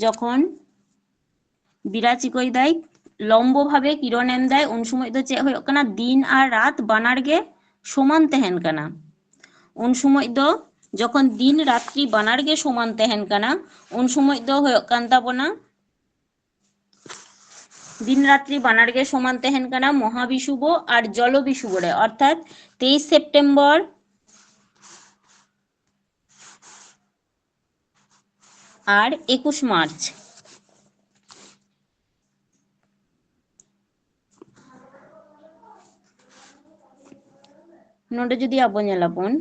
ᱡᱚᱠᱷᱚᱱ ᱵᱤᱨᱟ ᱪᱤᱠᱟᱹᱭ ᱫᱟᱭ, ᱞᱚᱢᱵᱚ ᱵᱷᱟᱵᱮ ᱠᱤᱨᱚᱱ ᱮᱢ ᱫᱟᱭ, ᱩᱱ ᱥᱚᱢᱚᱭ ᱫᱚ ᱪᱮᱫ ᱦᱩᱭᱩᱜ ᱠᱟᱱᱟ? ᱫᱤᱱ ᱟᱨ ᱨᱟᱛ ᱵᱟᱱᱟᱨ ᱜᱮ ᱥᱚᱢᱟᱱ ᱛᱟᱦᱮᱱ ᱠᱟᱱᱟ᱾ ᱩᱱ ᱥᱚᱢᱚᱭ ᱫᱚ ᱡᱚᱠᱷᱚᱱ ᱫᱤᱱ ᱨᱟᱛᱨᱤ ᱵᱟᱱᱟᱨ ᱜᱮ ᱥᱚᱢᱟᱱ ᱛᱟᱦᱮᱱ ᱠᱟᱱᱟ, ᱩᱱ ᱥᱚᱢᱚᱭ ᱫᱚ ᱦᱩᱭᱩᱜ ᱠᱟᱱ ᱛᱟᱵᱚᱱᱟ, ᱫᱤᱱ ᱨᱟᱛᱨᱤ ᱵᱟᱱᱟᱨ ᱜᱮ ᱥᱚᱢᱟᱱ ᱛᱟᱦᱮᱱ ᱠᱟᱱᱟ ᱢᱚᱦᱟ ᱵᱤᱥᱩᱵ ᱟᱨ ᱡᱚᱞᱚ ᱵᱤᱥᱩᱵ ᱨᱮ, ᱚᱨᱛᱷᱟᱛ ᱛᱮᱭᱤᱥ ᱥᱮᱯᱴᱮᱢᱵᱚᱨ ᱟᱨ ᱮᱠᱩᱥ ᱢᱟᱨᱪ᱾ ᱱᱚᱰᱮ ᱡᱩᱫᱤ ᱟᱵᱚ ᱧᱮᱞᱟᱵᱚᱱ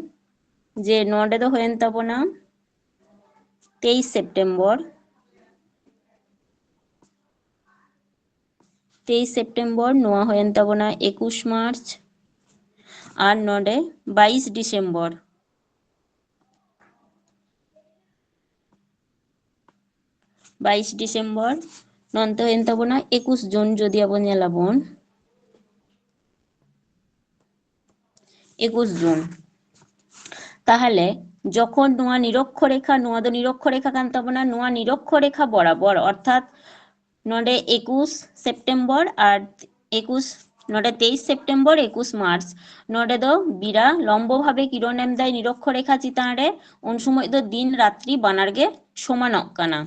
ᱡᱮ ᱱᱚᱰᱮ ᱫᱚ ᱦᱩᱭᱮᱱ ᱛᱟᱵᱚᱱᱟ ᱛᱮᱭᱤᱥ ᱥᱮᱯᱴᱮᱢᱵᱚᱨ, ᱛᱮᱭᱤᱥ ᱥᱮᱯᱴᱮᱢᱵᱚᱨ, ᱱᱚᱣᱟ ᱦᱩᱭᱮᱱ ᱛᱟᱵᱚᱱᱟ ᱮᱠᱩᱥ ᱢᱟᱨᱪ, ᱟᱨ ᱱᱚᱰᱮ ᱵᱟᱭᱤᱥ ᱰᱤᱥᱮᱢᱵᱚᱨ, ᱵᱟᱭᱤᱥ ᱰᱤᱥᱮᱢᱵᱚᱨ, ᱱᱚᱱᱛᱮ ᱦᱩᱭᱮᱱ ᱛᱟᱵᱚᱱᱟ ᱮᱠᱩᱥ ᱡᱩᱱ, ᱡᱩᱫᱤ ᱟᱵᱚ ᱧᱮᱞᱟᱵᱚᱱ ᱮᱠᱩᱥ ᱡᱩᱱ᱾ ᱛᱟᱦᱚᱞᱮ ᱡᱚᱠᱷᱚᱱ ᱱᱚᱣᱟ ᱱᱤᱨᱚᱠᱠᱷᱚ ᱨᱮᱠᱷᱟ, ᱱᱚᱣᱟ ᱫᱚ ᱱᱤᱨᱚᱠᱠᱷᱚ ᱨᱮᱠᱷᱟ ᱠᱟᱱ ᱛᱟᱵᱚᱱᱟ, ᱱᱚᱣᱟ ᱱᱤᱨᱚᱠᱠᱷᱚ ᱨᱮᱠᱷᱟ ᱵᱚᱨᱟᱵᱚᱨ, ᱚᱨᱛᱷᱟᱛ ᱱᱚᱰᱮ ᱮᱠᱩᱥ ᱥᱮᱯᱴᱮᱢᱵᱚᱨ ᱟᱨ ᱮᱠᱩᱥ, ᱱᱚᱰᱮ ᱛᱮᱭᱤᱥ ᱥᱮᱯᱴᱮᱢᱵᱚᱨ, ᱮᱠᱩᱥ ᱢᱟᱨᱪ, ᱱᱚᱰᱮ ᱫᱚ ᱵᱤᱨᱟ ᱞᱚᱢᱵᱚ ᱵᱷᱟᱵᱮ ᱠᱤᱨᱚᱱ ᱮᱢ ᱫᱟᱭ ᱱᱤᱨᱚᱠᱠᱷᱚ ᱨᱮᱠᱷᱟ ᱪᱮᱛᱟᱱ ᱨᱮ, ᱩᱱ ᱥᱚᱢᱚᱭ ᱫᱚ ᱫᱤᱱ ᱨᱟᱛᱨᱤ ᱵᱟᱱᱟᱨ ᱜᱮ ᱥᱚᱢᱟᱱᱚᱜ ᱠᱟᱱᱟ᱾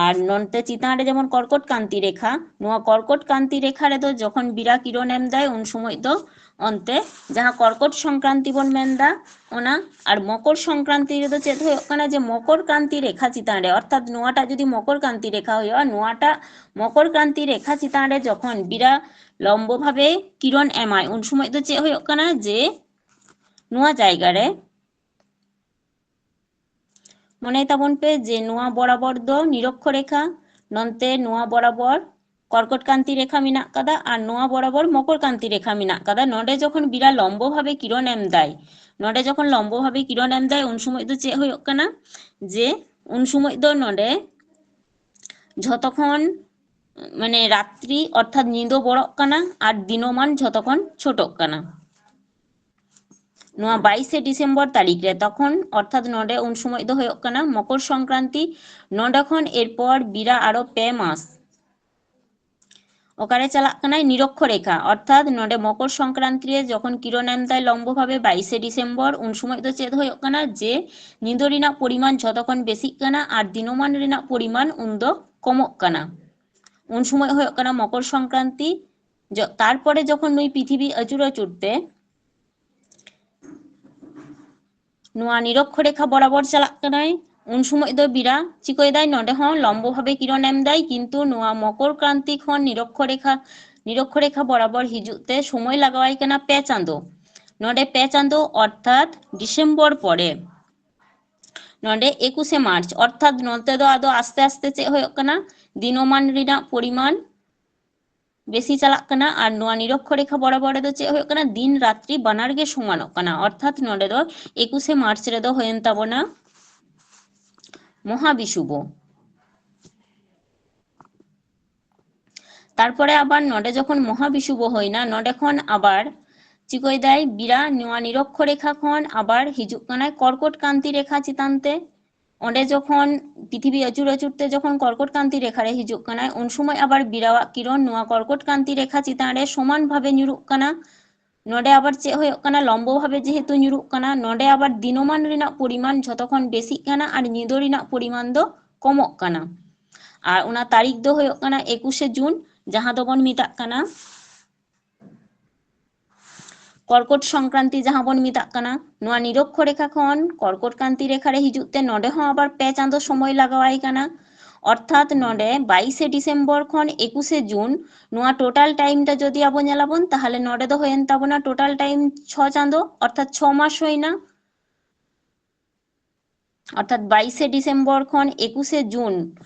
ᱟᱨ ᱱᱚᱱᱛᱮ ᱪᱮᱛᱟᱱ ᱨᱮ ᱡᱮᱢᱚᱱ ᱠᱚᱨᱠᱚᱴ ᱠᱟᱱᱛᱤ ᱨᱮᱠᱷᱟ, ᱱᱚᱣᱟ ᱠᱚᱨᱠᱚᱴ ᱠᱟᱱᱛᱤ ᱨᱮᱠᱷᱟ ᱨᱮᱫᱚ ᱡᱚᱠᱷᱚᱱ ᱵᱤᱨᱟ ᱠᱤᱨᱚᱱ ᱮᱢ ᱫᱟᱭ, ᱩᱱ ᱥᱚᱢᱚᱭ ᱫᱚ ᱚᱱᱛᱮ ᱡᱟᱦᱟᱸ ᱠᱚᱨᱠᱚᱴ ᱥᱚᱝᱠᱨᱟᱱᱛᱤ ᱵᱚᱱ ᱢᱮᱱᱫᱟ, ᱚᱱᱟ, ᱟᱨ ᱢᱚᱠᱚᱨ ᱥᱚᱝᱠᱨᱟᱱᱛᱤ ᱨᱮᱫᱚ ᱪᱮᱫ ᱦᱩᱭᱩᱜ ᱠᱟᱱᱟ, ᱡᱮ ᱢᱚᱠᱚᱨ ᱠᱟᱱᱛᱤ ᱨᱮᱠᱷᱟ ᱪᱮᱛᱟᱱ ᱨᱮ, ᱚᱨᱛᱷᱟᱛ ᱱᱚᱣᱟᱴᱟᱜ ᱡᱩᱫᱤ ᱢᱚᱠᱚᱨ ᱠᱟᱱᱛᱤ ᱨᱮᱠᱷᱟ ᱦᱩᱭᱩᱜᱼᱟ, ᱱᱚᱣᱟᱴᱟᱜ ᱢᱚᱠᱚᱨ ᱠᱟᱱᱛᱤ ᱨᱮᱠᱷᱟ ᱪᱮᱛᱟᱱ ᱨᱮ ᱡᱚᱠᱷᱚᱱ ᱵᱤᱨᱟ ᱞᱚᱢᱵᱚ ᱵᱷᱟᱵᱮ ᱠᱤᱨᱚᱱ ᱮᱢᱟᱭ, ᱩᱱ ᱥᱚᱢᱚᱭ ᱫᱚ ᱪᱮᱫ ᱦᱩᱭᱩᱜ ᱠᱟᱱᱟ, ᱡᱮ ᱱᱚᱣᱟ ᱡᱟᱭᱜᱟ ᱨᱮ ᱢᱚᱱᱮ ᱛᱟᱵᱚᱱ ᱯᱮ ᱡᱮ ᱱᱚᱣᱟ ᱵᱚᱨᱟᱵᱚᱨ ᱫᱚ ᱱᱤᱨᱚᱠᱠᱷᱚ ᱨᱮᱠᱷᱟ, ᱱᱚᱱᱛᱮ ᱱᱚᱣᱟ ᱵᱚᱨᱟᱵᱚᱨ ᱠᱚᱨᱠᱚᱴ ᱠᱟᱱᱛᱤ ᱨᱮᱠᱷᱟ ᱢᱮᱱᱟᱜ ᱠᱟᱫᱟ ᱟᱨ ᱱᱚᱣᱟ ᱵᱚᱨᱟᱵᱚᱨ ᱢᱚᱠᱚᱨ ᱠᱟᱱᱛᱤ ᱨᱮᱠᱷᱟ ᱢᱮᱱᱟᱜ ᱠᱟᱫᱟ᱾ ᱱᱚᱰᱮ ᱡᱚᱠᱷᱚᱱ ᱵᱤᱨᱟ ᱞᱚᱢᱵᱚ ᱵᱷᱟᱵᱮ ᱠᱤᱨᱚᱱ ᱮᱢ ᱫᱟᱭ, ᱱᱚᱰᱮ ᱡᱚᱠᱷᱚᱱ ᱞᱚᱢᱵᱚ ᱵᱷᱟᱵᱮ ᱠᱤᱨᱚᱱ ᱮᱢ ᱫᱟᱭ, ᱩᱱ ᱥᱚᱢᱚᱭ ᱫᱚ ᱪᱮᱫ ᱦᱩᱭᱩᱜ ᱠᱟᱱᱟ, ᱡᱮ ᱩᱱ ᱥᱚᱢᱚᱭ ᱫᱚ ᱱᱚᱰᱮ ᱡᱷᱚᱛᱚ ᱠᱷᱚᱱ ᱢᱟᱱᱮ ᱨᱟᱛᱨᱤ ᱚᱨᱛᱷᱟᱛ ᱧᱤᱫᱟᱹ ᱵᱚᱲᱚᱜ ᱠᱟᱱᱟ ᱟᱨ ᱫᱤᱱᱚᱢᱟᱱ ᱡᱷᱚᱛᱚ ᱠᱷᱚᱱ ᱪᱷᱳᱴᱚᱜ ᱠᱟᱱᱟ᱾ ᱱᱚᱣᱟ ᱵᱟᱭᱤᱥᱮ ᱰᱤᱥᱮᱢᱵᱚᱨ ᱛᱟᱹᱨᱤᱠᱷ ᱨᱮ, ᱛᱚᱠᱷᱚᱱ ᱚᱨᱛᱷᱟᱛ ᱱᱚᱰᱮ ᱩᱱ ᱥᱚᱢᱚᱭ ᱫᱚ ᱦᱩᱭᱩᱜ ᱠᱟᱱᱟ ᱢᱚᱠᱚᱨ ᱥᱚᱝᱠᱨᱟᱱᱛᱤ᱾ ᱱᱚᱰᱮ ᱠᱷᱚᱱ ᱮᱨᱯᱚᱨ ᱵᱤᱨᱟ ᱟᱨᱚ ᱯᱮ ᱢᱟᱥ ᱚᱠᱟᱨᱮ ᱪᱟᱞᱟᱜ ᱠᱟᱱᱟᱭ? ᱱᱤᱨᱚᱠᱠᱷᱚ ᱨᱮᱠᱷᱟ, ᱚᱨᱛᱷᱟᱛ ᱱᱚᱰᱮ ᱢᱚᱠᱚᱨ ᱥᱚᱝᱠᱨᱟᱱᱛᱤ ᱨᱮ ᱡᱚᱠᱷᱚᱱ ᱠᱤᱨᱚᱱ ᱮᱢ ᱫᱟᱭ ᱞᱚᱢᱵᱚ ᱵᱷᱟᱵᱮ ᱵᱟᱭᱤᱥᱮ ᱰᱤᱥᱮᱢᱵᱚᱨ, ᱩᱱ ᱥᱚᱢᱚᱭ ᱫᱚ ᱪᱮᱫ ᱦᱩᱭᱩᱜ ᱠᱟᱱᱟ? ᱡᱮ ᱧᱤᱫᱟᱹ ᱨᱮᱱᱟᱜ ᱯᱚᱨᱤᱢᱟᱱ ᱡᱷᱚᱛᱚ ᱠᱷᱚᱱ ᱵᱮᱥᱤᱜ ᱠᱟᱱᱟ ᱟᱨ ᱫᱤᱱᱚᱢᱟᱱ ᱨᱮᱱᱟᱜ ᱯᱚᱨᱤᱢᱟᱱ ᱩᱱᱫᱚ ᱠᱚᱢᱚᱜ ᱠᱟᱱᱟ᱾ ᱩᱱ ᱥᱚᱢᱚᱭ ᱦᱩᱭᱩᱜ ᱠᱟᱱᱟ ᱢᱚᱠᱚᱨ ᱥᱚᱝᱠᱨᱟᱱᱛᱤ᱾ ᱡᱚ-, ᱛᱟᱨᱯᱚᱨᱮ ᱡᱚᱠᱷᱚᱱ ᱱᱩᱭ ᱯᱨᱤᱛᱷᱤᱵᱤ ᱟᱹᱪᱩᱨ ᱟᱹᱪᱩᱨ ᱛᱮ ᱱᱚᱣᱟ ᱱᱤᱨᱚᱠᱠᱷᱚ ᱨᱮᱠᱷᱟ ᱵᱚᱨᱟᱵᱚᱨ ᱪᱟᱞᱟᱜ ᱠᱟᱱᱟᱭ, ᱩᱱ ᱥᱚᱢᱚᱭ ᱫᱚ ᱵᱤᱨᱟ ᱪᱤᱠᱟᱹᱭᱮᱫᱟᱭ? ᱱᱚᱰᱮ ᱦᱚᱸ ᱞᱚᱢᱵᱚ ᱵᱷᱟᱵᱮ ᱠᱤᱨᱚᱱ ᱮᱢ ᱫᱟᱭ, ᱠᱤᱱᱛᱩ ᱱᱚᱣᱟ ᱢᱚᱠᱚᱨ ᱠᱨᱟᱱᱛᱤ ᱠᱷᱚᱱ ᱱᱤᱨᱚᱠᱠᱷᱚ ᱨᱮᱠᱷᱟ, ᱱᱤᱨᱚᱠᱠᱷᱚ ᱨᱮᱠᱷᱟ ᱵᱚᱨᱟᱵᱚᱨ ᱦᱤᱡᱩᱜ ᱛᱮ ᱥᱚᱢᱚᱭ ᱞᱟᱜᱟᱣᱟᱭ ᱠᱟᱱᱟ ᱯᱮ ᱪᱟᱸᱫᱚ᱾ ᱱᱚᱰᱮ ᱯᱮ ᱪᱟᱸᱫᱚ ᱚᱨᱛᱷᱟᱛ ᱰᱤᱥᱮᱢᱵᱚᱨ ᱯᱚᱨᱮ᱾ ᱱᱚᱰᱮ ᱮᱠᱩᱥᱮ ᱢᱟᱨᱪ, ᱚᱨᱛᱷᱟᱛ ᱱᱚᱛᱮ ᱫᱚ ᱟᱫᱚ ᱟᱥᱛᱮ ᱟᱥᱛᱮ ᱪᱮᱫ ᱦᱩᱭᱩᱜ ᱠᱟᱱᱟ? ᱫᱤᱱᱚᱢᱟᱱ ᱨᱮᱱᱟᱜ ᱯᱚᱨᱤᱢᱟᱱ ᱵᱮᱥᱤ ᱪᱟᱞᱟᱜ ᱠᱟᱱᱟ᱾ ᱟᱨ ᱱᱚᱣᱟ ᱱᱤᱨᱚᱠᱠᱷᱚ ᱨᱮᱠᱷᱟ ᱵᱚᱨᱟᱵᱚᱨ ᱨᱮᱫᱚ ᱪᱮᱫ ᱦᱩᱭᱩᱜ ᱠᱟᱱᱟ? ᱫᱤᱱ ᱨᱟᱛᱨᱤ ᱵᱟᱱᱟᱨ ᱜᱮ ᱥᱚᱢᱟᱱᱚᱜ ᱠᱟᱱᱟ, ᱚᱨᱛᱷᱟᱛ ᱱᱚᱰᱮ ᱫᱚ ᱮᱠᱩᱥᱮ ᱢᱟᱨᱪ ᱨᱮᱫᱚ ᱦᱩᱭᱮᱱ ᱛᱟᱵᱚᱱᱟ ᱢᱚᱦᱟᱵᱤᱥᱩᱵᱚ᱾ ᱛᱟᱨᱯᱚᱨᱮ ᱟᱵᱟᱨ ᱱᱚᱰᱮ ᱡᱚᱠᱷᱚᱱ ᱢᱚᱦᱟᱵᱤᱥᱩᱵᱚ ᱦᱩᱭᱱᱟ, ᱱᱚᱰᱮ ᱠᱷᱚᱱ ᱟᱵᱟᱨ ᱪᱤᱠᱟᱹᱭ ᱫᱟᱭ? ᱵᱤᱨᱟ ᱱᱚᱣᱟ ᱱᱤᱨᱚᱠᱠᱷᱚ ᱨᱮᱠᱷᱟ ᱠᱷᱚᱱ ᱟᱵᱟᱨ ᱦᱤᱡᱩᱜ ᱠᱟᱱᱟᱭ ᱠᱚᱨᱠᱚᱴ ᱠᱟᱱᱛᱤ ᱨᱮᱠᱷᱟ ᱪᱮᱛᱟᱱ ᱛᱮ᱾ ᱚᱸᱰᱮ ᱡᱚᱠᱷᱚᱱ ᱯᱨᱤᱛᱷᱤᱵᱤ ᱟᱹᱪᱩᱨ ᱟᱹᱪᱩᱨ ᱛᱮ ᱡᱚᱠᱷᱚᱱ ᱠᱚᱨᱠᱚᱴ ᱠᱟᱱᱛᱤ ᱨᱮᱠᱷᱟ ᱨᱮ ᱦᱤᱡᱩᱜ ᱠᱟᱱᱟᱭ, ᱩᱱ ᱥᱚᱢᱚᱭ ᱟᱵᱟᱨ ᱵᱤᱨᱟᱣᱟᱜ ᱠᱤᱨᱚᱱ ᱱᱚᱣᱟ ᱠᱚᱨᱠᱚᱴ ᱠᱟᱱᱛᱤ ᱨᱮᱠᱷᱟ ᱪᱮᱛᱟᱱ ᱨᱮ ᱥᱚᱢᱟᱱ ᱵᱷᱟᱵᱮ ᱧᱩᱨᱩᱜ ᱠᱟᱱᱟ᱾ ᱱᱚᱰᱮ ᱟᱵᱟᱨ ᱪᱮᱫ ᱦᱩᱭᱩᱜ ᱠᱟᱱᱟ? ᱞᱚᱢᱵᱚ ᱵᱷᱟᱵᱮ ᱡᱮᱦᱮᱛᱩ ᱧᱩᱨᱩᱜ ᱠᱟᱱᱟ, ᱱᱚᱰᱮ ᱟᱵᱟᱨ ᱫᱤᱱᱚᱢᱟᱱ ᱨᱮᱱᱟᱜ ᱯᱚᱨᱤᱢᱟᱱ ᱡᱷᱚᱛᱚ ᱠᱷᱚᱱ ᱵᱮᱥᱤᱜ ᱠᱟᱱᱟ ᱟᱨ ᱧᱤᱫᱟᱹ ᱨᱮᱱᱟᱜ ᱯᱚᱨᱤᱢᱟᱱ ᱫᱚ ᱠᱚᱢᱚᱜ ᱠᱟᱱᱟ᱾ ᱟᱨ ᱚᱱᱟ ᱛᱟᱹᱨᱤᱠᱷ ᱫᱚ ᱦᱩᱭᱩᱜ ᱠᱟᱱᱟ ᱮᱠᱩᱥᱮ ᱡᱩᱱ, ᱡᱟᱦᱟᱸ ᱫᱚᱵᱚᱱ ᱢᱮᱛᱟᱜ ᱠᱟᱱᱟ ᱠᱚᱨᱠᱚᱴ ᱥᱚᱝᱠᱨᱟᱱᱛᱤ, ᱡᱟᱦᱟᱸ ᱵᱚᱱ ᱢᱮᱛᱟᱜ ᱠᱟᱱᱟ᱾ ᱱᱚᱣᱟ ᱱᱤᱨᱚᱠᱠᱷᱚ ᱨᱮᱠᱷᱟ ᱠᱷᱚᱱ ᱠᱚᱨᱠᱚᱴ ᱠᱟᱱᱛᱤ ᱨᱮᱠᱷᱟ ᱨᱮ ᱦᱤᱡᱩᱜ ᱛᱮ ᱱᱚᱰᱮ ᱦᱚᱸ ᱟᱵᱟᱨ ᱯᱮ ᱪᱟᱸᱫᱚ ᱥᱚᱢᱚᱭ ᱞᱟᱜᱟᱣᱟᱭ ᱠᱟᱱᱟ᱾ ᱚᱨᱛᱷᱟᱛ ᱱᱚᱰᱮ ᱵᱟᱭᱤᱥᱮ ᱰᱤᱥᱮᱢᱵᱚᱨ ᱠᱷᱚᱱ ᱮᱠᱩᱥᱮ ᱡᱩᱱ, ᱱᱚᱣᱟ total time ᱴᱟ ᱡᱩᱫᱤ ᱟᱵᱚ ᱧᱮᱞᱟᱵᱚᱱ, ᱛᱟᱦᱚᱞᱮ ᱱᱚᱰᱮ ᱫᱚ ᱦᱩᱭᱮᱱ ᱛᱟᱵᱚᱱᱟ total time ᱪᱷᱚ ᱪᱟᱸᱫᱚ, ᱚᱨᱛᱷᱟᱛ ᱪᱷᱚ ᱢᱟᱥ ᱦᱩᱭᱱᱟ᱾ ᱚᱨᱛᱷᱟᱛ ᱵᱟᱭᱤᱥᱮ ᱰᱤᱥᱮᱢᱵᱚᱨ ᱠᱷᱚᱱ ᱮᱠᱩᱥᱮ ᱡᱩᱱ,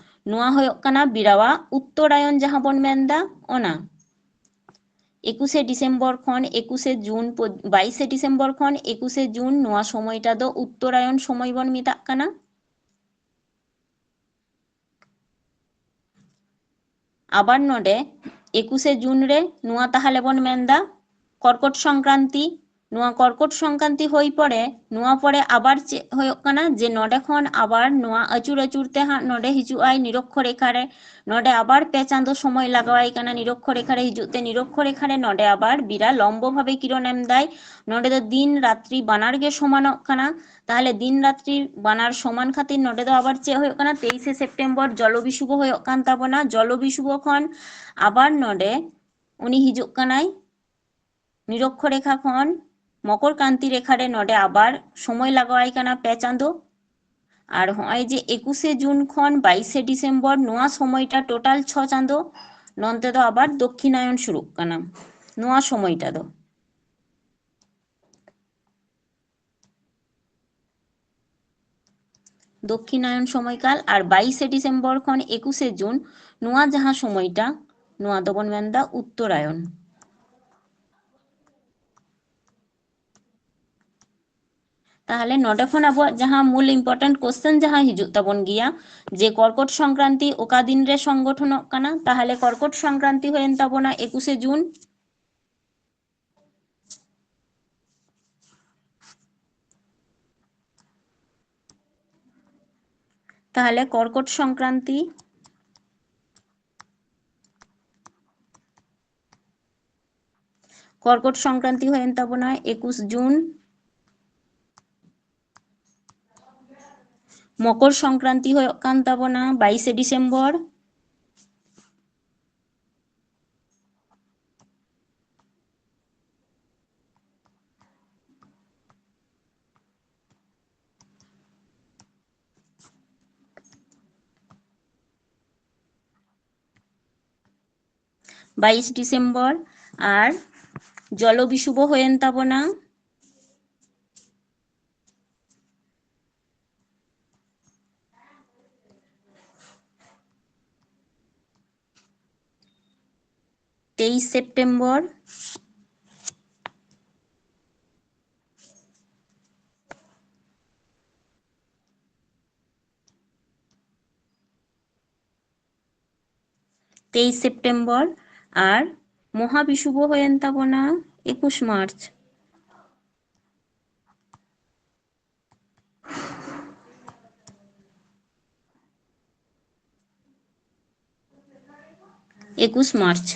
ᱱᱚᱣᱟ ᱦᱩᱭᱩᱜ ᱠᱟᱱᱟ ᱵᱤᱨᱟᱣᱟᱜ ᱩᱛᱛᱚᱨᱟᱭᱚᱱ ᱡᱟᱦᱟᱸ ᱵᱚᱱ ᱢᱮᱱᱫᱟ, ᱚᱱᱟ᱾ ᱮᱠᱩᱥᱮ ᱰᱤᱥᱮᱢᱵᱚᱨ ᱠᱷᱚᱱ ᱮᱠᱩᱥᱮ ᱡᱩᱱ ᱯᱚ-, ᱵᱟᱭᱤᱥᱮ ᱰᱤᱥᱮᱢᱵᱚᱨ ᱠᱷᱚᱱ ᱮᱠᱩᱥᱮ ᱡᱩᱱ, ᱱᱚᱣᱟ ᱥᱚᱢᱚᱭᱴᱟ ᱫᱚ ᱩᱛᱛᱚᱨᱟᱭᱚᱱ ᱥᱚᱢᱚᱭ ᱵᱚᱱ ᱢᱮᱛᱟᱜ ᱠᱟᱱᱟ᱾ ᱟᱵᱟᱨ ᱱᱚᱰᱮ ᱮᱠᱩᱥᱮ ᱡᱩᱱ ᱨᱮ ᱱᱚᱣᱟ ᱛᱟᱦᱚᱞᱮ ᱵᱚᱱ ᱢᱮᱱᱫᱟ ᱠᱚᱨᱠᱚᱴ ᱥᱚᱝᱠᱨᱟᱱᱛᱤ, ᱱᱚᱣᱟ ᱠᱚᱨᱠᱚᱴ ᱥᱚᱝᱠᱨᱟᱱᱛᱤ ᱦᱩᱭ ᱯᱚᱨᱮ, ᱱᱚᱣᱟ ᱯᱚᱨᱮ ᱟᱵᱟᱨ ᱪᱮᱫ ᱦᱩᱭᱩᱜ ᱠᱟᱱᱟ, ᱡᱮ ᱱᱚᱰᱮ ᱠᱷᱚᱱ ᱟᱵᱟᱨ ᱱᱚᱣᱟ ᱟᱹᱪᱩᱨ ᱟᱹᱪᱩᱨ ᱛᱮ ᱦᱟᱸᱜ ᱱᱚᱰᱮ ᱦᱤᱡᱩᱜ ᱟᱭ ᱱᱤᱨᱚᱠᱠᱷᱚ ᱨᱮᱠᱷᱟ ᱨᱮ᱾ ᱱᱚᱰᱮ ᱟᱵᱟᱨ ᱯᱮ ᱪᱟᱸᱫᱚ ᱥᱚᱢᱚᱭ ᱞᱟᱜᱟᱣᱟᱭ ᱠᱟᱱᱟ ᱱᱤᱨᱚᱠᱠᱷᱚ ᱨᱮᱠᱷᱟ ᱨᱮ ᱦᱤᱡᱩᱜ ᱛᱮ᱾ ᱱᱤᱨᱚᱠᱠᱷᱚ ᱨᱮᱠᱷᱟ ᱨᱮ ᱱᱚᱰᱮ ᱟᱵᱟᱨ ᱵᱤᱨᱟ ᱞᱚᱢᱵᱚ ᱵᱷᱟᱵᱮ ᱠᱤᱨᱚᱱ ᱮᱢ ᱫᱟᱭ᱾ ᱱᱚᱰᱮ ᱫᱚ ᱫᱤᱱ ᱨᱟᱛᱨᱤ ᱵᱟᱱᱟᱨ ᱜᱮ ᱥᱚᱢᱟᱱᱚᱜ ᱠᱟᱱᱟ᱾ ᱛᱟᱦᱞᱮ ᱫᱤᱱ ᱨᱟᱛᱨᱤ ᱵᱟᱱᱟᱨ ᱥᱚᱢᱟᱱ ᱠᱷᱟᱹᱛᱤᱨ ᱱᱚᱰᱮ ᱫᱚ ᱟᱵᱟᱨ ᱪᱮᱫ ᱦᱩᱭᱩᱜ ᱠᱟᱱᱟ, ᱛᱮᱭᱤᱥᱮ ᱥᱮᱯᱴᱮᱢᱵᱚᱨ ᱡᱚᱞᱚ ᱵᱤᱥᱩᱵ ᱦᱩᱭᱩᱜ ᱠᱟᱱ ᱛᱟᱵᱚᱱᱟ᱾ ᱡᱚᱞᱚ ᱵᱤᱥᱩᱵ ᱠᱷᱚᱱ ᱟᱵᱟᱨ ᱱᱚᱰᱮ ᱩᱱᱤ ᱦᱤᱡᱩᱜ ᱠᱟᱱᱟᱭ ᱱᱤᱨᱚᱠᱠᱷᱚ ᱨᱮᱠᱷᱟ ᱠᱷᱚᱱ ᱢᱚᱠᱚᱨ ᱠᱟᱱᱛᱤ ᱨᱮᱠᱷᱟ ᱨᱮ᱾ ᱱᱚᱰᱮ ᱟᱵᱟᱨ ᱥᱚᱢᱚᱭ ᱞᱟᱜᱟᱣᱟᱭ ᱠᱟᱱᱟ ᱯᱮ ᱪᱟᱸᱫᱚ᱾ ᱟᱨ ᱦᱚᱸᱜᱼᱚᱭ ᱡᱮ ᱮᱠᱩᱥᱮ ᱡᱩᱱ ᱠᱷᱚᱱ ᱵᱟᱭᱤᱥᱮ ᱰᱤᱥᱮᱢᱵᱚᱨ, ᱱᱚᱣᱟ ᱥᱚᱢᱚᱭᱴᱟ ᱴᱳᱴᱟᱞ ᱪᱷᱚ ᱪᱟᱸᱫᱚ, ᱱᱚᱱᱛᱮ ᱫᱚ ᱟᱵᱟᱨ ᱫᱚᱠᱠᱷᱤᱱᱟᱭᱚᱱ ᱥᱩᱨᱩᱜ ᱠᱟᱱᱟ ᱱᱚᱣᱟ ᱥᱚᱢᱚᱭᱴᱟ ᱫᱚ᱾ ᱫᱚᱠᱠᱷᱤᱱᱟᱭᱚᱱ ᱥᱚᱢᱚᱭᱠᱟᱞ᱾ ᱟᱨ ᱵᱟᱭᱤᱥᱮ ᱰᱤᱥᱮᱢᱵᱚᱨ ᱠᱷᱚᱱ ᱮᱠᱩᱥᱮ ᱡᱩᱱ, ᱱᱚᱣᱟ ᱡᱟᱦᱟᱸ ᱥᱚᱢᱚᱭᱴᱟ, ᱱᱚᱣᱟ ᱫᱚᱵᱚᱱ ᱢᱮᱱᱫᱟ ᱩᱛᱛᱚᱨᱟᱭᱚᱱ᱾ ᱛᱟᱦᱞᱮ ᱱᱚᱰᱮ ᱠᱷᱚᱱ ᱟᱵᱚᱣᱟᱜ ᱡᱟᱦᱟᱸ ᱢᱩᱞ important question ᱡᱟᱦᱟᱸ ᱦᱤᱡᱩᱜ ᱛᱟᱵᱚᱱ ᱜᱮᱭᱟ, ᱡᱮ ᱠᱚᱨᱠᱚᱴ ᱥᱚᱝᱠᱨᱟᱱᱛᱤ ᱚᱠᱟ ᱫᱤᱱ ᱨᱮ ᱥᱚᱝᱜᱚᱴᱷᱚᱱᱚᱜ ᱠᱟᱱᱟ? ᱛᱟᱦᱞᱮ ᱠᱚᱨᱠᱚᱴ ᱥᱚᱝᱠᱨᱟᱱᱛᱤ ᱦᱩᱭᱮᱱ ᱛᱟᱵᱚᱱᱟ ᱮᱠᱩᱥᱮ ᱡᱩᱱ᱾ ᱛᱟᱦᱞᱮ ᱠᱚᱨᱠᱚᱴ ᱥᱚᱝᱠᱨᱟᱱᱛᱤ, ᱠᱚᱨᱠᱚᱴ ᱥᱚᱝᱠᱨᱟᱱᱛᱤ ᱦᱩᱭᱮᱱ ᱛᱟᱵᱚᱱᱟ ᱮᱠᱩᱥ ᱡᱩᱱ᱾ ᱢᱚᱠᱚᱨ ᱥᱚᱝᱠᱨᱟᱱᱛᱤ ᱦᱩᱭᱩᱜ ᱠᱟᱱ ᱛᱟᱵᱚᱱᱟ ᱵᱟᱭᱤᱥᱮ ᱰᱤᱥᱮᱢᱵᱚᱨ᱾ ᱵᱟᱭᱤᱥ ᱰᱤᱥᱮᱢᱵᱚᱨ᱾ ᱟᱨ ᱡᱚᱞᱚ ᱵᱤᱥᱩᱵ ᱦᱩᱭᱮᱱ ᱛᱟᱵᱚᱱᱟ ᱛᱮᱭᱤᱥ ᱥᱮᱯᱴᱮᱢᱵᱚᱨ᱾ ᱛᱮᱭᱤᱥ ᱥᱮᱯᱴᱮᱢᱵᱚᱨ᱾ ᱟᱨ ᱢᱚᱦᱟ ᱵᱤᱥᱩᱵ ᱦᱩᱭᱮᱱ ᱛᱟᱵᱚᱱᱟ ᱮᱠᱩᱥ ᱢᱟᱨᱪ᱾ ᱮᱠᱩᱥ ᱢᱟᱨᱪ᱾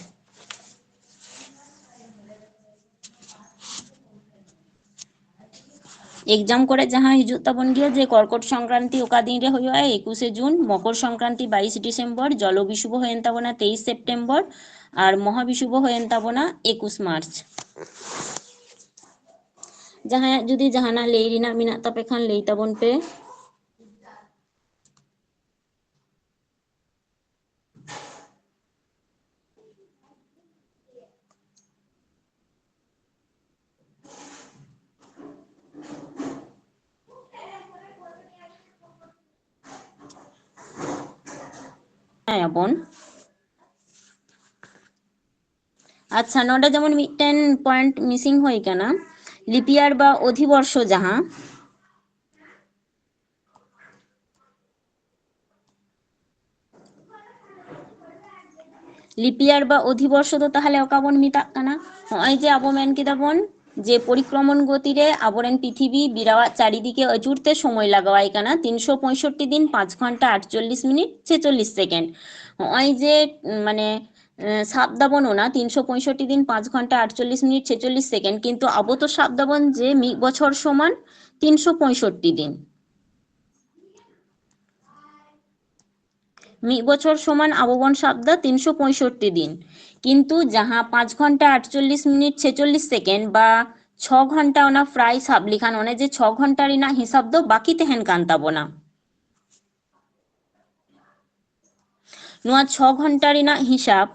ᱮᱠᱡᱟᱢ ᱠᱚᱨᱮ ᱡᱟᱦᱟᱸ ᱦᱤᱡᱩᱜ ᱛᱟᱵᱚᱱ ᱜᱮᱭᱟ ᱡᱮ ᱠᱚᱨᱠᱚᱴ ᱥᱚᱝᱠᱨᱟᱱᱛᱤ ᱚᱠᱟ ᱫᱤᱱ ᱨᱮ ᱦᱩᱭᱩᱜᱼᱟ? ᱮᱠᱩᱥᱮ ᱡᱩᱱ᱾ ᱢᱚᱠᱚᱨ ᱥᱚᱝᱠᱨᱟᱱᱛᱤ ᱵᱟᱭᱤᱥ ᱰᱤᱥᱮᱢᱵᱚᱨ᱾ ᱡᱚᱞᱚ ᱵᱤᱥᱩᱵ ᱦᱩᱭᱮᱱ ᱛᱟᱵᱚᱱᱟ ᱛᱮᱭᱤᱥ ᱥᱮᱯᱴᱮᱢᱵᱚᱨ᱾ ᱟᱨ ᱢᱚᱦᱟ ᱵᱤᱥᱩᱵ ᱦᱩᱭᱮᱱ ᱛᱟᱵᱚᱱᱟ ᱮᱠᱩᱥ ᱢᱟᱨᱪ᱾ ᱡᱟᱦᱟᱸᱭᱟᱜ ᱡᱩᱫᱤ ᱡᱟᱦᱟᱱᱟᱜ ᱞᱟᱹᱭ ᱨᱮᱱᱟᱜ ᱢᱮᱱᱟᱜ ᱛᱟᱯᱮ ᱠᱷᱟᱱ ᱞᱟᱹᱭ ᱛᱟᱵᱚᱱ ᱯᱮ᱾ ᱟᱵᱚᱱ᱾ ᱟᱪᱪᱷᱟ, ᱱᱚᱰᱮ ᱡᱮᱢᱚᱱ ᱢᱤᱫᱴᱮᱱ point missing ᱦᱩᱭ ᱠᱟᱱᱟ, leap year ᱵᱟ ᱚᱫᱷᱤᱵᱚᱨᱥᱚ ᱡᱟᱦᱟᱸ, leap year ᱵᱟ ᱚᱫᱷᱤᱵᱚᱨᱥᱚ ᱫᱚ ᱛᱟᱦᱚᱞᱮ ᱚᱠᱟ ᱵᱚᱱ ᱢᱮᱛᱟᱜ ᱠᱟᱱᱟ? ᱱᱚᱜᱼᱚᱭ ᱡᱮ ᱟᱵᱚ ᱢᱮᱱ ᱠᱮᱫᱟ ᱵᱚᱱ ᱡᱮ ᱯᱚᱨᱤᱠᱨᱚᱢᱚᱱ ᱜᱚᱛᱤ ᱨᱮ ᱟᱵᱚᱨᱮᱱ ᱯᱨᱤᱛᱷᱤᱵᱤ ᱵᱮᱲᱟᱣᱟᱜ ᱪᱟᱨᱤᱫᱤᱠᱮ ᱟᱹᱪᱩᱨ ᱛᱮ ᱥᱚᱢᱚᱭ ᱞᱟᱜᱟᱣᱟᱭ ᱠᱟᱱᱟ ᱛᱤᱱᱥᱚ ᱯᱚᱸᱭᱥᱚᱴᱴᱤ ᱫᱤᱱ, ᱯᱟᱸᱪ ᱜᱷᱚᱱᱴᱟ, ᱟᱴᱪᱚᱞᱞᱤᱥ ᱢᱤᱱᱤᱴ, ᱪᱷᱮᱪᱚᱞᱞᱤᱥ ᱥᱮᱠᱮᱱᱰ᱾ ᱱᱚᱜᱼᱚᱭ ᱡᱮ, ᱩᱢ, ᱢᱟᱱᱮ, ᱮ, ᱥᱟᱵ ᱫᱟᱵᱚᱱ ᱚᱱᱟ ᱛᱤᱱᱥᱚ ᱯᱚᱸᱭᱥᱚᱴᱴᱤ ᱫᱤᱱ, ᱯᱟᱸᱪ ᱜᱷᱚᱱᱴᱟ, ᱟᱴᱪᱚᱞᱞᱤᱥ ᱢᱤᱱᱤᱴ, ᱪᱷᱮᱪᱚᱞᱞᱤᱥ ᱥᱮᱠᱮᱱᱰ, ᱠᱤᱱᱛᱩ ᱟᱵᱚ ᱛᱚ ᱥᱟᱵ ᱫᱟᱵᱚᱱ ᱡᱮ ᱢᱤᱫ ᱵᱚᱪᱷᱚᱨ ᱥᱚᱢᱟᱱ ᱛᱤᱱᱥᱚ ᱯᱚᱸᱭᱥᱚᱴᱴᱤ ᱫᱤᱱ᱾ ᱢᱤᱫ ᱵᱚᱪᱷᱚᱨ ᱥᱚᱢᱟᱱ ᱟᱵᱚ ᱵᱚᱱ ᱥᱟᱵ ᱫᱟ ᱛᱤᱱᱥᱚ ᱯᱚᱸᱭᱥᱚᱴᱴᱤ ᱫᱤᱱ, ᱠᱤᱱᱛᱩ ᱡᱟᱦᱟᱸ ᱯᱟᱸᱪ ᱜᱷᱚᱱᱴᱟ, ᱟᱴᱪᱚᱞᱞᱤᱥ ᱢᱤᱱᱤᱴ, ᱪᱷᱮᱪᱚᱞᱞᱤᱥ ᱥᱮᱠᱮᱱᱰ ᱵᱟ ᱪᱷᱚ ᱜᱷᱚᱱᱴᱟ, ᱚᱱᱟ ᱯᱨᱟᱭ ᱥᱟᱵ ᱞᱮᱠᱷᱟᱱ ᱚᱱᱮ ᱡᱮ ᱪᱷᱚ ᱜᱷᱚᱱᱴᱟ ᱨᱮᱱᱟᱜ ᱦᱤᱥᱟᱹᱵ ᱫᱚ ᱵᱟᱠᱤ ᱛᱟᱦᱮᱱ ᱠᱟᱱ ᱛᱟᱵᱚᱱᱟ᱾ ᱱᱚᱣᱟ ᱪᱷᱚ ᱜᱷᱚᱱᱴᱟ ᱨᱮᱱᱟᱜ ᱦᱤᱥᱟᱹᱵ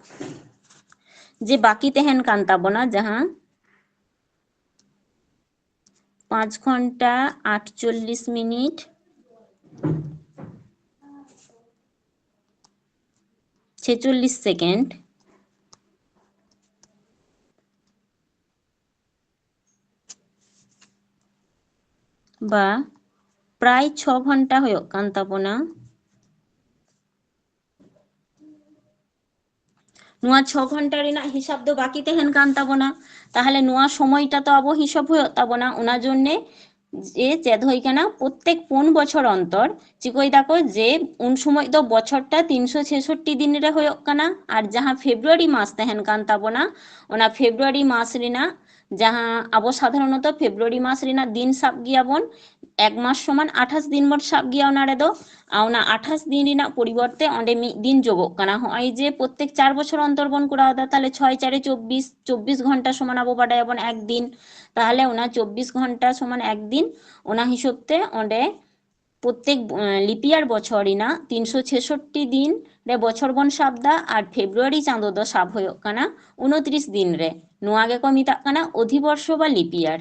ᱡᱮ ᱵᱟᱠᱤ ᱛᱟᱦᱮᱱ ᱠᱟᱱ ᱛᱟᱵᱚᱱᱟ, ᱡᱟᱦᱟᱸ ᱯᱟᱸᱪ ᱜᱷᱚᱱᱴᱟ, ᱟᱴᱪᱚᱞᱞᱤᱥ ᱢᱤᱱᱤᱴ, ᱪᱷᱮᱪᱚᱞᱞᱤᱥ ᱥᱮᱠᱮᱱᱰ ᱵᱟ ᱯᱨᱟᱭ ᱪᱷᱚ ᱜᱷᱚᱱᱴᱟ ᱦᱩᱭᱩᱜ ᱠᱟᱱ ᱛᱟᱵᱚᱱᱟ᱾ ᱱᱚᱣᱟ ᱪᱷᱚ ᱜᱷᱚᱱᱴᱟ ᱨᱮᱱᱟᱜ ᱦᱤᱥᱟᱹᱵ ᱫᱚ ᱵᱟᱠᱤ ᱛᱟᱦᱮᱱ ᱠᱟᱱ ᱛᱟᱵᱚᱱᱟ, ᱛᱟᱦᱚᱞᱮ ᱱᱚᱣᱟ ᱥᱚᱢᱚᱭᱴᱟ ᱛᱚ ᱟᱵᱚ ᱦᱤᱥᱟᱹᱵ ᱦᱩᱭᱩᱜ ᱛᱟᱵᱚᱱᱟ᱾ ᱚᱱᱟ ᱡᱚᱱᱱᱮ ᱡᱮ ᱪᱮᱫ ᱦᱩᱭ ᱠᱟᱱᱟ, ᱯᱨᱚᱛᱮᱠ ᱯᱩᱱ ᱵᱚᱪᱷᱚᱨ ᱚᱱᱛᱚᱨ ᱪᱤᱠᱟᱹᱭ ᱫᱟᱠᱚ ᱡᱮ ᱩᱱ ᱥᱚᱢᱚᱭ ᱫᱚ ᱵᱚᱪᱷᱚᱨᱴᱟ ᱛᱤᱱᱥᱚ ᱪᱷᱮᱥᱚᱴᱴᱤ ᱫᱤᱱ ᱨᱮ ᱦᱩᱭᱩᱜ ᱠᱟᱱᱟ, ᱟᱨ ᱡᱟᱦᱟᱸ ᱯᱷᱮᱵᱽᱨᱩᱣᱟᱨᱤ ᱢᱟᱥ ᱛᱟᱦᱮᱱ ᱠᱟᱱ ᱛᱟᱵᱚᱱᱟ, ᱚᱱᱟ ᱯᱷᱮᱵᱽᱨᱩᱣᱟᱨᱤ ᱢᱟᱥ ᱨᱮᱱᱟᱜ ᱡᱟᱦᱟᱸ ᱟᱵᱚ ᱥᱟᱫᱷᱟᱨᱚᱱᱚᱛᱚ ᱯᱷᱮᱵᱽᱨᱩᱣᱟᱨᱤ ᱢᱟᱥ ᱨᱮᱱᱟᱜ ᱫᱤᱱ ᱥᱟᱵ ᱜᱮᱭᱟᱵᱚᱱ, ᱮᱠ ᱢᱟᱥ ᱥᱚᱢᱟᱱ ᱟᱴᱷᱟᱥ ᱫᱤᱱ ᱵᱚᱱ ᱥᱟᱵ ᱜᱮᱭᱟ ᱚᱱᱟ ᱨᱮᱫᱚ᱾ ᱟᱨ ᱚᱱᱟ ᱟᱴᱷᱟᱥ ᱫᱤᱱ ᱨᱮᱱᱟᱜ ᱯᱚᱨᱤᱵᱚᱨᱛᱮ ᱚᱸᱰᱮ ᱢᱤᱫ ᱫᱤᱱ ᱡᱳᱜᱚᱜ ᱠᱟᱱᱟ᱾ ᱦᱚᱸᱜᱼᱚᱭ ᱡᱮ ᱯᱨᱚᱛᱮᱠ ᱪᱟᱨ ᱵᱚᱪᱷᱚᱨ ᱚᱱᱛᱚᱨ ᱵᱚᱱ ᱠᱚᱨᱟᱣ ᱮᱫᱟ, ᱛᱟᱦᱞᱮ ᱪᱷᱚᱭ ᱪᱟᱨᱮ ᱪᱚᱵᱵᱤᱥ, ᱪᱚᱵᱵᱤᱥ ᱜᱷᱚᱱᱴᱟ ᱥᱚᱢᱟᱱ ᱟᱵᱚ ᱵᱟᱰᱟᱭᱟᱵᱚᱱ ᱮᱠ ᱫᱤᱱ, ᱛᱟᱦᱞᱮ ᱚᱱᱟ ᱪᱚᱵᱵᱤᱥ ᱜᱷᱚᱱᱴᱟ ᱥᱚᱢᱟᱱ ᱮᱠ ᱫᱤᱱ, ᱚᱱᱟ ᱦᱤᱥᱟᱹᱵ ᱛᱮ ᱚᱸᱰᱮ ᱯᱨᱚᱛᱮᱠ, ᱮᱸ, ᱞᱤᱯᱤᱭᱟᱨ ᱵᱚᱪᱷᱚᱨ ᱨᱮᱱᱟᱜ ᱛᱤᱱᱥᱚ ᱪᱷᱮᱥᱚᱴᱴᱤ ᱫᱤᱱ ᱨᱮ ᱵᱚᱪᱷᱚᱨ ᱵᱚᱱ ᱥᱟᱵ ᱫᱟ, ᱟᱨ ᱯᱷᱮᱵᱽᱨᱩᱣᱟᱨᱤ ᱪᱟᱸᱫᱳ ᱫᱚ ᱥᱟᱵ ᱦᱩᱭᱩᱜ ᱠᱟᱱᱟ ᱩᱱᱛᱨᱤᱥ ᱫᱤᱱ ᱨᱮ᱾ ᱱᱚᱣᱟ ᱜᱮᱠᱚ ᱢᱮᱛᱟᱜ ᱠᱟᱱᱟ ᱚᱫᱷᱤᱵᱚᱨᱥᱚ ᱵᱟ ᱞᱤᱯᱤᱭᱟᱨ᱾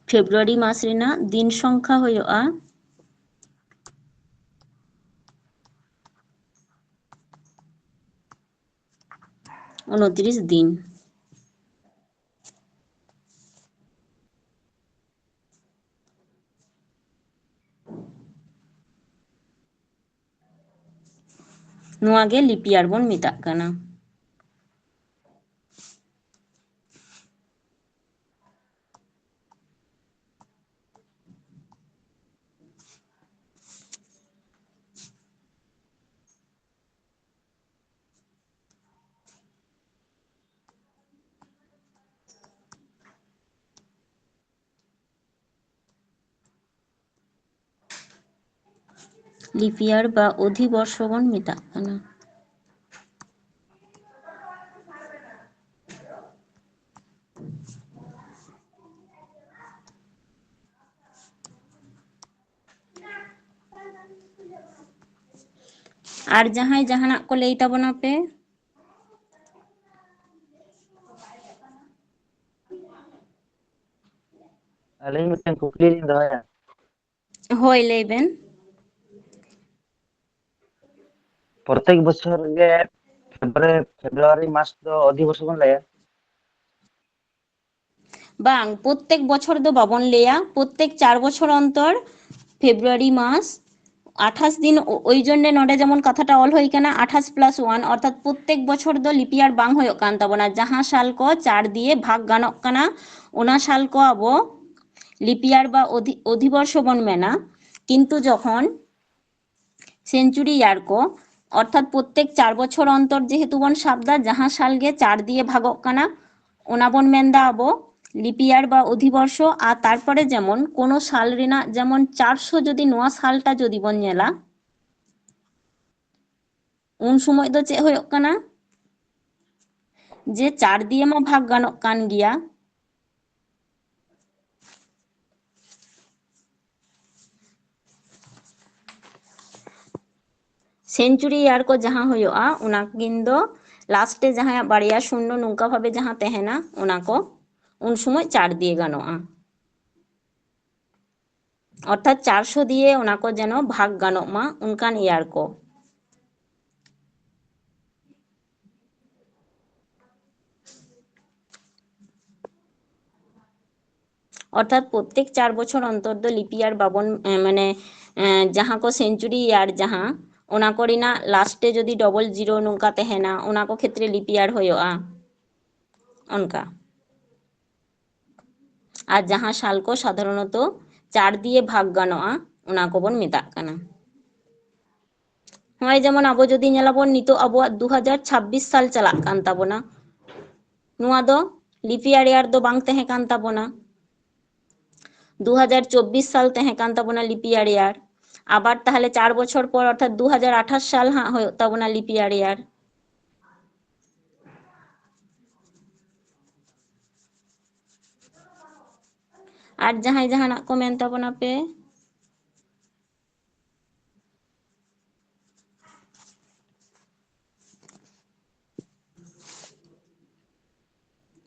ᱯᱷᱮᱵᱽᱨᱩᱣᱟᱨᱤ ᱢᱟᱥ ᱨᱮᱱᱟᱜ ᱫᱤᱱ ᱥᱚᱝᱠᱷᱟ ᱦᱩᱭᱩᱜᱼᱟ ᱩᱱᱛᱨᱤᱥ ᱫᱤᱱ᱾ ᱱᱚᱣᱟ ᱜᱮ ᱞᱤᱯᱤᱭᱟᱨ ᱵᱚᱱ ᱢᱮᱛᱟᱜ ᱠᱟᱱᱟ᱾ ᱞᱤᱯ ᱤᱭᱟᱨ ᱵᱟ ᱚᱫᱷᱤᱵᱚᱨᱥᱚ ᱵᱚᱱ ᱢᱮᱛᱟᱜ ᱠᱟᱱᱟ᱾ ᱟᱨ ᱡᱟᱦᱟᱸᱭ ᱡᱟᱦᱟᱱᱟᱜ ᱠᱚ ᱞᱟᱹᱭ ᱛᱟᱵᱚᱱᱟ ᱯᱮ? ᱟᱹᱞᱤᱧ ᱢᱤᱫᱴᱮᱱ ᱠᱩᱠᱞᱤ ᱞᱤᱧ ᱫᱚᱦᱚᱭᱟ᱾ ᱦᱳᱭ, ᱞᱟᱹᱭ ᱵᱮᱱ᱾ ᱯᱨᱚᱛᱮᱠ ᱵᱚᱪᱷᱚᱨ ᱜᱮ ᱯᱷᱮᱵᱽᱨᱩᱣᱟᱨᱤ, ᱯᱷᱮᱵᱽᱨᱩᱣᱟᱨᱤ ᱢᱟᱥ ᱫᱚ ᱚᱫᱷᱤᱵᱚᱨᱥᱚ ᱵᱚᱱ ᱞᱟᱹᱭᱟ? ᱵᱟᱝ, ᱯᱨᱚᱛᱮᱠ ᱵᱚᱪᱷᱚᱨ ᱫᱚ ᱵᱟᱵᱚᱱ ᱞᱟᱹᱭᱟ, ᱯᱨᱚᱛᱮᱠ ᱪᱟᱨ ᱵᱚᱪᱷᱚᱨ ᱚᱱᱛᱚᱨ ᱯᱷᱮᱵᱽᱨᱩᱣᱟᱨᱤ ᱢᱟᱥ ᱟᱴᱷᱟᱥ ᱫᱤᱱ, ᱳ-, ᱳᱭ ᱡᱚᱱᱱᱮ ᱱᱚᱰᱮ ᱡᱮᱢᱚᱱ ᱠᱟᱛᱷᱟᱴᱟ ᱚᱞ ᱦᱩᱭ ᱠᱟᱱᱟ ᱟᱴᱷᱟᱥ plus one, ᱚᱨᱛᱷᱟᱛ ᱯᱨᱚᱛᱮᱠ ᱵᱚᱪᱷᱚᱨ ᱫᱚ ᱞᱤᱯ ᱤᱭᱟᱨ ᱵᱟᱝ ᱦᱩᱭᱩᱜ ᱠᱟᱱ ᱛᱟᱵᱚᱱᱟ, ᱡᱟᱦᱟᱸ ᱥᱟᱞ ᱠᱚ ᱪᱟᱨ ᱫᱤᱭᱮ ᱵᱷᱟᱜᱽ ᱜᱟᱱᱚᱜ ᱠᱟᱱᱟ, ᱚᱱᱟ ᱥᱟᱞ ᱠᱚ ᱟᱵᱚ ᱞᱤᱯ ᱤᱭᱟᱨ ᱵᱟ ᱚᱫᱷᱤ-, ᱚᱫᱷᱤᱵᱚᱨᱥᱚ ᱵᱚᱱ ᱢᱮᱱᱟ᱾ ᱠᱤᱱᱛᱩ ᱡᱚᱠᱷᱚᱱ ᱥᱮᱧᱪᱩᱨᱤ ᱤᱭᱟᱨ ᱠᱚ, ᱚᱨᱛᱷᱟᱛ ᱯᱨᱚᱛᱮᱠ ᱪᱟᱨ ᱵᱚᱪᱷᱚᱨ ᱚᱱᱛᱚᱨ ᱡᱮᱦᱮᱛᱩ ᱵᱚᱱ ᱥᱟᱵ ᱫᱟ, ᱡᱟᱦᱟᱸ ᱥᱟᱞ ᱜᱮ ᱪᱟᱨ ᱫᱤᱭᱮ ᱵᱷᱟᱜᱚᱜ ᱠᱟᱱᱟ, ᱚᱱᱟ ᱵᱚᱱ ᱢᱮᱱᱫᱟ ᱟᱵᱚ ᱞᱤᱯ ᱤᱭᱟᱨ ᱵᱟ ᱚᱫᱷᱤᱵᱚᱨᱥᱚ᱾ ᱟᱨ ᱛᱟᱨᱯᱚᱨᱮ ᱡᱮᱢᱚᱱ ᱠᱳᱱᱳ ᱥᱟᱞ ᱨᱮᱱᱟᱜ, ᱡᱮᱢᱚᱱ ᱪᱟᱨᱥᱚ ᱡᱩᱫᱤ ᱱᱚᱣᱟ ᱥᱟᱞᱴᱟ ᱡᱩᱫᱤ ᱵᱚᱱ ᱧᱮᱞᱟ, ᱩᱱ ᱥᱚᱢᱚᱭ ᱫᱚ ᱪᱮᱫ ᱦᱩᱭᱩᱜ ᱠᱟᱱᱟ? ᱡᱮ ᱪᱟᱨ ᱫᱤᱭᱮ ᱢᱟ ᱵᱷᱟᱜᱽ ᱜᱟᱱᱚᱜ ᱠᱟᱱ ᱜᱮᱭᱟ, ᱥᱮᱧᱪᱩᱨᱤ ᱤᱭᱟᱨ ᱠᱚ ᱡᱟᱦᱟᱸ ᱦᱩᱭᱩᱜᱼᱟ, ᱚᱱᱟ ᱠᱤᱱ ᱫᱚ ᱞᱟᱥᱴ ᱨᱮ ᱡᱟᱦᱟᱸᱭᱟᱜ ᱵᱟᱨᱭᱟ ᱥᱩᱱᱱᱚ ᱱᱚᱝᱠᱟ ᱵᱷᱟᱵᱮ ᱡᱟᱦᱟᱸ ᱛᱟᱦᱮᱱᱟ, ᱚᱱᱟ ᱠᱚ ᱩᱱ ᱥᱚᱢᱚᱭ ᱪᱟᱨ ᱫᱤᱭᱮ ᱜᱟᱱᱚᱜᱼᱟ᱾ ᱚᱨᱛᱷᱟᱛ ᱪᱟᱨᱥᱚ ᱫᱤᱭᱮ ᱚᱱᱟ ᱠᱚ ᱡᱮᱱᱚ ᱵᱷᱟᱜᱽ ᱜᱟᱱᱚᱜ ᱢᱟ, ᱚᱱᱠᱟᱱ ᱤᱭᱟᱨ ᱠᱚ᱾ ᱚᱨᱛᱷᱟᱛ ᱯᱨᱚᱛᱮᱠ ᱪᱟᱨ ᱵᱚᱪᱷᱚᱨ ᱚᱱᱛᱚᱨ ᱫᱚ ᱞᱤᱯ ᱤᱭᱟᱨ ᱵᱟᱵᱚᱱ, ᱮ, ᱢᱟᱱᱮ, ᱮ, ᱡᱟᱦᱟᱸ ᱠᱚ ᱥᱮᱧᱪᱩᱨᱤ ᱤᱭᱟᱨ ᱡᱟᱦᱟᱸ, ᱚᱱᱟ ᱠᱚ ᱨᱮᱱᱟᱜ ᱞᱟᱥᱴ ᱨᱮ ᱡᱩᱫᱤ ᱰᱚᱵᱚᱞ ᱡᱤᱨᱳ ᱱᱚᱝᱠᱟ ᱛᱟᱦᱮᱱᱟ, ᱚᱱᱟ ᱠᱚ ᱠᱷᱮᱛᱨᱮ ᱞᱤᱯ ᱤᱭᱟᱨ ᱦᱩᱭᱩᱜᱼᱟ, ᱚᱱᱠᱟ᱾ ᱟᱨ ᱡᱟᱦᱟᱸ ᱥᱟᱞ ᱠᱚ ᱥᱟᱫᱷᱟᱨᱚᱱᱚᱛᱚ ᱪᱟᱨ ᱫᱤᱭᱮ ᱵᱷᱟᱜᱽ ᱜᱟᱱᱚᱜᱼᱟ, ᱚᱱᱟ ᱠᱚᱵᱚᱱ ᱢᱮᱛᱟᱜ ᱠᱟᱱᱟ᱾ ᱱᱚᱜᱼᱚᱭ ᱡᱮᱢᱚᱱ ᱟᱵᱚ ᱡᱩᱫᱤ ᱧᱮᱞᱟᱵᱚᱱ, ᱱᱤᱛᱚᱜ ᱟᱵᱚᱣᱟᱜ ᱫᱩ ᱦᱟᱡᱟᱨ ᱪᱷᱟᱵᱵᱤᱥ ᱥᱟᱞ ᱪᱟᱞᱟᱜ ᱠᱟᱱ ᱛᱟᱵᱚᱱᱟ, ᱱᱚᱣᱟ ᱫᱚ ᱞᱤᱯ ᱤᱭᱟᱨ ᱤᱭᱟᱨ ᱫᱚ ᱵᱟᱝ ᱛᱟᱦᱮᱸ ᱠᱟᱱ ᱛᱟᱵᱚᱱᱟ᱾ ᱫᱩ ᱦᱟᱡᱟᱨ ᱪᱚᱵᱵᱤᱥ ᱥᱟᱞ ᱛᱟᱦᱮᱸ ᱠᱟᱱ ᱛᱟᱵᱚᱱᱟ ᱞᱤᱯ ᱤᱭᱟᱨ ᱤᱭᱟᱨ᱾ ᱟᱵᱟᱨ ᱛᱟᱦᱞᱮ ᱪᱟᱨ ᱵᱚᱪᱷᱚᱨ ᱯᱚᱨ, ᱚᱨᱛᱷᱟᱛ ᱫᱩ ᱦᱟᱡᱟᱨ ᱟᱴᱷᱟᱥ ᱥᱟᱞ ᱦᱟᱸᱜ ᱦᱩᱭᱩᱜ ᱛᱟᱵᱚᱱᱟ leap year year᱾ ᱟᱨ ᱡᱟᱦᱟᱸᱭ ᱡᱟᱦᱟᱱᱟᱜ ᱠᱚ ᱢᱮᱱ ᱛᱟᱵᱚᱱᱟ ᱯᱮ᱾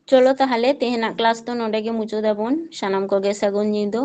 ᱪᱚᱞᱚ ᱛᱟᱦᱞᱮ ᱛᱮᱦᱮᱧᱟᱜ class ᱫᱚ ᱱᱚᱰᱮ ᱜᱮ ᱢᱩᱪᱟᱹᱫ ᱟᱵᱚᱱ᱾ ᱥᱟᱱᱟᱢ ᱠᱚᱜᱮ ᱥᱟᱹᱜᱩᱱ ᱧᱤᱫᱟᱹ᱾